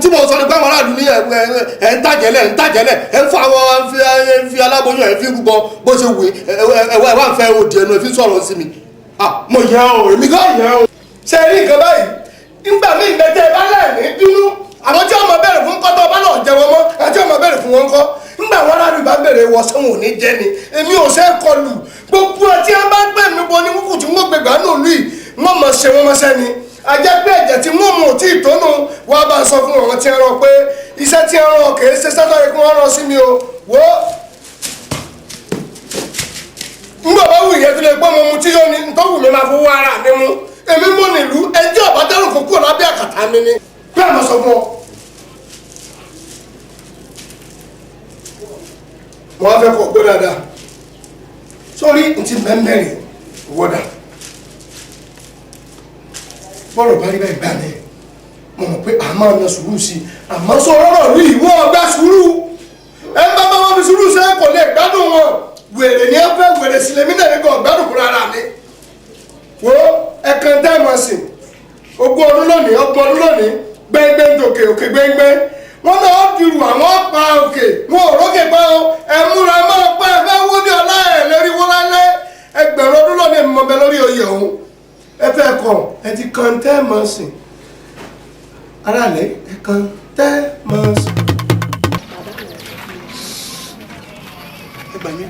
Tí mo sọ ni pé àwọn aráàlú ní ẹ ń tàjẹ̀lẹ̀, ẹ ń tàjẹ̀lẹ̀, ẹ ń fún àwọn ẹ ń fi aláboyún, ẹ ń fi rúbọ bó ṣe wù ẹ wá ń fẹ́ òdì ẹnu ẹ fi sọ̀rọ̀ sí mi. Mo yẹ o, èmi kàn yẹ o. Ṣé rí nǹkan báyìí? Nígbà míì gbẹtẹ bá lẹ́ẹ̀mí bínú, àwọn tí ọmọ bẹ̀rẹ̀ fún kọ́tọ́ bá náà jẹ wọn mọ́, àti ọmọ bẹ̀rẹ̀ fún wọn kọ́. Nígbà wọn aráàlú bá bẹ̀rẹ̀ wọ sẹ́wọ̀n ò ní jẹ́ ni, èmi ò ṣe é kọlù. Gbogbo àti ẹ bá gbẹ̀ mí bo ní kúkú tí wọ́n gbẹgbà náà lù yìí, wọ́n mọ̀ ṣe wọ́n mọ́ṣẹ́ ni. Àjẹ́ pé ẹ̀jẹ̀ tí wọ́n mú tí ìtónú wọ́n bá sọ fún àwọn tí ẹ rán pé iṣẹ́ tí ẹ rán kì í ṣe sátọ̀ yẹ kí wọ́n rán sí mi o. Wo ngbà bá wù ìyẹn tó lè gbọ́ mọ mu tí yóò ní ntọ́wù mi máa fowó ara mi mu. Èmi mọ̀ nílùú ẹjẹ́ ọ̀bá dẹ́rù kò kúrò lábẹ́ àkàtà mi ni. Bẹ́ẹ̀ mo sọ fún ọ. Mo wá fẹ́ kọ́ gbọ́ dáadáa. Sórí ntí mẹ́mẹ́rin wọ́dà. Bọ́ọ̀rọ̀ bá rí báyìí gbà mí. Mo mọ̀ pé a máa na sùúrù sí i. Àmọ́ sọ ọ̀rọ̀ rí ìwọ ọgbà sùúrù. Ẹ bá bá wọn fi sùúrù ṣe kò lè gbádùn wọn. Wèrè ni ẹ fẹ́ wèrè sílẹ̀ mí náà nígbà ọ̀gbádùn kúrò ara mi. Wo ẹ̀kan dẹ́mọ̀ sí ogún ọdún lónìí, ọgbọ̀n ọdún lónìí, gbẹ́ngbẹ́ ń dòkè òkè gbẹ́ngbẹ́. Wọ́n náà dìrù àwọn pa òkè, wọn ò rókè pa o. Ẹ múra máa pẹ́ ẹ fẹ́ wó ní ọlá ẹ̀ lérí wó lálẹ́. Ẹgbẹ̀rún ọdún lónìí mọ̀ bẹ lórí oyè ọ̀hún. Ẹ fẹ́ kàn ẹ ti kan tẹ́mọ̀ sí. Aráàlẹ́ ẹ kan tẹ́mọ̀ sí. Ẹ gbà mí.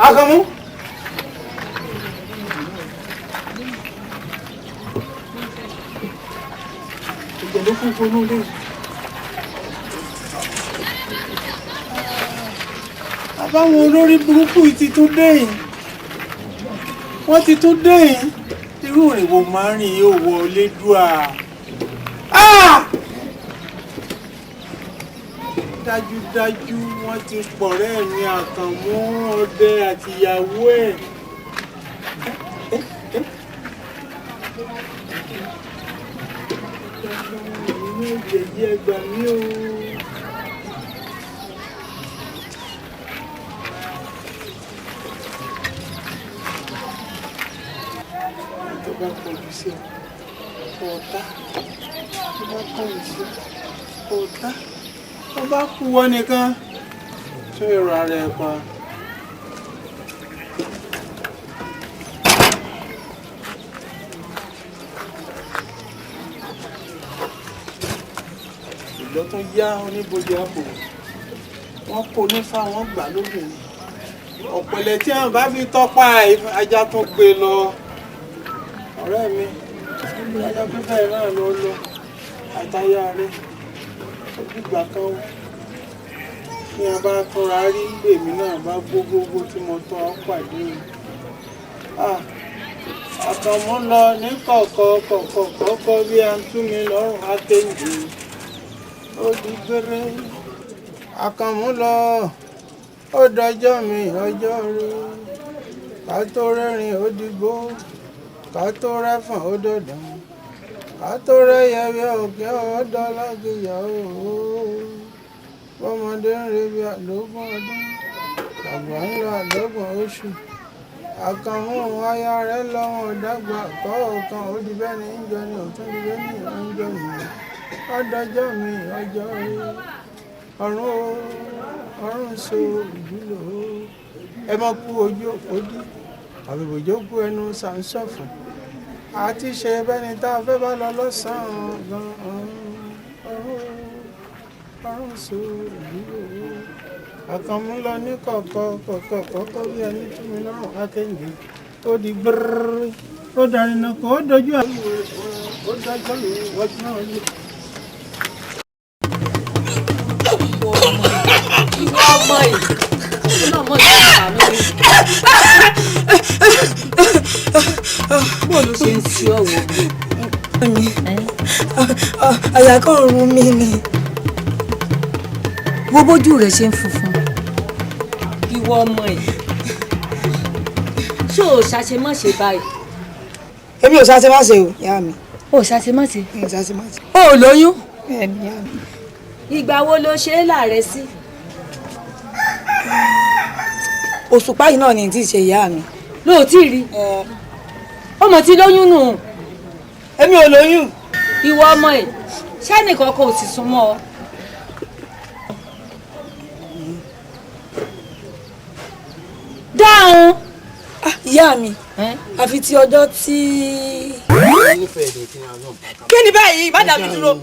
Àkànmú. Ẹ̀jẹ̀ ló kún fún inú ilé. Àbáwọn olórí burúkú yìí ti tún dé yìí. Wọ́n ti tún dé yìí. Irú ìrìn wo máa ń rìn yóò wọ Elédùà. Dájúdájú wọ́n ti pọ̀rẹ́ mi Àkànmú ọdẹ àtìyàwó ẹ̀. Ẹ̀jẹ̀ ẹgbà mí o. Tó bá kọjú sí ọ, ọ̀tá. Tó bá kọjú sí ọ, ọ̀tá. Tó bá kú wọ́n nìkan, tó èrò ara ẹ̀ pa. Ìlọ tó yá oníbojì àpò wọn kò ní fáwọn gbà lóbìnrin ọ̀pẹ̀lẹ̀ tí àwọn bá fi tọ́pa ajá tó gbé lọ ọ̀rẹ́ mi ajá pípẹ́ náà ló lọ àtàyà rẹ̀ ó dìgbà kan ó ní a bá túnra rí gbèmí náà bá gbogbogbò tí mo tọ́ ọ pàdé o Àkànmú lọ ní kọ̀kọ̀ kọ̀kọ̀ kọ̀kọ̀ bí a ń tú mi lọ́rùn akéǹde ó di gbére. Àkànmú lọ ó dọjọ́ mi ọjọ́ rí, ká tó rẹ́rìn ó dìgbò, ká tó rẹ́fọ̀n ó dọ̀dàn, ká tó rẹ́yẹ bí òkè ọ̀dọ́ lágbèyà ó. Bọ́mọdé ń rebi àdógún ọdún, àgbà ń lọ àdógún oṣù. Àkànmú aya rẹ̀ lọ́wọ́n dàgbà kọ́ ọ̀kan ó di bẹ́ẹ̀ ní ń jọ ní òtún di bẹ́ẹ̀ ní ń jọ mi. Ọdọjọ́ mi ọjọ́ rí, ọ̀run o, ọ̀run so ìdúlò o. Ẹ má kú ojú òpó dí, àbẹ̀bòjó kú ẹnu sàǹsọ̀fọ̀. Àti ṣe bẹ́ni tá a fẹ́ bá lọ lọ́sàn-án gan-an. Ọ̀run o, ọ̀run so ìdúlò o. Àkànmú lọ ní kọ̀kọ̀ kọ̀kọ̀ kọ̀kọ̀ bí ẹni tú mi lọ́rùn akéǹde. Ó di gbúrúrú, ó darí náà kó dojú àwọn ó dájọ́ mi ọjọ́ mi. Ọmọ yìí ọmọ yìí ṣàánú mi. Bó ló ṣe ń ṣe ọ̀wọ́? Mi àyà kan rún mi ni. Wo bójú rẹ̀ ṣe ń funfun. Ìwọ ọmọ ẹ̀, ṣó o ṣàṣemọ́ṣe báyìí? Èmi ò ṣàṣemáṣe o, ìyá mi. O ò ṣàṣemáṣe? Mi ò ṣàṣemáṣe. O ò lóyún? Bẹ́ẹ̀ ni, ìyá mi. Ìgbà wo ló ṣe é láàrẹ sí? Òṣùpá yìí náà ni tí ì ṣe, ìyá mi. Ló tí ì rí? Ọmọ tí lóyún nù. Èmi ò lóyún. Ìwọ ọmọ ẹ̀, ṣẹ́nìkan kò sì súnmọ́ ọ? Dáhùn. Ìyá mi, àfi ti ọjọ́ tí. Kí ni báyìí? Má dàbí dúró.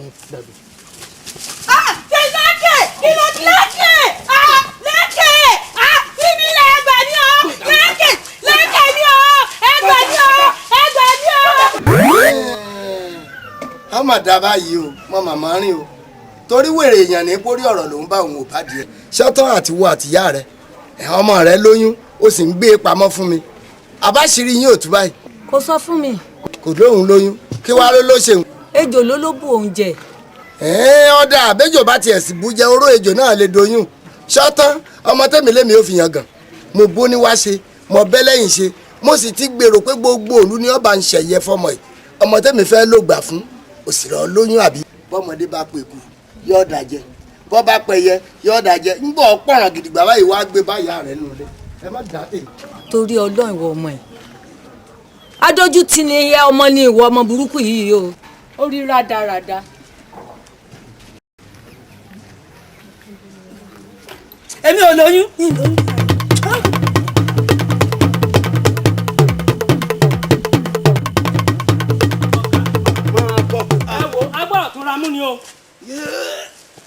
Lẹ́kẹ̀ kí ló lẹ́kẹ̀ lẹ́kẹ̀ kí ni ilẹ̀ ẹgbà ni o, lẹ́kẹ̀ lẹ́kẹ̀ ni o, ẹgbà ni o, ẹgbà ni o. A mà dá báyìí o, mọ màmá rìn o, torí wèrè èèyàn ní pórí ọ̀rọ̀ ló ń bá òun ò bá díẹ̀. Ṣọ́tàn àti wo àtìyá rẹ, ọmọ rẹ lóyún, ó sì ń gbé e pamọ́ fún mi. Àbáṣírí yín ò tú báyìí. Kò sọ fún mi. Kò lóhùn lóyún, kí wàá ló ló ṣeun. Ejò ló ló bù oúnjẹ. Ọ̀dà àbẹ́jọ́ bá tiẹ̀ sì bú jẹ, oró ejò náà lè doyún. Ṣọ́tàn, ọmọ tẹ́mi lémi ó fi yàn gàn. Mo bó ní wá ṣe, mo bẹ́ lẹ́yìn ṣe, mo sì ti gbèrò pé gbogbo òlu ni ọba ń ṣẹ̀yẹ fọmọ yìí. Ọmọ tẹ́mi fẹ́ ló gbà fún, òsì rọ̀ lóyún àbí. Bọ́mọdé bá pè kú, yóò dàjẹ́. Bọ́ bá pẹyẹ, yóò dàjẹ́. Ń bọ̀ pọ̀ràn gidigba báyìí wá gbé báyà rẹ̀ nù lé. Ẹ má dà tèmi. Torí Ọlọ́run, ìwọ ọmọ ẹ̀, adójútì ni ẹ, ọmọ ni ìwọ, ọmọ burúkú yìí o, ó rí rádaràda. Èmi ò lóyún. Ẹ wo, agbọ́dọ̀ tún ra mú ni o,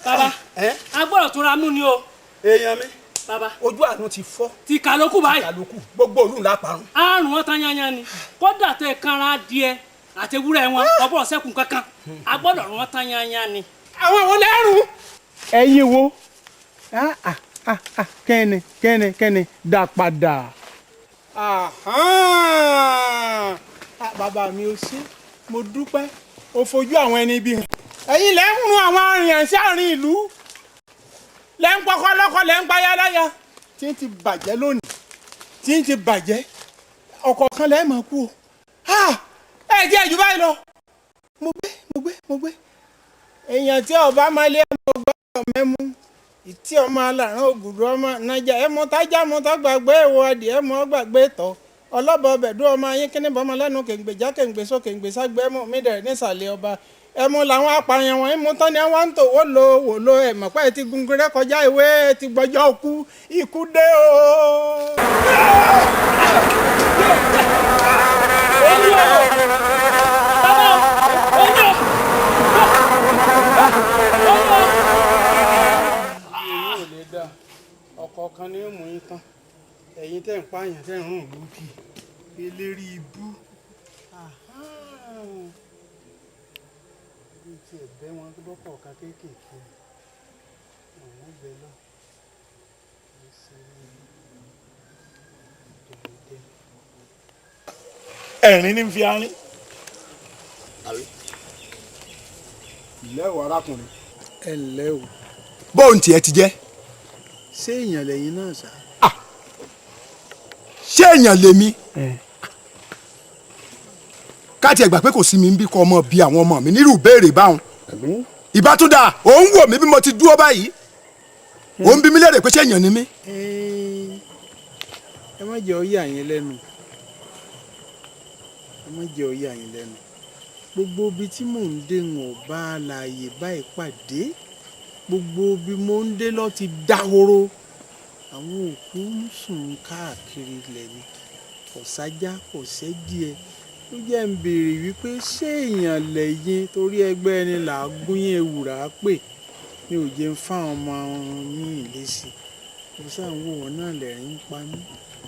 bàbá, agbọ́dọ̀ tún ra mú ni o. Èèyàn mi. Bàbá. Ojú àánú ti fọ́. Ti kàlókù báyìí. Ti kàlókù, gbogbo òlù ńlá parun. Àrùn wọn tán yányán ni, kódà tẹ kanra díẹ̀ àti ewúrẹ́ wọn ọgbọ́dọ̀ sẹ́kùn kankan, agbọ́dọ̀ rún wọn tán yányán ni. Àwọn wo lẹ́rù? Ẹ̀yin wo? Kẹ́ni kẹ́ni kẹ́ni dá padà. Bàbá mi, ò ṣe, mo dúpẹ́, o fojú àwọn ẹni bí hàn. Ẹ̀yin lẹ́ ń rún àwọn arìnrìn sí àárín ìlú, lẹ́ ń pọkọ lọ́kọ, lẹ́ ń payá láya, tí ń ti bàjẹ́ lónìí, tí ń ti bàjẹ́ ọ̀kọ̀ọ̀kan lẹ́ mọ̀ kú o. Ẹ jẹ́ ẹ̀jú báyìí lọ. Mo gbé, mo gbé, mo gbé. Èèyàn tí ọba máa lé ẹmu gbọ́dọ̀ mẹ́mú ìtí ọmọ aláràn ògùdù ọmọ nàjà ẹmu tájà mu tó gbàgbé ìwọ adìẹ mu gbàgbé tọ ọlọ́bọ̀ ọbẹ̀ dún ọmọ ayé kíní bọ́mọ lẹ́nu kèǹgbè já kèǹgbè só kèǹgbè ságbé ẹmu mi dẹ̀rẹ̀ nísàlẹ̀ ọba ẹmu làwọn apààyàn wọn ẹmu tán ni wọn ń tò wó lo wò lo ẹ mọ̀ pé ẹ ti gungurẹ́ kọjá ìwé, ẹ ti gbọ́jọ́ ikú, ikú dé o. Ọ̀kọ̀ọ̀kan ni ó mú yín tán, ẹ̀yin tẹ́ ń pààyàn, tẹ́ ń rún ìlú kì eléré ibú. Bí tiẹ̀ bẹ́ wọn lọ́kọ̀ọ̀kan kéékèèké ni àwọn bẹ lọ. Ẹ̀rín ní fi arín. Ǹlẹ́ o, arákùnrin. Ẹ ǹlẹ́ o. Bóun tiẹ̀ ti jẹ́? Ṣé èèyàn lẹ́yìn náà sá? Ṣé èèyàn lèmi? Ká tiẹ̀ gbà pé kò sí mi ń bí kọ́ ọmọ bí àwọn ọmọ mi nírú béèrè báwọn. Ìbátúndà, òun wò mí bí mo ti dúró báyìí. Òun bí mi léèrè pé ṣé èèyàn ni mí. Ẹ má jẹ́ ó yà yín lẹ́nu, ẹ má jẹ́ ó yà yín lẹ́nu. Gbogbo ibi tí mò ń dé, ń ò bá àlàyé báyìí pàdé. Gbogbo ibi mò ń dé lọ ti dahoro, àwọn òkú ń sùn káàkiri ilẹ̀ ni, kò sájà, kò sẹ́díẹ̀. Ló jẹ́ ń béèrè wípé ṣé èèyàn lẹ́yìn, torí ẹgbẹ́ ẹni là á gún yín ewùrà á pè ní òjé ń fáwọn ọmọ yín lésì. Mo sáà ń wò wọ́n náà, lẹ́rìn ń pa mí.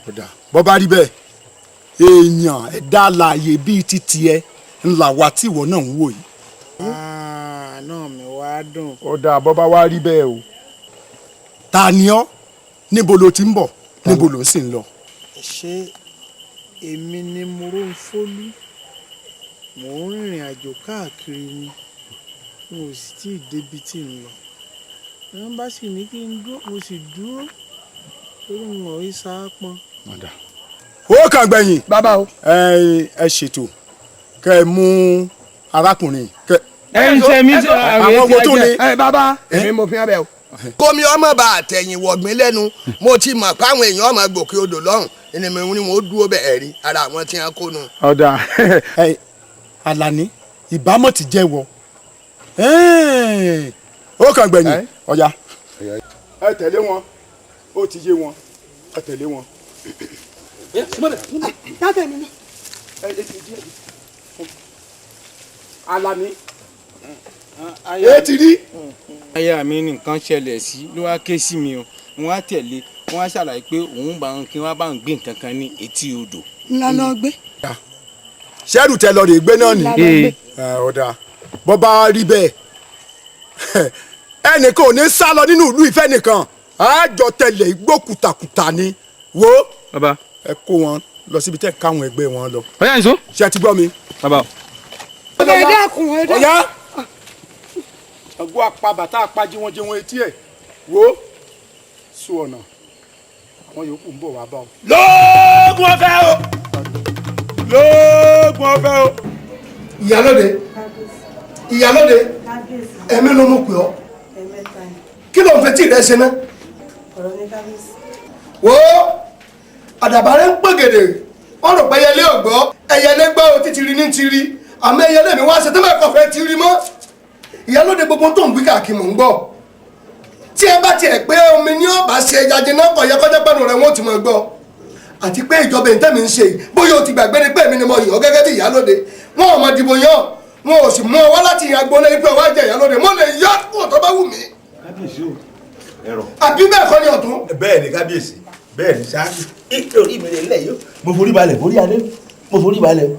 Ọ̀dà, bọ́ bá rí bẹ́ẹ̀, èèyàn ẹ̀dá alààyè bíi ti tiẹ̀ ńlá wa tí ìwọ náà ń wò yìí. Náà mi wá dùn. Ọ̀dà, bọ́ bá wá rí bẹ́ẹ̀ o. Ta ni ọ́? Níbo lo ti ń bọ̀? Níbo lo sì ń lọ? Ṣé èmi ni Moronfólú? Mò ń rìnrìn àjò káàkiri ni, n ò sì tí ì débi tí ń lọ. Wọ́n bá sì ní kí n dúró, mo sì dúró torí n ò í sá pọn. Ó kàn gbẹ̀yìn. Bàbá o. Ẹ ṣètò kẹ ẹ mú arákùnrin kẹ. Ẹ ń ṣe mí sí àwọn wo tó ni. Ẹ bàbá, èmi mo fi hàn bẹ́ẹ̀ o. Kómi ọmọ bá àtẹ̀yìn wọ̀gbìn lẹ́nu, mo ti mọ̀ páwọn èèyàn ọmọ gòkè odò lọ́hùn ẹni mi ni wọ́n dúró bẹ́ẹ̀ rí ara àwọn tí wọ́n kó nu. Ọ̀dà Àlàní, ìbámọ̀ ti jẹ́ wọ. Ó kàn gbẹ̀yìn ọ̀yà. Ẹ tẹ̀lé wọn, ó ti yé wọn, ẹ tẹ̀lé wọn. Àlàní, ẹ ti rí. Aya mi ní nǹkan ṣẹlẹ̀ sí ló wá ké sí mi o, wọ́n á tẹ̀lé, wọ́n á ṣàlàyé pé òun bá ń kí wọ́n bá ń gbé nǹkan kan ní etí odò. Ńlá lọ gbé. Ṣẹ́rù tẹ lọ rè gbé náà ni. Ọ̀dà bọ́ bá rí bẹ́ẹ̀, ẹnìkan ò ní sá lọ nínú ìlú ìfẹ́ nìkan, àjọ tẹlẹ̀ igbó kùtàkùtà ni wo. Bàbá. Ẹ kó wọn lọ síbi tẹ́ káwọn ẹgbẹ́ wọn lọ. Ọ̀yá nìṣó. Ṣé ẹ ti gbọ́ mi. Bàbá. Ẹ dákun, ẹ dákun. Ọ̀yá ọgbọ́n apá bàtà apá jíwọ́n jíwọ́n etí ẹ̀ wo sùn ọ̀nà àwọn yòókù ń bọ̀ wá bá ọ. Lóògùn ọ̀fẹ́ o, lóògùn ọ̀fẹ́ o. Ìyálóde, ìyálóde, ẹ̀mí ló mú pè ọ́, kí ló ń fẹ́ tí ì rẹ ṣe ná. Ọ̀rọ̀ ní kábíyèsí. Wo àdàbà rẹ ń pègèdè, wọ́n rò pé ẹyẹlé ọ̀gbọ́, ẹyẹlé gbọ́ o títí rí ní ti rí, àmọ́ ẹyẹlé mi wá ṣe tó bẹ́ẹ̀ kọ́ fẹ́ ti rí mọ́. Ìyálóde, gbogbo tó ń wí káàkiri mò ń gbọ́. Tí ẹ bá tiẹ̀ pé omi ní ọ̀bà ṣe ẹja jiná kọ̀ yẹ kọjá pẹ̀lú rẹ̀ wọ́n ti mọ̀ gbọ́. Àti pé ìjọba ìtẹ́mi ń ṣe yìí, bóyá o ti gbàgbé ni pé èmi ni mo yàn ọ́ gẹ́gẹ́ bí ìyálóde. Wọn ò mọ̀ dìbò yàn, wọn ò sì mú ọ wá láti yàn agboolé pé ọwọ́ jẹ ìyálóde, mo lè yọ kó tó bá wù mí. Kábíyèsí o, ẹ̀rọ. Àbí bẹ́ẹ̀ kọ́ ni ọ̀tún. Bẹ́ẹ̀ ni kábíyèsí, bẹ́ẹ̀ ni ṣáájú. Orí mi rè lẹ̀ yìí, mo forí balẹ̀ forí adé, mo forí balẹ̀.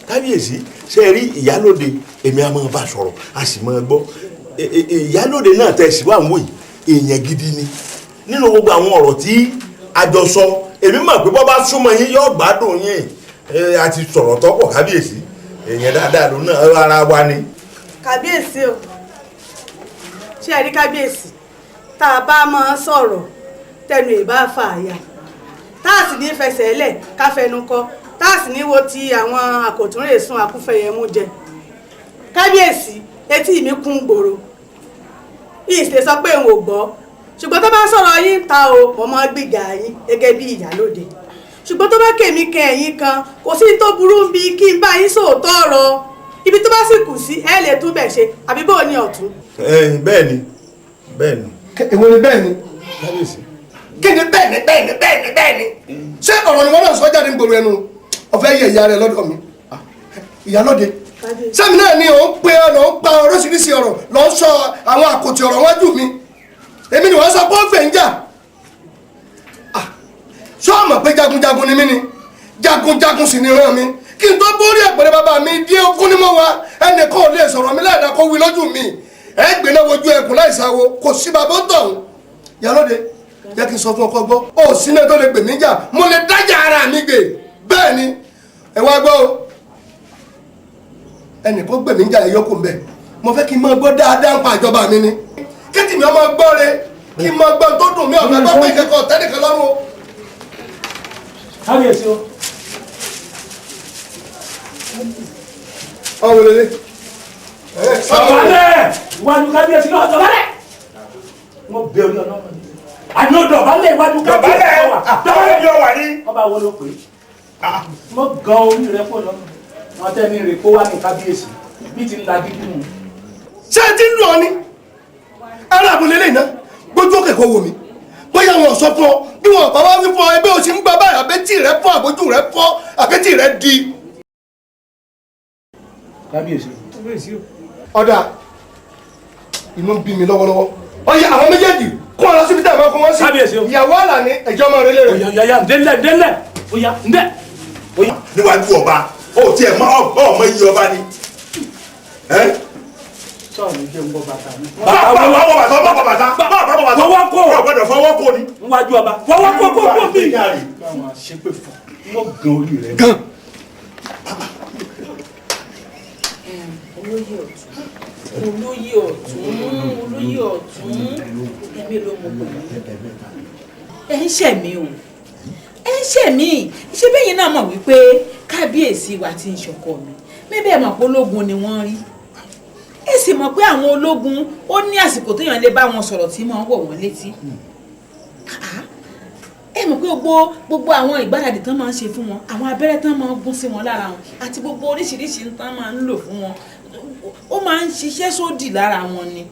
Kábíyèsí, ṣe rí ìyálóde, èmi á máa bá sọ̀rọ̀, a sì máa gbọ́. Ìyálóde náà tẹ̀ sí wà ń wò yìí, èèyàn gidi ni. Nínú gbogbo àwọn ọ̀rọ̀ tí a jọ sọ, èmi mọ̀ pé bọ́ bá súnmọ́ yín yóò gbádùn yín. A ti sọ̀rọ̀ tọ́pọ̀ kábíyèsí, èèyàn dáadáa ló náà ara wa ni. Kábíyèsí o, ṣé ẹ rí kábíyèsí, tá a bá máa sọ̀rọ̀ tẹnu ìbá fà á yà, tá a sì ní fẹsẹ̀ lẹ̀ ká fẹnu kọ, tá a sì ní wo ti àwọn àkòtúnrè sun àkúfẹ̀yẹmú jẹ. Kábíyèsí, etí mi kún gbòòrò, ìṣe sọ pé n ò gbọ́, ṣùgbọ́n tó bá sọ̀rọ̀ yín ta o, mo máa gbìgà yín gẹ́gẹ́ bí ìyálóde. Ṣùgbọ́n tó bá kèmí kẹ ẹ̀yìn kan, kò sí tó burú bí kí n bá yín sòótọ́ ọ̀rọ̀. Ibi tó bá sì kù sí ẹ lè tún bẹ̀ ṣe, àbí bó ni ọ̀tún. Bẹ́ẹ̀ ni, bẹ́ẹ̀ ni. Èwo ni bẹ́ẹ̀ ni? Kábíyèsí. Kí ni bẹ́ẹ̀ ni, bẹ́ẹ̀ ni, bẹ́ẹ̀ ni, bẹ́ẹ̀ ni? Ṣé ọ̀rọ̀ ni wọ́n náà sọ jáde ń gbòòrò ẹnu? Ọ̀fẹ́ yẹ ìyá rẹ lọ́dọ̀ mi. Ìyálóde, sẹ́mi náà ni ò ń pe ọ, ló ń pa oríṣiríṣi ọ̀rọ̀, ló ń sọ àwọn àkòtì ọ̀rọ̀ wájú mi. Èmi ni wọ́n sọ pé ó gbè ń jà. Ṣé o mọ̀ pé jagunjagun ni mí ni? Jagunjagun sì ni ràn mí. Kí n tó borí ẹ̀pẹ̀rẹ̀ bàbá mi dé ogún ní mọ́ wa, ẹnìkan ò lè sọ̀rọ̀ mi láìda kó wí lójú mi. Ẹ gbéná wojú ẹkùn láì sáwo, kò sí bàbá ń tọ̀hún. Ìyálóde, jẹ́ kí n sọ fún ọkọ gbọ́, ó sì náà tó lè gbè mí jà, mo lè dájà ara mi gbè. Bẹ́ẹ̀ ni, ẹ wá gbọ́ o, ẹnìkan gbè mí jà, ẹ yọkùn bẹ́ẹ̀. Mo fẹ́ kí n máa gbọ́ dáadáa ń pa ìjọba mi ni. Kí tìmí ọmọ gbọ́ re, kí n máa gbọ́ tó dùn mí, ọ̀fẹ́ gbọ́ pé ìkẹ́kọ̀ọ́ tẹ́nìkan lọ́rùn o. Kábíyèsí o. Ọ̀hún lélẹ̀. Dọ̀bálẹ̀ iwájú kábíyèsí náà, dọ̀bálẹ̀. Wọ́n bẹ orí ọlọ́mọ ni. Àní ó dọ̀bálẹ̀ iwájú kábíyèsí náà wà. Dọ̀bálẹ̀ yóò wà ní. Ọba wo ló pè é? Mo gan orí rẹ kó lọ́nà. Wọ́n tẹ́ ní rè kó wá ní kábíyèsí bí ti ń la gígùn mu. Ṣé ẹ ti ń lù ọ ni? Ara àbúlé lè ná, gbójú òkè kò wò mí. Bóyá wọn ò sọ fún ọ, bí wọn ò bá wá wí fún ọ, ẹgbẹ́ òsì ń gbà báyìí, àbẹ́tì rẹ fọ́, àbójú rẹ fọ́, àbẹ́tì rẹ di. Kábíyèsí. Ọ̀dà, inú ń bí mi lọ́wọ́lọ́wọ́. Ọ̀yà àwọn méjèèjì kó wọn lọ síbi tí àwọn kó wọn sí. Kábíyèsí o. Ìyàwó Àlàní ẹ̀jọ́ máa relé rẹ̀. Oya ya ndélẹ̀ ndélẹ̀ oya ndẹ́. Níwájú ọba, ó tiẹ̀ mọ ọmọ iye ọba ni. Sọ̀rọ̀ mi jẹ́ ń bọ́ bàtà mi. Bàbá bàtà bàbá bàtà bàbá bàtà. Fọwọ́ kó. Ọ̀gbọ́dọ̀ fọwọ́ kó ni. Níwájú ọba fọwọ́ kó kó kó mi. Báwọn aṣépè fún wọ́n gan orí rẹ̀. Gan. Olóyè ọ̀tún, Olóyè ọ̀tún, olóyè ọ̀tún, ẹ̀mí ló mọ̀ pé ẹ ń ṣẹ̀ mí o, ẹ ń ṣẹ̀ mí. Ṣé bẹ́yìn náà mọ̀ wípé kábíyèsí wa ti ń ṣọkọ mi, bẹ́ẹ̀ mọ̀ pé ológun ni wọ́n rí. Ẹ sì mọ̀ pé àwọn ológun ó ní àsìkò téèyàn lè bá wọn sọ̀rọ̀ tí máa ń wọ̀ wọ́n létí. Ẹ mọ̀ pé gbogbo àwọn ìgbáradì tán máa ń ṣe fún wọn, àwọn abẹ́rẹ́ tán máa ń gún sí wọn lára wọn, àti gbogbo oríṣiríṣi tán máa ń lò fún wọn, ó máa ń ṣiṣẹ́ sódì lára wọn ni.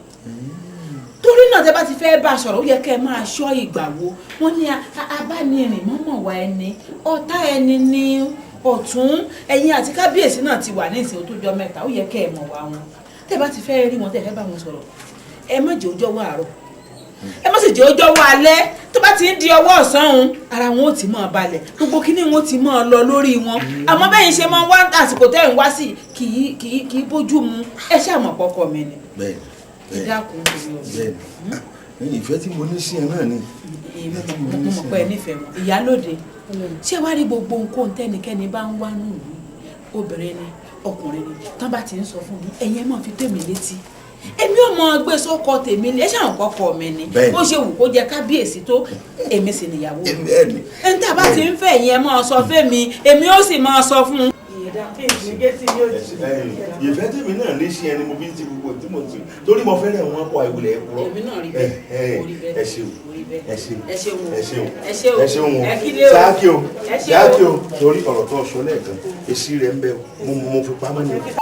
Torí náà tẹ́ bá ti fẹ́ bá a sọ̀rọ̀, ó yẹ kẹ́ ẹ máa ṣọ́ ìgbà wo. Wọ́n ní abánirìn mọ́mọ́ wa ẹni, ọ̀tá ẹni ní ọ̀tún. Ẹ̀yin àti kábíyèsí náà ti wà ní ìsìn tó jọ mẹ́ta, ó yẹ kẹ́ ẹ mọ̀ wá wọn. Tẹ́ bá ti fẹ́ rí wọn, tẹ́ fẹ́ bá wọn sọ̀rọ̀, ẹ má jẹ́ ó jọ̀wọ́ àárọ̀, ẹ má sì jẹ́ ó jọ̀wọ́ alẹ́. Tó bá ti ń di ọwọ́ ọ̀sán òun, ara wọn ò ti máa balẹ̀, gbogbo kíní wọn ò ti máa lọ lórí wọn. Àmọ́ bẹ́yìn ṣe máa ń wá àsìkò tẹ́ ń wá sí kì í bójú mu. Ẹ ṣàmọ̀ pọkọ mi ni. Bẹ́ẹ̀ni, bẹ́ẹ̀ni, ìfẹ́ tí mo ní sí ẹ náà ni. Mo mọ̀ pé ẹ nífẹ̀ẹ́ wọn. Ìyálóde, ṣé wàá rí gbogbo nǹkan tẹ́nikẹ́ni bá ń wá nù mí, obìnrin ni ọkùnrin ni, tán bá ti ń sọ fún mi, ẹ̀yin ẹ máa fi tèmi létí. Èmi ò mọ gbé sọkọ tèmi ni, ẹ ṣàwọn kọkọ mi ni. Bó ṣe wù kó jẹ kábíyèsí tó, èmi sì níyàwó mi. Ẹni tá a bá ti ń fẹ́ yẹn máa sọ fẹ́mi, èmi ó sì máa sọ fún un. Ìfẹ́ tèmi náà ní sí ẹni mo fi ń ti gbogbo tí mo ti torí mo fẹ́rẹ̀ wọn kọ ìwúlẹ̀ ẹ̀kúrọ́. Ẹ ṣeun, ẹ ṣeun, ẹ ṣeun, ẹ ṣeun o, ṣáàkì o, ṣáàkì o, torí ọ̀rọ̀ tó sọ lẹ́ẹ̀kan èsì rẹ̀ ń bẹ o, mo fi pamọ́ ni o.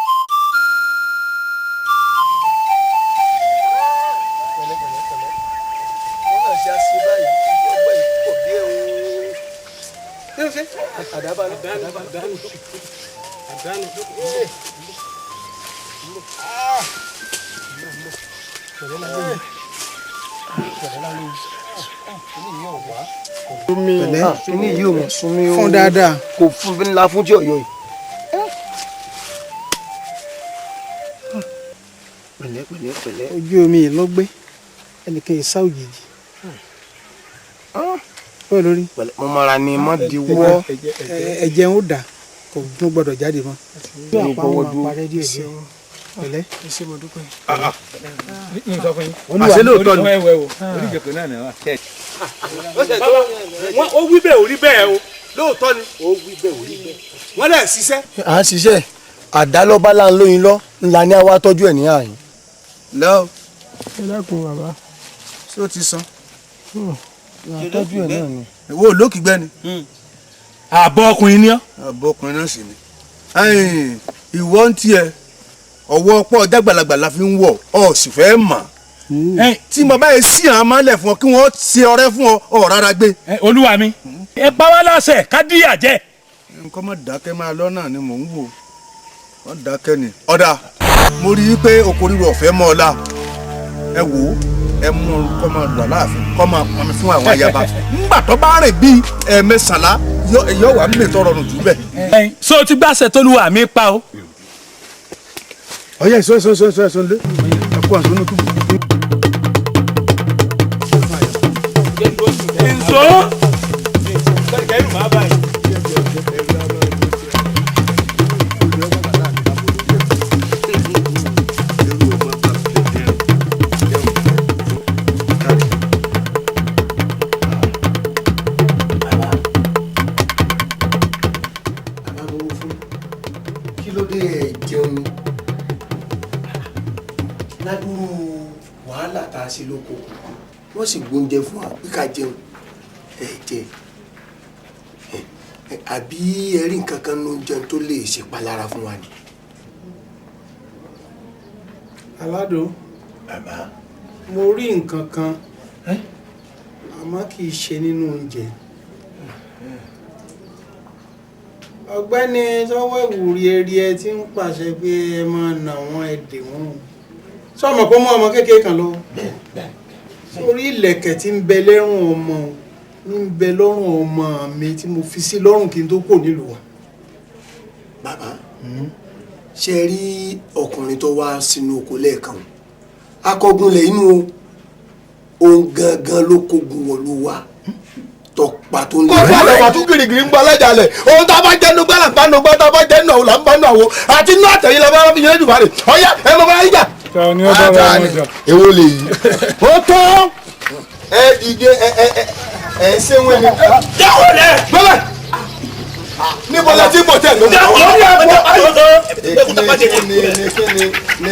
Kíní yìí ò mọ̀ sún mi o. Fún dáadáa. Kò fún ńlá fún tí ọ̀yọ́ yìí. Pẹ̀lẹ́ pẹ̀lẹ́ pẹ̀lẹ́. Ojú omi yìí ló gbé ẹnìkan ìsá òjijì. Bẹ́ẹ̀ lórí. Mo mọra ni mo di wọ́. Ẹ̀jẹ̀ ń dà, kò tún gbọ́dọ̀ jáde mọ́. Bí àpá wọn máa parẹ́ díẹ̀ díẹ̀. Pẹ̀lẹ́. Àṣé lóòótọ́ ni. Ó wí bẹ́ẹ̀, ó rí bẹ́ẹ̀ o, lóòótọ́ ni. Ó wí bẹ́ẹ̀, ó rí bẹ́ẹ̀. Wọ́n lẹ̀ ṣiṣẹ́. À ń ṣiṣẹ́ àdálọ́bá là ń lóyin lọ ńlá ní àwa tọ́jú ẹ̀ ní àyín. Lọ. Ẹ dákun bàbá. Ṣé o ti san? Tọ́jú ẹ̀ náà ni. Ìwọ olókìgbẹ́ ni. Àbọ̀ ọkùnrin ni ọ́. Àbọ̀ ọkùnrin náà sì ni. Ìwọ ń tiẹ̀ ọwọ́ pọ̀ dàgbàlagbà la fi ń wọ̀ ọ́ sì fẹ́ mọ̀. Tí mo bá yẹ sí àwọn amálẹ̀ fún ọ kí wọ́n ṣe ọrẹ fún ọ ọ rárá gbé. Olúwa mi, ẹ pa wá láṣẹ ká díyà jẹ. Nǹkan mọ̀ dákẹ́ máa lọ́nà ni mò ń wò wọ́n dákẹ́ ni. Ọ̀dà mo rí i pé oko ríro ọ̀fẹ́ mọ́ ọ la, ẹ wò ó, ẹ mú un kọ́ máa lọ láàfin kọ́ máa pọnmi fún àwọn ayaba. Ńgbà tó bá rìn bíi ẹ̀ẹ̀mẹsànlá yóò wà mímì tó rọrùn jù bẹ́ẹ̀. So ti gbàṣẹ tólúwa mi pa o. Ọyẹ ìṣó ìṣó ìṣó ìṣó ìṣó ńlẹ ẹ kó àṣọ nínú túbú. Nso. Kí ló dé ẹ jẹun ni? Ládùúrú wàhálà tá a ṣe lóko, wọ́n sì gbóúnjẹ fún wa pé ká jẹun, ẹ jẹ. Àbí ẹ rí nǹkan kan ní oúnjẹ tó lè ṣèpalára fún wa ni. Aládò. Bàbá. Mo rí nǹkan kan, àmọ́ kì í ṣe nínú oúnjẹ. Ọ̀gbẹ́ni sọ́wọ́ ìwúrí eré ẹ ti ń pàṣẹ pé ẹ máa nà wọ́n, ẹ dè wọ́n. Sọ́mọ̀ pé mú ọmọ kékeré kan lọ. Sórí ìlẹ̀kẹ̀ tí ń bẹ lẹ́rùn ọmọ ní ń bẹ lọ́rùn ọmọ mi tí mo fi sí lọ́rùn kí n tó kò nílùú wa. Bàbá, ṣe rí ọkùnrin tó wá sínú oko lẹ́ẹ̀kan, akọgun lẹ̀ inú òun gangan ló kógun wọ̀lú wa tọpa tó ń lé. Kó tó àlọ́ tún gírígírí ń gbọ́ alájàlẹ̀ ohun tá a bá jẹ́ nugbá là ń bá nugbá, tá a bá jẹ́ nù àwò là ń bá nù àwò, àti inú àtẹ̀yìn la bá fi yẹn jù bá rè. Ọ̀yá ẹ mọ bá yín jà. Ta ni ó bára wọn jà. Èwo lè yí. Ó tán. Ẹ dìde ẹ ẹ ẹ ẹ ṣé wọn ni. Dáwọ́ lẹ̀. Bọ́lá. Níbo la ti bọ̀ tẹ̀ ló. Dáwọ́ lẹ̀. Ní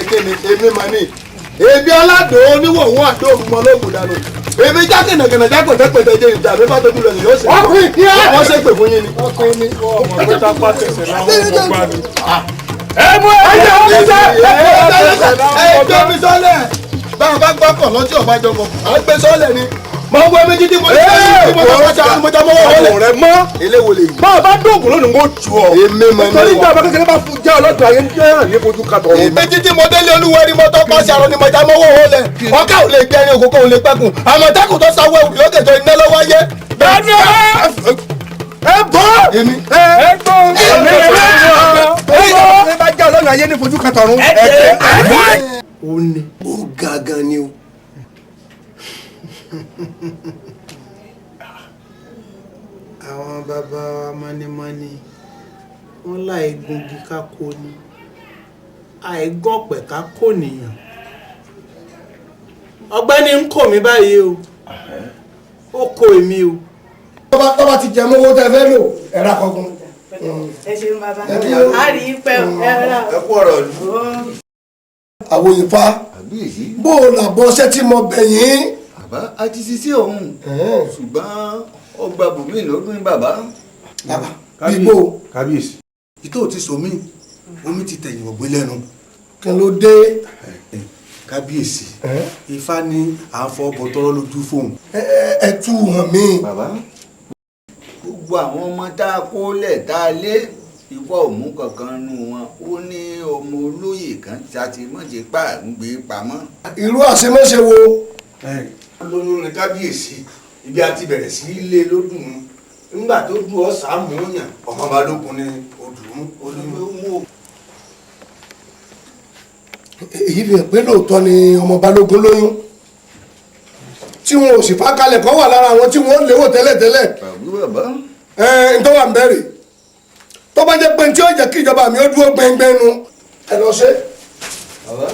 èmi mà ní. Èmi aládùn oníwòwò àdó òmùmọ́ lóògùn dànù. Èmi já kìnàkìnà já pẹ̀tẹ́pẹ̀tẹ́ jẹ́ ìjà mi bá tójú lọ yóò ṣe. Ọkùnrin kí á. Wọ́n ṣe pè fún yín ni. Ọkùnrin ni ọmọ pé tá a tẹsẹ̀ láwọn ọmọ gbà mí. Ẹ mú ẹ jẹ́ omi sẹ́. Ẹ gbé mi sọ́lẹ̀. Bá a bá gbọ́kàn lọ́jọ́ ọ̀bájọkọ̀, à ń gbé sọ́lẹ̀ ni. Mo ń wé mi títí mo ní sẹ́yìn tí mo tọ́ pàṣẹ mo já mọ́wọ́ wọlé. Àwọ̀ rẹ mọ́. Eléwo lè yí. Bá a bá dóògùn lónìí kò jù ọ. Èmi mọ̀ ní. Torí ìgbà bá kékeré bá fún jẹ́ ọlọ́dún ayé ní ẹ̀ràn ní fojú katọ̀. Èmi títí mo délé olúwẹ̀rí mo tọ́ pàṣẹ àrùn ni mo já mọ́wọ́ wọlé. Ọkà ò lè gbẹrin òkókó ò lè pẹ́kun. Àmọ̀tẹ́kùn tó sáwọ́ ẹ̀wù lókè tó iná lọ́wọ́ ayé. Bẹ́ẹ̀ni ẹ bọ́. Èmi. Ẹ gbọ́. Èmi ẹ bá jẹ́ ọlọ́run ayé ní fojú katọ̀ ọ̀run. Ó ní. Ó gangan ni o. Àwọn bàbá wa mọ́nímọ́ní wọ́n láì gungi ká kó ni àìgànpẹ̀ ká kó nìyàn. Ọ̀gbẹ́ni ń kò mí báyìí o, ó kò èmi o. Tọ́ba ti jẹ mọ́wó tẹ fẹ́ lò ẹ̀rọ akọgun. Ẹ ṣeun bàbá, a rí i pẹ́ ẹ rà. Ẹ kú ọ̀rọ̀ ìlú. Àwòyìnfà bó o làbọ̀ ṣẹ́ tí mo bẹ̀ yín. Bàbá a ti ṣiṣẹ́ ọ̀hún ṣùgbọ́n ọgbà bùnmí lọ́dún bàbá. Bàbá bíbó. Kábíyèsí. Ìtò ti sọ mí, omi ti tẹ̀yìn ọ̀gbìn lẹ́nu. Kí ló dé? Kábíyèsí, Ifá ní à ń fọ ọbọ̀ tọrọ lójú fóun. Ẹ tú hàn mí. Bàbá gbogbo àwọn ọmọ tá a kó lẹ̀ tá a lé ìwọ òmù kankan nù wọn, ó ní ọmọ olóyè kan ṣàtìmọ́ṣe pàǹgbé pamọ́. Irú àṣemáṣe wo? Lóyún ni kábíyèsí, ibi a ti bẹ̀rẹ̀ sí í lé lódùn ún nígbà tó dùn ọ́ sàmú yàn ọmọ balógun ni odùn olóyún. Èyí fi hàn pé lóòótọ́ ni ọmọ balógun lóyún tí wọn ò sì fà kalẹ̀ kọ́ wà lára àwọn tí wọ́n léwò tẹ́lẹ̀tẹ́lẹ̀. Bàbá. Ẹ n tó wà ń bẹ̀rẹ̀ tó bá jẹ́ pé tí ó jẹ́ kí ìjọba mi ó dúró gbẹngbẹ́nu ẹ lọ ṣe. Bàbá.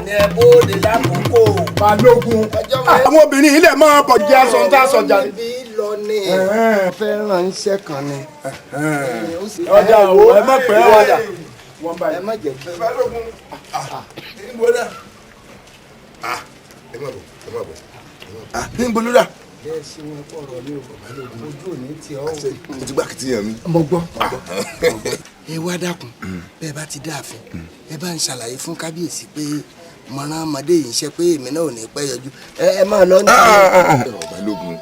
Ẹ bóde lákòókò. Balógun àwọn obìnrin ilẹ̀ máa bọ̀ jẹ́ aṣọ ń tà sọjà. Ibi lọ ni fẹ́ ránṣẹ́ kan ni. Ọjà o ẹ má pẹ́ ọjà. Ẹ má jẹ́ kí. Balógun níbo dà? Ẹ má bọ̀ ẹ má bọ̀. Níbo ló dà? Bẹ́ẹ̀ ṣe wọn kọ̀ ọ̀rọ̀ mi ò ojú ò ní tì ọ́. Mo ti gbá kìtìyàn mi. Mo gbọ́. Ẹ wá dákun bẹ́ẹ̀ bá ti dáàfin ẹ bá ń ṣàlàyé fún kábíyèsí pé mọ̀ràn ọmọdé yìí ń ṣe pé èmi náà ò ní pẹ́ yọjú ẹ máa lọ ní. Balógun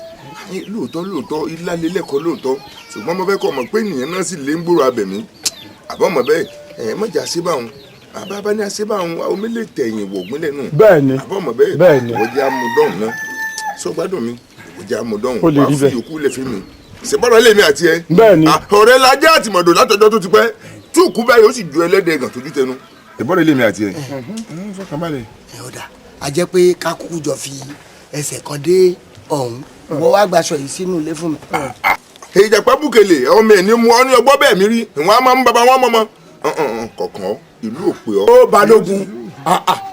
lóòótọ́ lóòótọ́ ilá lélẹ́kọ̀ọ́ lóòótọ́ ṣùgbọ́n mo fẹ́ kọ́ mọ̀ pé ènìyàn náà sì lé ń gbòòrò abẹ̀mí àbọ̀ mọ̀ bẹ́ẹ̀ ẹ̀ mọ̀jà sí báwọn bàbá bá ní àṣẹ báwọn omi lè tẹ̀yìn wọ̀gbìn lẹ́nu Bẹ́ẹ̀ni. àbọ̀ mọ̀ bẹ́ẹ̀ Bẹ́ẹ̀ni. ìwọ jẹ́ amúdọ́hùn náà sọ gbádùn mi ìwọ jẹ́ amúdọ́hùn Ó lè rí wàá fi bẹ́ẹ̀. yòókù lè fi mi ṣèbọ̀rọ̀ lèmi àti ẹ. Bẹ́ẹ̀ni. Ọ̀rẹ́ la jẹ́ àtìmọ̀dò látọjọ́ tó ti pẹ́ tí òkú báyìí ó sì ju ẹlẹ́dẹ̀ẹ́ gàn tójú tẹnu. Ṣèbọ̀rọ̀ lèmi àti ẹ. Fọkànbalẹ̀. Ẹ ó dà a jẹ́ pé ká kúkú jọ fi ẹsẹ̀ kan dé ọ̀hún ìwọ wá gbaṣọ yìí sínú ilé fún mi. Ìjàpá bùkèlè ọmọ ẹ̀ ní mu ọ ní ọgbọ́ bẹ́ẹ̀ mi rí ìwọ̀n á máa ń bàbá wọn mọ́mọ́ kọ̀ọ̀kan ìlú òpè ọ. Ó Balógun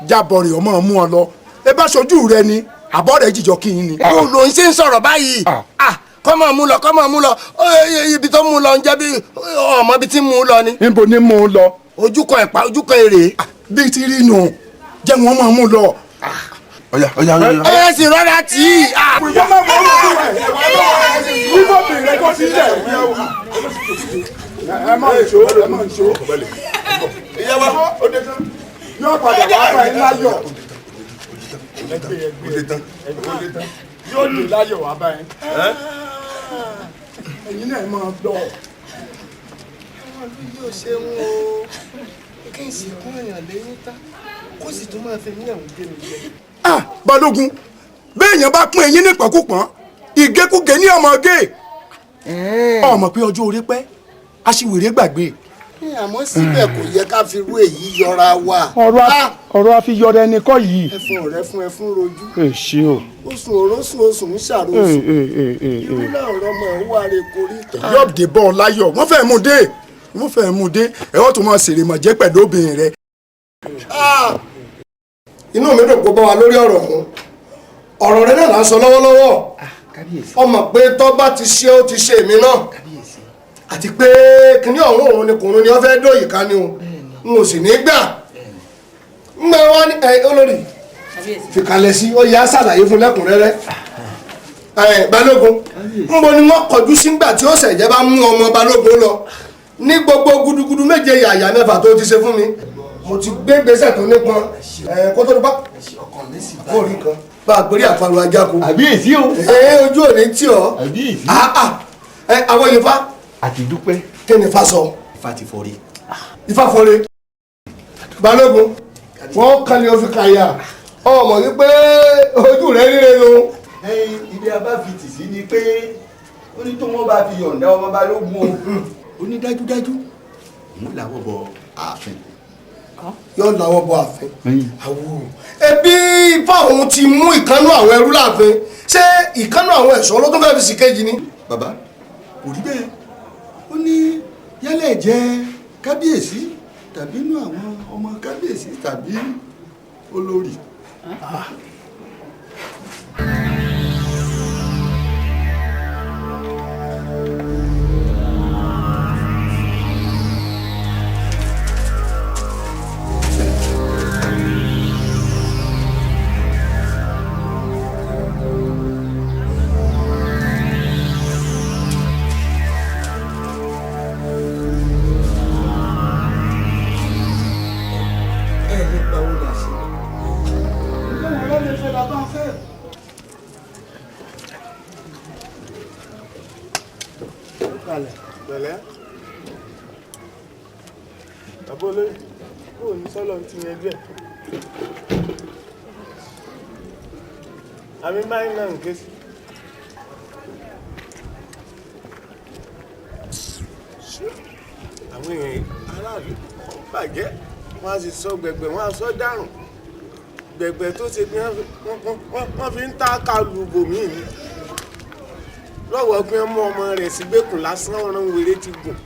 jábọ̀ rẹ̀ ọmọ mú ọ lọ ẹ bá ṣojú rẹ ni àbọ̀ rẹ̀ jíjọ kí n ni. Bó ló ń ṣe ń sọ̀rọ̀ báyìí? Kọ́mọ̀ mú lọ kọ́mọ̀ mú lọ ibi tó mú lọ ń jẹ́ bí ọmọ ibi tí mú lọ ni. Níbo ni mú lọ. Ojúkọ ẹ̀pà ojúkọ èrè. Bí ti rí nù jẹ́ wọn máa mú lọ. Ọ̀yà ọ̀yà ọ̀yà. Ẹ sì rọra tì í. Ẹ má ṣó ẹ má ṣó. Ìyá wa ó dé tán. Yóò padà wá bá yín láyọ̀. Ó dé tán. Ó dé tán. Yóò dé láyọ̀ wá bá yín. Ẹ̀yin náà máa lọ. Àwọn ìlú yóò ṣe ń wo kí n sì kún èèyàn lẹ́yìn tán kó sì tún máa fi mí àwọn gé mi jẹ. Balógun béèyàn bá pín eyín nípàkúpọ̀n ìgékúgé ní ọmọ gé ọmọ pé ọjọ́ orí pẹ́ aṣiwèrè gbàgbé. Àmọ́ síbẹ̀ kò yẹ ká fi rú èyí yọra wa. Ọ̀rọ̀ àfi yọra ẹni kọ́ yìí. Ẹfun ọ̀rẹ́ fún ẹfun rojú. Èsì o. Oṣù òrósùn oṣù ń ṣàròsùn. Irú náà rọmọ ẹ̀ wá re korí ìtàn. Yóò dé bọ́ ọ láyọ̀, wọ́n fẹ́ mú dé, wọ́n fẹ́ mú dé, ẹ̀ wọ́n tún máa ṣèrè mọ̀ jẹ́ pẹ̀lú obìnrin rẹ. Inú mi dùn kó bá wa lórí ọ̀rọ̀ ọ̀hún. Ọ̀rọ̀ rẹ náà là ń sọ lọ́wọ́lọ́wọ́. Ọmọ pé tọ́ bá ti ṣe ó ti ṣe èmi náà. Àti pé kíní ọ̀hún òun ni kùnrin ni wọ́n fẹ́ dóyè ká ni o n ò sì ní gbà ń gbà wá ní ẹ olórí fìkàlẹ̀ sí ó yá ṣàlàyé fún lẹ́kùnrẹ́rẹ́. Balógun ń bo ni wọ́n kọjú sígbà tí ó ṣẹ̀jẹ̀ bá mú ọmọ balógun lọ ní gbogbo gudugudu méje yàyà mẹ́fà tó ti ṣe fún mi. Mo ti gbé gbèsè tó nípọn kó tó nípa kó rí kan bá a gbórí àparò ajá ko. Àbíyèsí o. Ojú ò ní tì ọ́. Àbíyèsí. Àwọn Yorùbá àti dúpẹ́. Kí ni Ifá sọ? Ifá ti fọre. Ifá fọre. Balógun wọn kàn lè fi kàyà ọmọ wípé ojú rẹ ríre nu. Ibi a bá fi tì sí ni pé ó ní tó wọ́n bá fi yọ̀ǹda ọmọ balógun o. Ó ní dájúdájú òun làwọ̀ bọ ààfin. Yóò làwọ̀ bọ ààfin. Àwọ̀ ẹbí Ifá òun ti mú ìkánú àwọn ẹrú láàfin, ṣé ìkánú àwọn ẹ̀ṣọ́ ló tún fẹ́ fi sì kejì ni. Bàbá kò rí bẹ́ẹ̀, ó ní yálẹ̀ jẹ́ kábíyèsí tàbí inú àwọn ọmọ kábíyèsí tàbí olórí. Pẹ̀lẹ́ bàbá olóyè, kó o ní sọ́lọ́ ti yanjú ẹ̀. Àmì báyìí náà ń ké sí. Àwọn èèyàn aráàlú wọ́n bàjẹ́, wọ́n á sì sọ gbẹ̀gbẹ̀, wọ́n á sọ dárùn. Gbẹ̀gbẹ̀ tó ṣe bí wọ́n fi ń ta kálù bòmíì ni. Lọ́wọ́ pé mú ọmọ rẹ̀ sí gbẹ́kùn lásán, ọ̀ràn wèrè ti gùn.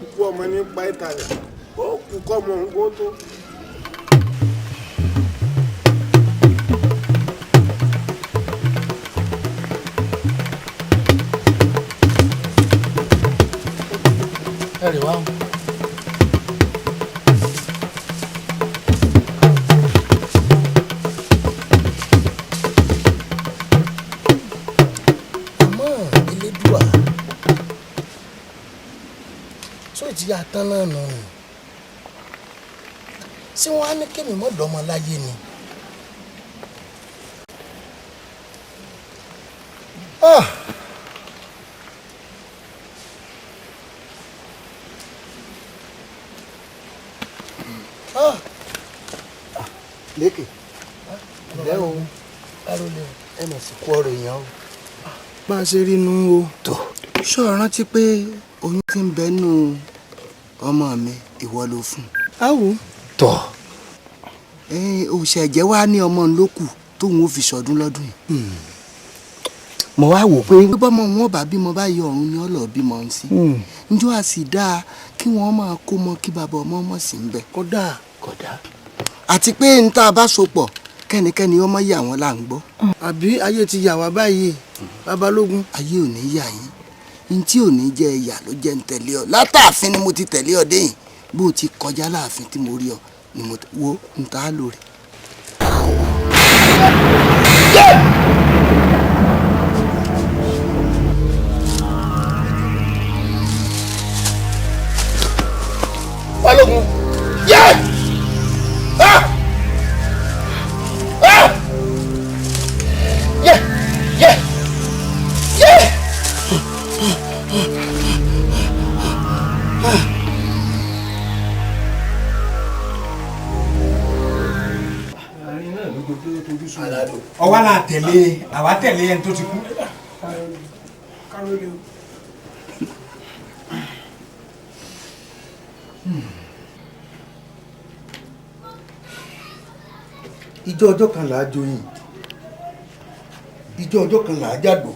Ikú ọmọ nípa ìta rẹ̀, ó kú kọ́ ọmọ òun kó tó. Ẹ rè wá o. Àmọ́ Elédùà sọ ti yà tán náà nù ni, ṣé wọ́n á ní kémi mọ́ dọ́mọ láyé ni? Ah! Lékè ǹlẹ́ o, ẹ mọ̀ sí kú ọ̀rọ̀ èèyàn o. Bá a ṣe rí inú o. Tó ṣó o rántí pé oyún ti ń bẹ nù ọmọ mi, ìwọ ló fún un. Áwò. Tọ̀ òṣèjẹ́ wa ní ọmọ ń lókù tóun ó fi sọdún lọ́dún yìí. Mo wá wò pé bọ́mọ wọn bá bímọ báyìí, ọ̀run ni ọ̀lọ́ bímọ ń sí. Njọ́ a sì dáa kí wọ́n máa kó mọ kí bàbá ọmọ mọ̀ sí ń bẹ. Kódà kódà. Àti pé n tá a bá so pọ̀ kẹ́nikẹ́ni ọmọ yà wọ́n là ń gbọ́. Àbí ayé ti yà wá báyìí babalógun. Ayé ò ní yà yín, n tí ò ní jẹ́ ẹ̀yà ló jẹ́ ń tẹ̀lé ọ. Látàfin ni mo ti tẹ̀lé ọ déyìn, bó o ti kọjá láàfin tí mo rí ọ ni mo wo n ta lórí. Balógun yẹ ah ah yẹ yẹ yẹ. Ọwọ́ la tẹ̀lé, àwa tẹ̀lé ẹni tó ti kú. Ìjọ ọjọ́ kan là á joyin, ìjọ ọjọ́ kan là á jàdó,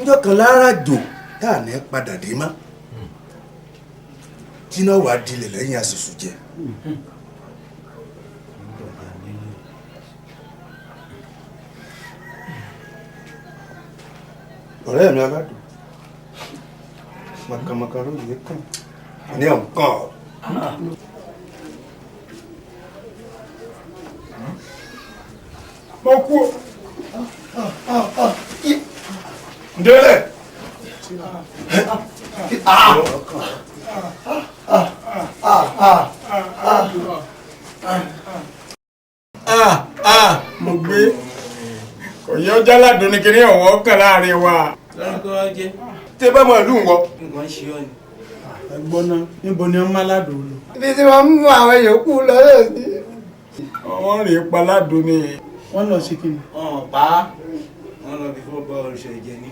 ìjọ kan là á ràjò tá à ní padà dé mọ́, tí náà wàá dilẹ̀ lẹ́yìn àṣìṣù jẹ. Ọ̀rẹ́ mi aládùn màkàmàkà ló yẹ kàn ní ọ̀nkàn. Mo kú o. Ndélẹ̀. Mo gbé kò yẹ ọjà ládùn ní kiri ọ̀wọ́ kan láàrin wa. Tẹ bá mọ ìlú ń wọ. Nǹkan ṣe ọ ni. Ẹ gbọ́ ná, níbo ni wọ́n má ládùn lọ. Ibi tí wọ́n mú àwọn yòókù lọ sí. Wọ́n rè é pa ládùn ni. Wọ́n lọ sí kíni. Ọ̀n pa á, wọ́n lọ bí fún bọ́ oríṣi ìjẹ ní.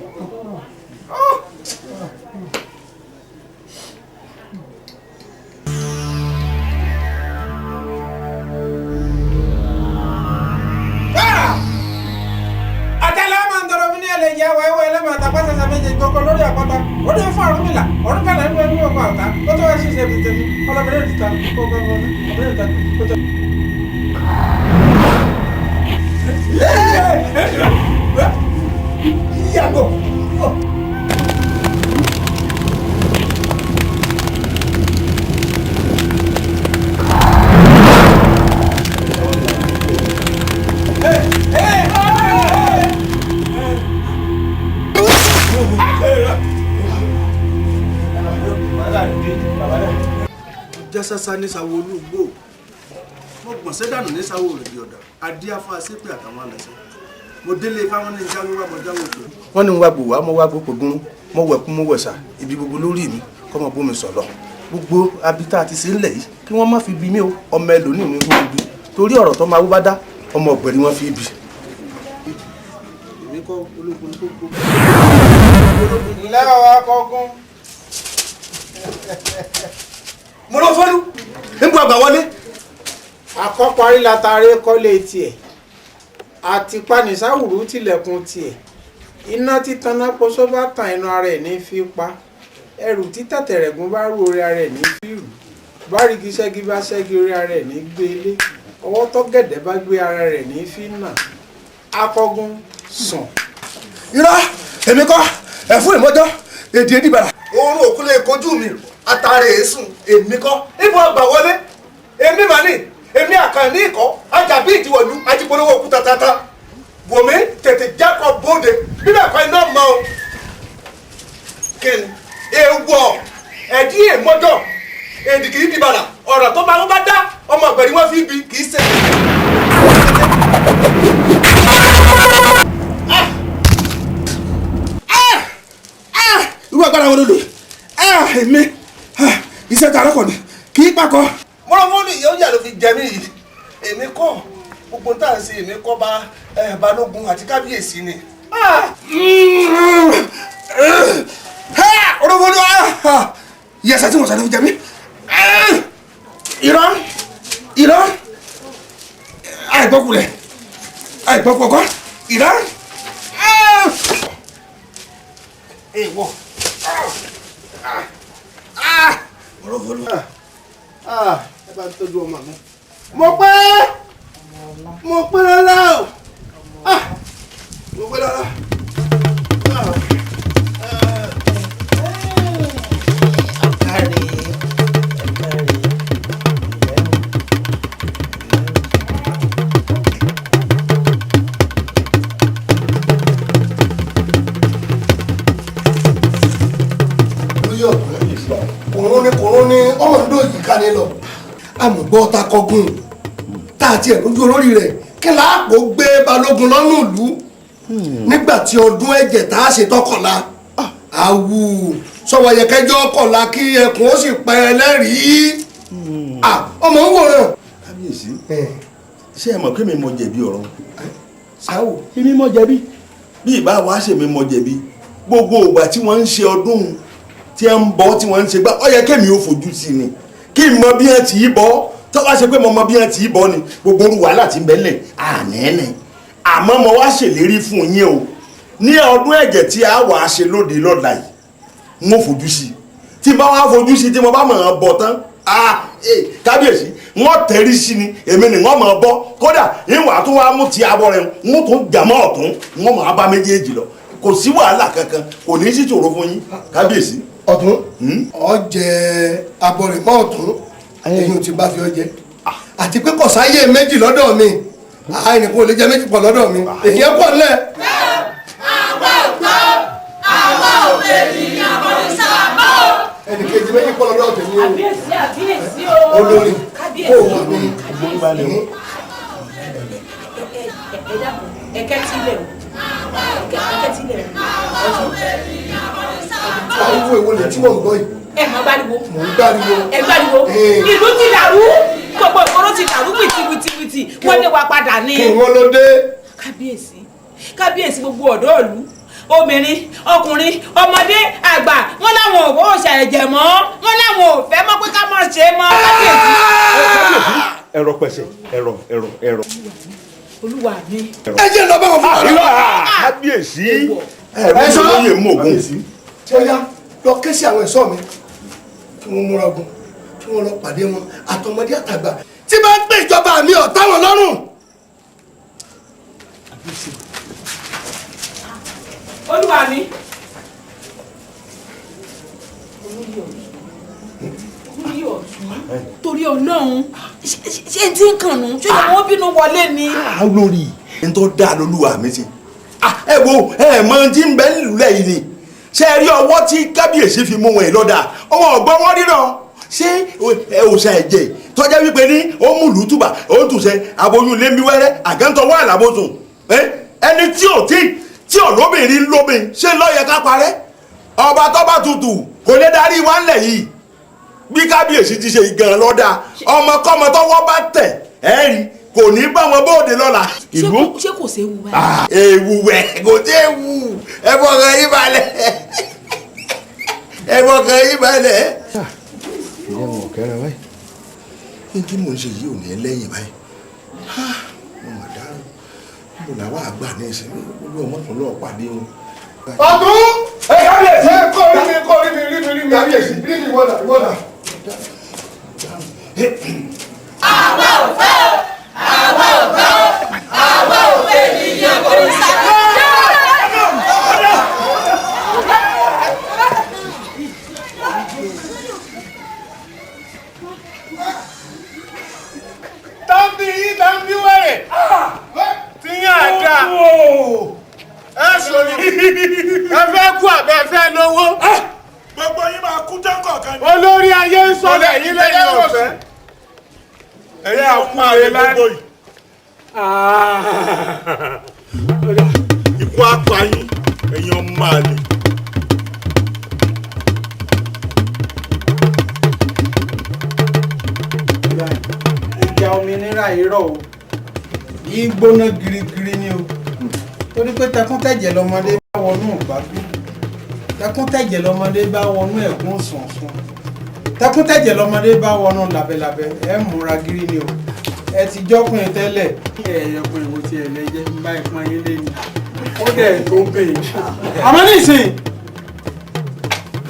Lórí àpáta ó dé fún Ọ̀rúnmìlà, Ọ̀rúnmìlà nínú ẹni ọkọ àtá ó tó wá sí ìṣe ìtẹ̀mí ọlọ́mọdé ìta ọmọdé ìta ó tó. Yàgò. Jásásá ní sawo olúgbò, mo gbọ̀nsẹ̀ dànù ní sawo òrìdì ọ̀dà, adíáfọ́ asépè àtàwọn alẹ́sẹ̀, mo délé fáwọn ní jáwé wá, mo jáwé òkè. Wọ́n ní wá gbòwá, mo wá gbòpò gún, mo wẹ̀kú, mo wẹ̀sà, ibi gbogbo lórí mi kọ́ mọ bómi sọ̀lọ̀. Gbogbo abita àti ṣe ńlẹ̀ yìí kí wọ́n má fi bi mí o, ọmọ ẹlòmíì ni wọ́n fi bi, torí ọ̀rọ̀ tó máa wú bá dá ọmọ ọ̀gbẹ̀rì wọn fi bi. Èmi kọ́ ológun tó gbó. Ǹlẹ́ o akọgun. Mo lọ fọ́lú níbo àgbà wọlé. Àkọ́parí látàrí kọ́lé tiẹ̀ àti panisáwùrú tilẹ̀kùn tiẹ̀, iná títaná poṣó bá tan inú ara ẹ̀ ní fi pa, ẹrù títẹ̀tẹ̀rẹ̀gún bá rú orí ara ẹ̀ ní fi rù, bárígi ṣẹ́gi bá ṣẹ́gi orí ara ẹ̀ ní gbé ilé, ọwọ́ tọ́gẹ̀dẹ̀ bá gbé ara rẹ̀ ní fi nà. Akọgun sùn. Irọ́, èmi kọ́ ẹ̀fún ìmọ́jọ́ èdè ìdìbàrà. Oorun òkú lè kojú mi, atare èsùn, èmi kọ́ ibo àgbà wọlé, èmi mà ní èmi àkànní ikọ̀ ajàbí ìdíwọ̀lú ajípolówó òkúta tata wòmí tètè jákọ̀ bóde bíbẹ̀ kọ́ iná mọ́ o. Kíni ewọ ẹ̀dí èmọ́jọ́ èdè kìí dìbàrà, ọ̀rọ̀ tó máa ń bá dá ọmọ ọ̀gbẹ̀rì wọn fi bi kìí ṣe. Irú agbára wọn ló lò èmi iṣẹ́ tààrà kọ̀ ni kì í pakọ̀. Mọ́rọ́mọ́lù ìyá oúnjẹ ló fi jẹ mí yìí, èmi kọ́ gbogbo tá à ń ṣe, èmi kọ́ bá balógun àti kábíyèsí ni. Mọ́rọ́mọ́lù ìyẹsẹ̀ tí wọ́n sáré fi jẹ mí. Irọ́ irọ́, àìgbọ́kulẹ̀ àìgbọ́kọ̀kọ́ irọ́. Èèwọ̀. Mọ́rọ́mọ́lù. Ẹ bá ń tọ́jú ọmọ mi. Mo pẹ́ mo pẹ́ lọ́la o, mo pẹ́ lọ́la. Kòrún ní kòrún ní ọmọ ìlú yìí ká ní lọ amùgbọ́ ta kọgun tá a tiẹ̀ lójú olórí rẹ̀ kí láàpò gbé balógun lọ́nà ìlú nígbà tí ọdún ẹ̀jẹ̀ tá a ṣe tọkànlá àwù sọ̀wọ́ yẹ̀kẹ́jọ́ kọ̀la kí ẹkùn ó sì pẹ́ ẹlẹ́rìí ọmọ ń wòran. Kábíyèsí, ṣé ẹ mọ̀ pé mi mọ jẹ̀bi ọ̀rọ̀? Sáwò. Èmi mọ jẹ̀bi. Bí ìbá wa ṣe mi mọ jẹ̀bi, gbogbo ìgbà tí wọ́n ń ṣe ọdún tí ẹ ń bọ́ tí wọ́n ń ṣe gbá, ó yẹ kémi ó fojú sí ni kí n mọ bí ẹ ti í bọ́. Tó bá ṣe pé mo mọ bí wọn ti bọ́ ni gbogbo orú wàhálà ti ń bẹ lẹ̀ ànẹ́ẹ̀nẹ́. Àmọ́ mo wá ṣèlérí fún yín o, ní ọdún ẹ̀jẹ̀ tí a wà á ṣe lóde lọ́la yìí, n ó fojú sí i. Tí n bá wá fojú sí i, tí mo bá mọ̀ ọ́n bọ̀ tán, kábíyèsí wọ́n tẹ̀rí sí ni, èmi ni wọ́n mọ̀ ọ́ bọ́. Kódà ìwà tó wá mú ti abọ́ rẹ̀, wọ́n tún jàmọ́ ọ̀tún, wọ́n mọ̀ á bá méjèèjì lọ. Kò sí wàhálà kankan, kò ní sí ṣòro fún yín, kábíyèsí. Ọ̀tún, ọ jẹ abọ́ rẹ̀ mọ́ ọ̀tún, èyí ò ti bá fi ọ jẹ. Àti pé kò sáyé méjì lọ́dọ̀ mi, àìní kò lè jẹ méjì pọ̀ lọ́dọ̀ mi, èyí ẹ pọ̀ nílẹ̀. Àwa ò gbọ́, àwa ò ènìyàn kò ní sábà. Ẹnì kejì méjì pọ̀ lọ́dọ̀ tèmi o. Àbíyèsí, àbíyèsí o. Olórí kò wà ní. Ẹ dákun, ẹ kẹ́tí lẹ̀ o. Ẹ kẹ́tí lẹ̀ o. Ariwo èwo lè tí mò ń gbọ́ yìí? Ẹ mọ gbáriwo. Mò ń gbáriwo. Ẹ gbáriwo. Ìlú ti dàrú. Gbogbo ìgboro ti dàrú wìtìwìtìwìtì. Wọ́n lé wa padà ní. Kí wọ́n ló dé? Kábíyèsí, kábíyèsí, gbogbo ọ̀dọ́ ìlú, obìnrin, ọkùnrin, ọmọdé, àgbà, wọ́n láwọn ò fọwọ́ ẹ̀jẹ̀ mọ́, wọ́n láwọn ò fẹ́ mọ́ pé ká má ṣe é mọ́, kábíyèsí. Ẹ̀rọ pẹ̀sẹ̀, ẹ̀rọ ẹ̀rọ ẹ̀rọ. Olúwa mi. Ẹ jẹ́ lọ bá wọn fún wa. Kábíyèsí, ẹ̀rọ ìlóye mọ̀gùn. Ṣé ó yá, lọ ké sí àwọn ẹ̀ṣọ́ mi kí wọ́n múra ogun, kí wọ́n lọ pàdé wọn àtọmọdé àtàgbà tí bá ń pè ìjọba mi ọ̀tá wọn lọ́rùn. Olúwa mi. Olórí ọ̀tún, torí Ọlọ́run, ṣé n tí ń kàn nù, ṣé ìyàwó bínú wọlé ni. Olórí n tó dáa lolúwa mi ti. Ẹ wo, ẹ mọ ohun tí ń bẹ nílùú lẹ́yìn ni. Ṣé ẹ rí ọwọ́ tí kábíyèsí fi mú wọn yìí lọ́dà? Ọmọ ọ̀gbọ́n wọn ríran. Ṣé òòṣà ẹ̀jẹ̀ tọ́jà wípé ní ó mú ìlú túbà, ó ń tùṣẹ́, aboyún lé mi wẹ́rẹ́, àgántọ́ wà lábòsùn. Ẹni tí ò tí tí olóbìnrin lóbìn ṣé ló yẹ ká parẹ́? Ọba tó bá tutù kò lè darí wa ńlẹ̀ yìí. Bí kábíyèsí ti ṣe gan lọ́dà, ọmọkọ́mọ tọwọ́ bá tẹ̀ ẹ́ rí kò ní bá wọn bóde lọ́la. Ṣé kò séwu báyìí? Ewu wẹ̀ kò sí ewu, ẹ fọkàn yín balẹ̀, ẹ fọkàn yín balẹ̀. Ìyá wọn ò kẹ́ra báyìí, ní tí mò ń ṣe yìí ò ní lẹ́yìn báyìí, mo mà dárò mo làwọn àgbà ní ìsinmi gbogbo ọmọkùnrin lọ́ọ́ pàdé wọn. Ọ̀tún! Ẹ kábíyèsí! Ẹ kọ́ rí mi, kọ́ rí mi, rí mi, rí mi, kábíyèsí, rí mi, ìwọ́dà, ìwọ́dà. Àwa ò fẹ́ o, àwa ò fẹ́ o, àwa ò fẹ́ ènìyàn kò ní sábà. Tàbí yín tàbí wẹ̀rẹ̀ tí yín àdá ẹ sọ̀rọ̀ ẹ fẹ́ kú àbẹ́ ẹ fẹ́ lówó. Gbogbo yín máa kú tán kọ̀ọ̀kan ni. Olórí ayé ń sọ̀rọ̀ ẹ̀yìn lẹ́yìn ọ̀fẹ́. Ẹ̀yà àkú ààrẹ gbogbo yìí. Ikú apayín ẹ̀yin ọmọ àlè. Ìjà òmìnira irọ́ o, yìí gbóná girigiri ni o, torí pé tẹkúntẹ̀jẹ̀ lọmọdé bá wọnú ìgbádùn, tẹkúntẹ̀jẹ̀ lọmọdé bá wọnú ẹ̀gún sànsàn, tẹkúntẹ̀jẹ̀ lọmọdé bá wọnú làbẹ̀làbẹ̀. Ẹ múra gírí ni o, ẹ ti jọkùnrin tẹ́lẹ̀. Ẹ̀yọkùnrin wo ti ẹ̀ lẹ́jẹ́ ń bá ìpọn yín lé ni ó dẹ̀ tó bèè. Àmọ́ nísìnyí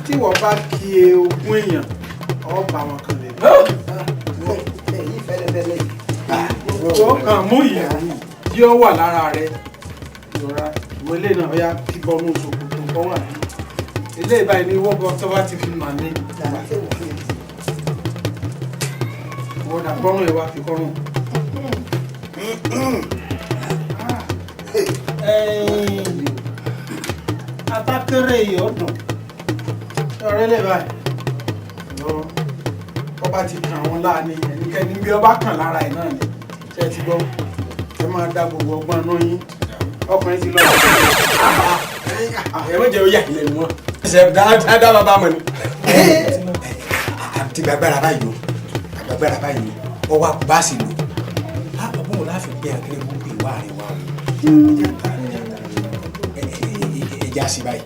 tí wọ́n bá kí e ogún èèyàn, ọ̀ bá wọn kan lè. Ó kàn mú ìyẹ̀wù tí ó wà lára rẹ̀ ìrora ìwé ilé náà ọ̀yá kíbọnú ṣòkòtò kan wà ní ilé ìbáyìí ní wọ́pọ̀ tó bá ti fi mà ní ìgbà wọ́n dà bọ́rùn ẹ̀ wá fi kọ́rùn. Atákéré yìí ó dùn ọ̀rẹ́ lè báyìí ọba ti kàn wọ́n láàánú ẹnikẹ́ni bí ọba kàn lára ẹ̀ náà ni. Ṣe ti gbọ́, ẹ máa dá gbogbo ọgbọ́n inú yín, ọkùnrin ti lọ. Ẹ má jẹ́ ó yà ilẹ̀ nu wọn. Ṣe dáadáa bàbá mọ̀ ni. Àti gbàgbára báyìí o, gbàgbára báyìí o, ọwọ́ àkùbá sì lò. Ọgbọ́n wo láfi pé akéré burúkú ìwà rẹ̀ wá o? Ẹja sí báyìí,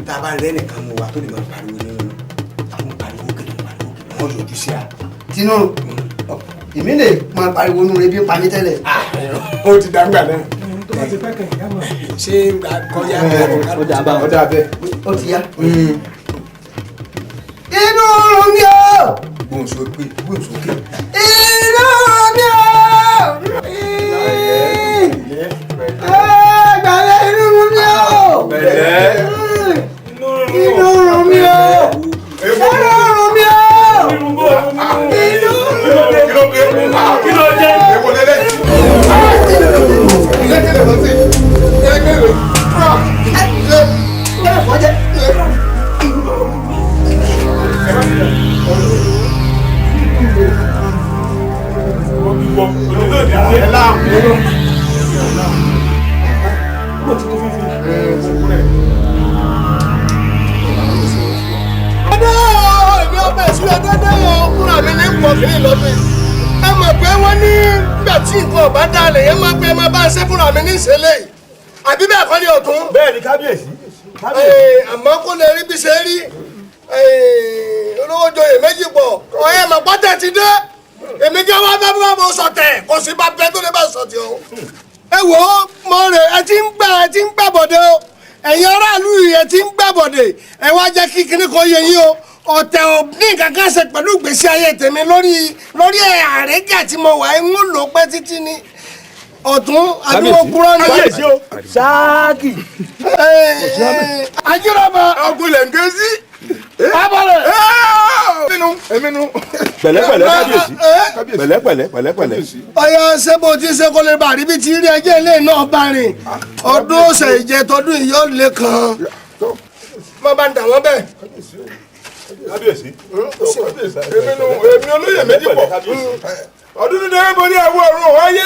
tá a bá rẹ́ nìkan mú wa tó lè máa pariwo nínú àwọn pariwo kiri pariwo kiri wọ́n yọjú sí a. Tinú Èmi lè máa pariwo inú rẹ bí pa mí tẹ́lẹ̀. Ó ti dàgbà náà. Tó bá ti pẹ́ kẹ̀ ìyá mọ̀. Ṣé kọjá? Ó dà bá ó dà bẹ́ẹ̀. Ó ti yá. Inú run mi o. Gbóhùn sókè, gbóhùn sókè. Inú run mi o. Gbàlẹ́ inú run mi o. Inú run mi o. Inú run mi o. Inú run mi o. Kí ló dé? Ẹ mọ̀ pé wọ́n ní nígbà tí nǹkan ọ̀bá dalẹ̀ yẹn máa pẹ́ máa bá ṣe fúnra mi ní ìṣẹ̀lẹ̀ yìí, àbí bẹ́ẹ̀ kọ́ ni ọ̀tún. Bẹ́ẹ̀ ni kábíyèsí. Àmọ́ kó lè rí bí ṣe rí olówó joyè méjì pọ̀ ọ̀hẹ́ mọ̀ pọ́tẹ́ ti dé èmi jẹ́ wá bá bá bọ́ sọ̀tẹ̀ kò sí bá bẹ́ẹ̀ tó lè bá sọ̀tẹ̀ o. Ẹ wò ó mọ rè ẹ ti ń gbà ẹ ti ń gbà bọ̀dẹ̀ o, ẹ̀yin aráàlú yìí ẹ ti ń gbà bọ̀dẹ̀, ẹ wá jẹ́ kí kinní kan yé yín o. Ọ̀tẹ̀ ò ní nǹkan kan ṣe pẹ̀lú ìgbésí ayé tèmi lórí lórí àrẹ́gà tí mo wà ń lò pẹ́ títí ni ọ̀tún àdúgbò kúrọ́ ni. Kábíyèsí o. Ṣáàkì. Ajírọ̀bà. Ọkùnrin lè ń ké sí. Bábọ̀rẹ̀. Èmi nu èmi nu. Pẹ̀lẹ́pẹ̀lẹ́ kábíyèsí. Pẹ̀lẹ́pẹ̀lẹ́ pẹ̀lẹ́pẹ̀lẹ́. Ọyọ ṣé bó ti ṣe kó lè bá rí bí ti rí ẹjẹ́ ilé náà bá rìn ọdún ọ̀sẹ̀ ìjẹ tọdún ìyọ́ lè kàn. Má bá ń dà wọ́n bẹ́ẹ̀. Kábíyèsí. Èmi nu èmi olóyè méjì pọ̀. Ọdún tó dé borí àwọ̀ ọ̀run wáyé.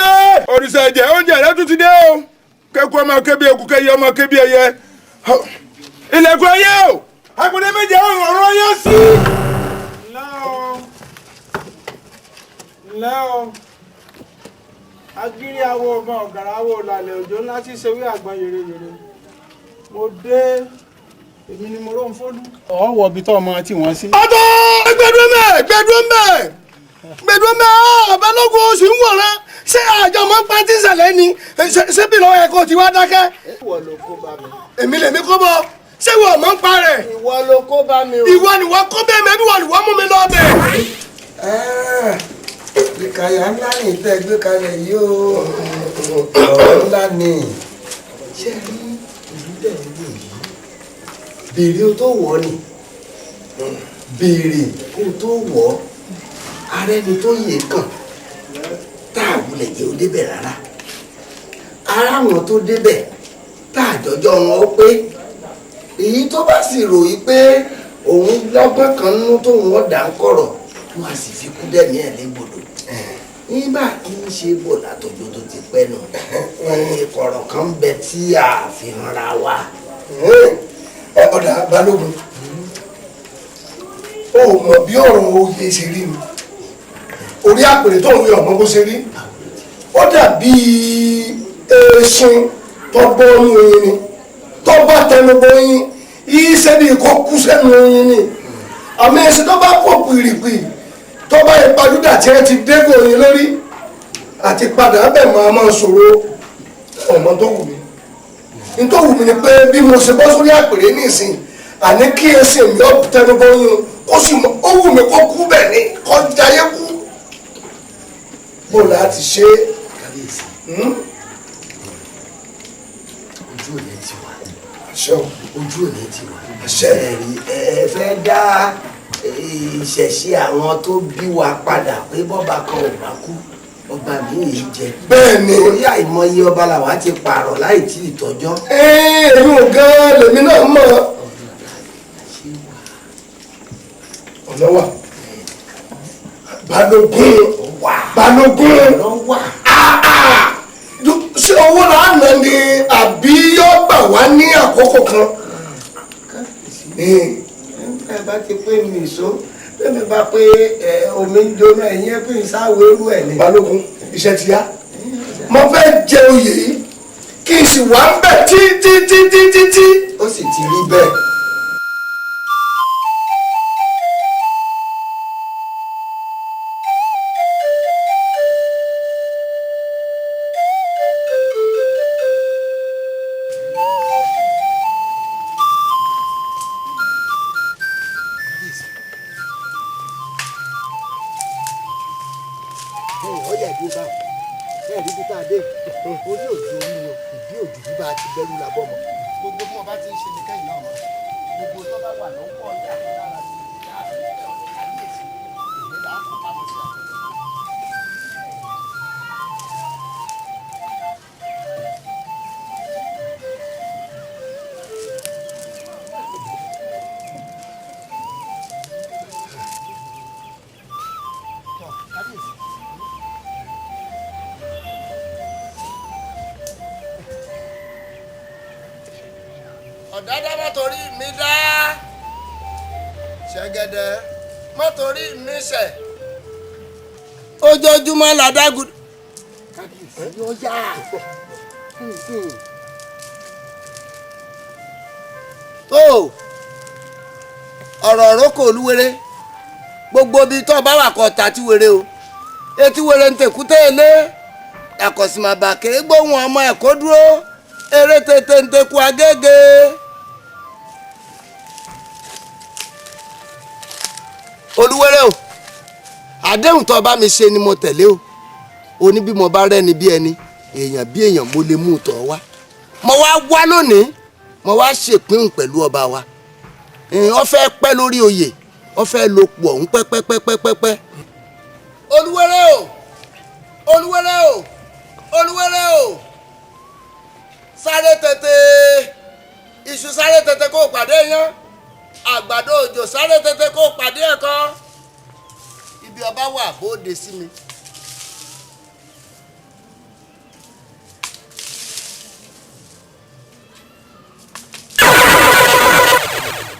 Òrìṣà ẹ̀jẹ̀ oúnjẹ rẹ tún ti dé o. Kẹ́kọ̀ọ́ ọmọ kébí eku kẹ́yẹ ọmọ kébí ẹyẹ. Ilẹ̀kùn ẹyẹ o. Àpòdé méje ọ̀run ọyẹ sí. Ǹlẹ́ o, agírí awo ọmọ ọ̀gàrà awo làlẹ̀ òjò ńlá tí ṣe wí àgbọn yèrèyèrè. Mo dé, èmi ni mo róhun fólú. Ọ̀wọ́ ibi tó ọmọ tí wọ́n sí. Ọ̀tọ̀ gbẹdúmẹ̀ gbẹdúmẹ̀ gbẹdúmẹ̀ ọ̀bẹ́lógún oṣù ń wọ̀rán ṣé àjọ mọ́ pátí ìsàlẹ̀ ni ṣé bí lọ́wọ́ ẹ̀kọ́ ti wá dákẹ́. Ìwọ ló kó bá mi. Èmi lèmi kó bọ ṣé ìwọ mọ̀ ń pa rẹ̀. Ìwọ ló kó bá mi o. Ìwọ ni wọ́n kó bẹ́ẹ̀ mẹ́bí wọ́n ni wọ́n mú mi lọ bẹ̀. Ìkàyà ńlá ní ìtẹ́ gbé kalẹ̀ yìí o, ọ̀rọ̀ ńlá ni. Ṣé rí ìlú tẹ̀ ń wò yìí? Béèrè o tó wọ̀ ni, béèrè kó o tó wọ̀, ara ẹni tó yè kàn tá a wulẹ̀ jẹ́ o débẹ̀ rárá. Ara àwọn tó débẹ̀ tá a jọjọ́ wọn ó pé èyí tó bá sì ròyìn pé òun lọ́gbọ́n kan nínú tóun ọ̀dà ń kọ̀rọ̀ wọn a sì fi kú dẹ̀mí ẹ̀ légbodò. Nígbà tí ń ṣe bò látọjọ́ tó ti pẹ́ nù kọ̀rọ̀ kan bẹ tí a fi hanra wa. Ọ̀dà Balógun, o mọ̀ bí ọ̀rọ̀ oyè ṣe rí ni orí àpèrè tó ń wí ọ̀mọ́ bó ṣe rí ó dàbí eṣin tó bọ́ nú oyin ni tó bá tẹnu bọ oyin iṣẹ́ bíi kó kú sẹ́nu oyin ni àmì eṣin tó bá pọ̀ pìrìpì tó bá ìpajúdà tí ẹ ti dégò oyin lórí àti padà bẹ̀ máa máa ṣòro. Ọmọ tó wù mí ní tó wù mí ni pé bí mo ṣe bọ́ sórí àpèrè nísìn àní kí ẹsẹ̀ mi ó tẹnu bọ oyin kó sì mọ ó wù mí kó kú bẹ̀ ni kó jayé kú bó láti ṣe é. Kábíyèsí, ojú òní ti wà. Ojú òní ti wà. Ẹ̀rí ẹ fẹ́ dá ìṣẹ̀ṣe àwọn tó bí wa padà pé bọ́ba kan ò bá kú ọba mi yìí jẹ. Bẹ́ẹ̀ni. Orí àìmọye ọba làwa ti pààrọ̀ láì tí ì tọ́jọ́. Èmi ò gan lèmi náà mọ̀. Ọ̀nà wà. Balógun Balógun ṣé owó là ń ná ni àbí yóò gbà wá ní àkókò kan. Ẹ bá ti pé mi ìṣó bẹ́ẹ̀ bá pé omi ń jóná ẹ̀yìn ẹ̀ pé ìsáwó eru ẹ̀ ni. Balógun iṣẹ́ ti yá mo fẹ́ jẹ oyè yìí kí n sì wà ń bẹ̀ tí tí tí tí tí tí. Ó sì ti rí bẹ́ẹ̀. Ọ̀yà ìdúró báwọn ẹ rí bí tá a dé orí òjò orí ni ìdí òjò bí bá a ti bẹ́rù la bọ́ mọ́. Gbogbo bí wọn bá ti ń ṣe ní kẹ́yìn náà mọ́ gbogbo tó bá wà lọ́wọ́ ọ̀yà lára ti ọ̀dọ̀ kábíyèsí èmi là á kó pamọ́ sí àtọ̀dọ̀. Ọ̀dádá má torí mi dá, ṣẹ̀gẹ̀dẹ̀ má torí mi ṣẹ̀, ojoojúmọ́ làdágùn. Kábíyèsí yóò yá. Tó ọ̀rọ̀ òrókò olúwere, gbogbo ibi tó bá wà kọ́ ta tí were o, etí were ń tẹ̀kútẹ́ ilé, àkọsìmọ̀bàkẹ́ gbóhùn ọmọ ẹ̀kọ́ dúró, eré tètè ń tẹ̀kú agége. Olúwere o, àdéhùn tó bá mi ṣe ni mo tẹ̀lé o, o ní bí mo bá rẹ́ni bí ẹni, èèyàn bí èèyàn mo lè mú tọ̀ wá. Mo wá wá lónìí, mo wá ṣèpín pẹ̀lú ọba wa. Ó fẹ́ pẹ́ lórí oyè, ó fẹ́ lo pọ̀ ọ̀hún pẹ́pẹ́pẹ́pẹ́pẹ́. Olúwere o, Olúwere o, Olúwere o, sáré tètè, iṣu sáré tètè kó pàdé yán, àgbàdo òjò sáré tètè kó pàdé ẹ̀kọ́. Ibi ọba wà bóde sí mi.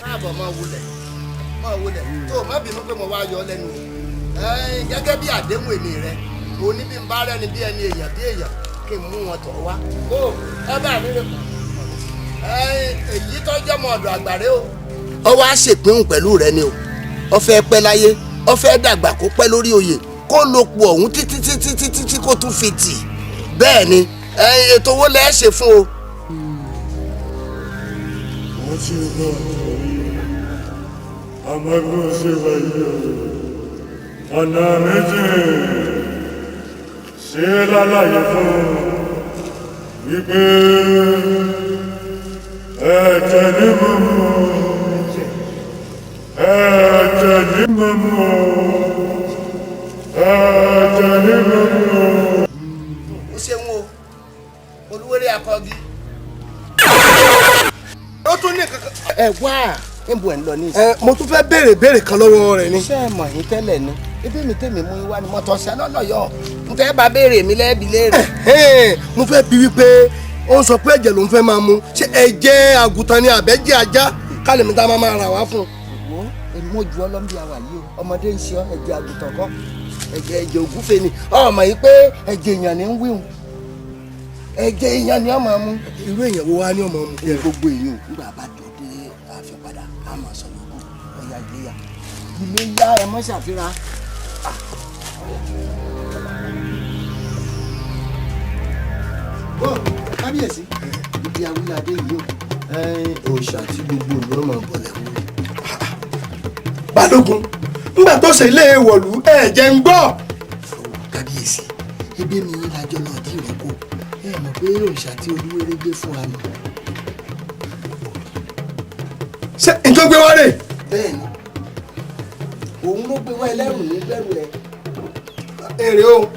Káàbọ̀, máa wulẹ̀, máa wulẹ̀. Tó o má bínú pé mo wá yọ ọ lẹ́nu o. Gẹ́gẹ́ bí àdéhùn èmi rẹ, òní bí n bá rẹ́ni bí ẹni èèyàn bí èèyàn kí n mú wọn tọ̀ wá. Ó ẹ bá mi rè kù. Èyí tó jẹ́ ọmọ ọ̀dọ̀ àgbàre o. Ó wá ṣèpinnu pẹ̀lú rẹ ni o. Ó fẹ́ pẹ́ láyé, ó fẹ́ dàgbà kó pẹ́ lórí oyè, kó lo pò ọ̀hún títí títí títí tí kò tún fi tì. Bẹ́ẹ̀ ni, ètò owó lẹ́ ṣe fún o. Wọ́n ti bá àmọ́ bí ó ṣe wà yìí o, ọ̀nà méjì ṣe lálàyé fún wípé ẹ̀jẹ̀ ní mímú, ẹ̀jẹ̀ ní mímú, ẹ̀jẹ̀ ní mímú. Ó ṣeun o, Olúwere akọgi. Ó tún ní kankan. Ẹ wá, níbo ẹ̀ ń lọ ní ìsìn. Mo tún fẹ́ béèrè béèrè kan lọ́wọ́ rẹ̀ ni. Ṣé ẹ mọ̀ yín tẹ́lẹ̀ ni? Ebi mi tèmi mú wá ni mo tọ́ sí alọ́lọ́yọ̀. N tẹ́ bá béèrè mi lẹ́bi léèrè. Mo fẹ́ bi wípé ó ń sọ pé ẹ̀jẹ̀ ló ń fẹ́ máa mu. Ṣé ẹ̀jẹ̀ àgùntàn ni àbẹ́jẹ̀ ajá? Kálí mi tá a máa rà wá fún un. Wo èmi mo ju ọlọ́mọdé àwà yìí o, ọmọdé ń ṣe ọ, ẹ̀jẹ̀ àgùntàn kọ́, ẹ̀jẹ̀ ògúnfe ni. Ọmọ yìí pé ẹ̀jẹ̀ èèyàn ni ń wíhun. Ẹ̀jẹ̀ èèyàn ni ọmọ mu. Irú èèyàn wo wá ní ọmọ mu? Gbogbo èèyàn nígbà bá jọ dé ààfin padà, a máa sọ yòókù. Ọ̀yà iléyà. Iléyà ẹ mọ́ ṣàfihàn. Bọ́ kábíyèsí, ibi awúládé yìí o, òòṣà tí gbogbo ìlú ọmọ bọ̀lẹ̀ wò. Balógun, ńgbà tó ṣe ilé ìwọ̀lú ẹ̀ jẹ́ ń gbọ́. Kábíyèsí, ebi mi yín lájọ lọ dí ìrókò, ẹ mọ̀ pé òòṣà tí Olúwere gbé fún wa nù. Ṣé n tó gbé wá rè? Bẹ́ẹ̀ni, òun ló gbé wá, ẹlẹ́rù ní bẹ́rù ẹ. Èrè o,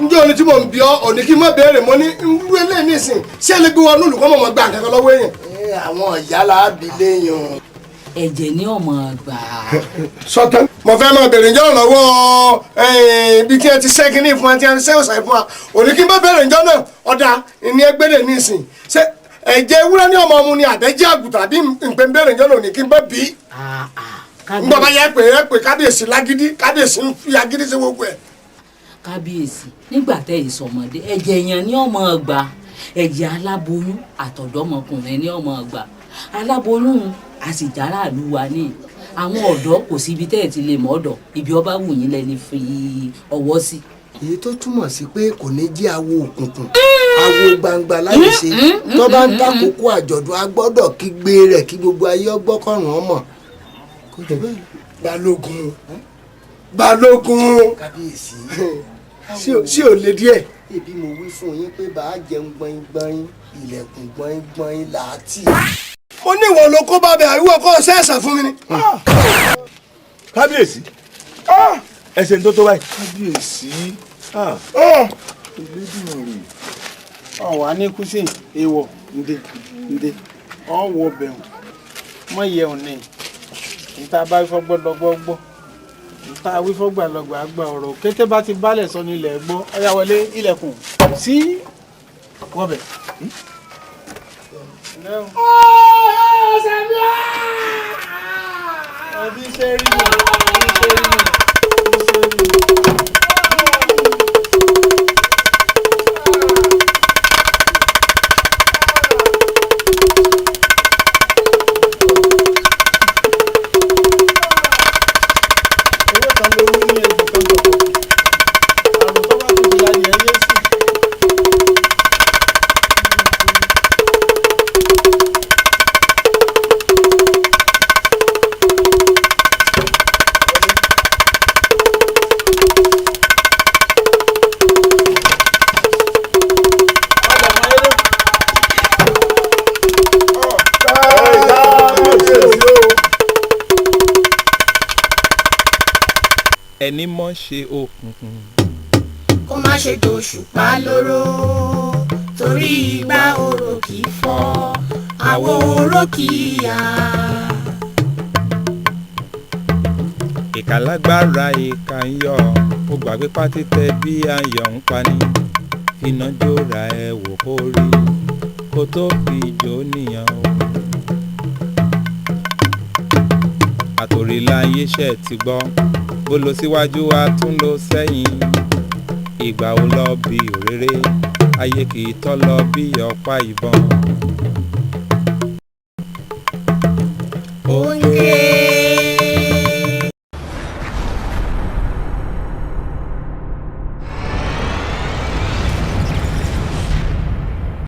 njẹ́ òní tí mò ń bí ọ, òní kí n má béèrè mọ́ ní nrú eléyìí nísìn, ṣé ẹ lè gbé wọnú olùkọ́ mọ̀mọ́ gba nǹkan kan lọ́wọ́ èèyàn? Àwọn ìyá làábi léèyàn. Ẹ̀jẹ̀ ní ọmọ àgbà. Sọtán, mo fẹ́ máa bèrè ǹjọ́ lọ́wọ́ ibi tí ẹ ti ṣẹ́ kínní fún ẹ, tí ẹ ti ṣẹ́ òṣàì fún wa, òní kí n bá bèrè ǹjọ́ náà, ọ̀dà ìní ẹgbẹ́dẹ̀ nísìn. Ṣé ẹ̀jẹ̀ ewúrẹ́ ní ọmọ ọmú ni àbẹ́jẹ́ àgùntàn àbí nǹkan bèrè ǹjọ́ náà òní kí n bá bí? Ngbọ́n bá yẹ pé ẹ pé kábíyèsí lágídí, kábíyèsí ń fi agídí sí gbogbo ẹ̀. Kábíyèsí, nígbà tẹ́ ìsọmọdé, ẹ̀jẹ̀ èèyàn ní ọmọ ọgbà, ẹ̀jẹ̀ aláboyún àtọ̀dọ́mọkùnrin ní ọmọ ọgbà. Aláboyún a sì jára àlùwà ní àwọn ọ̀dọ́, kò sí ibi tẹ́ ẹ̀ ti lè mọ̀ ọ̀dọ̀, ibi ọba wù yín lẹ́ni fi ọwọ́ sí. Èyí tó túmọ̀ sí pé kò ní jẹ́ awo òkùnkùn, awo gbangba láti ṣe. Tó bá ń takòókò àjọ̀dún, a gbọ́dọ̀ kígbe rẹ̀ kí gbogbo ayé ọgbọ́kọ̀rùn ọmọ. Balógun, Balógun. Kábíyèsí. Sí ò lè díẹ̀. Ebi mo wí fún yín pé bá a jẹun gbọ̀ngbọ̀n ilẹ̀kùn gbọ̀ngbọ̀n làátì. Mo ní ìwọ ló kó bá bẹ àríwọ̀ kọ́ ṣẹ́ẹ̀sà fún mi ni. Kábíyèsí, ẹsẹ̀ tó tó báyìí. Kábíyèsí, Elédùmarè. Ọ̀wá ní kùsìn èèwọ̀ ǹdè ǹdè ọ̀wọ̀ bẹ̀rù mọ̀ yẹ òní níta bá wífọ́ gbọ́dọ̀ gbọ́ níta wífọ́ gbàlọ́gbà gba ọ̀rọ̀ kété bá ti bálẹ̀ sọ nílẹ̀ gbọ́ ọ̀yá wọlé ilẹ̀kùn sí wọ́bẹ̀. Ẹbí ṣe rí mi, ẹbí ṣe rí mi, ẹbí ṣe rí mi. Ewé kan ló wí ní egbò kan tọ̀tọ̀. Àrùn tó bá tutù láyé ẹ yé sí. Ẹni mọ̀ ṣe òkùnkùn. Kó má ṣe dòṣùpá lóró, torí ìgbà oró kì í fọ́, àwo oró kì í yá. Ìkà lágbára, ìkà ń yọ. Ó gbàgbé pátí tẹ bí ayọ̀ ń pani. Iná jóra ẹ wò kó rí kó tó fi jó nìyẹn o. Àtòríláyé ṣe ti gbọ́ bó lọ síwájú a tún lọ sẹ́yìn. Ìgbà wo lọ bí òréré ayé kì í tọ́ lọ bí ọ̀pá ìbọn.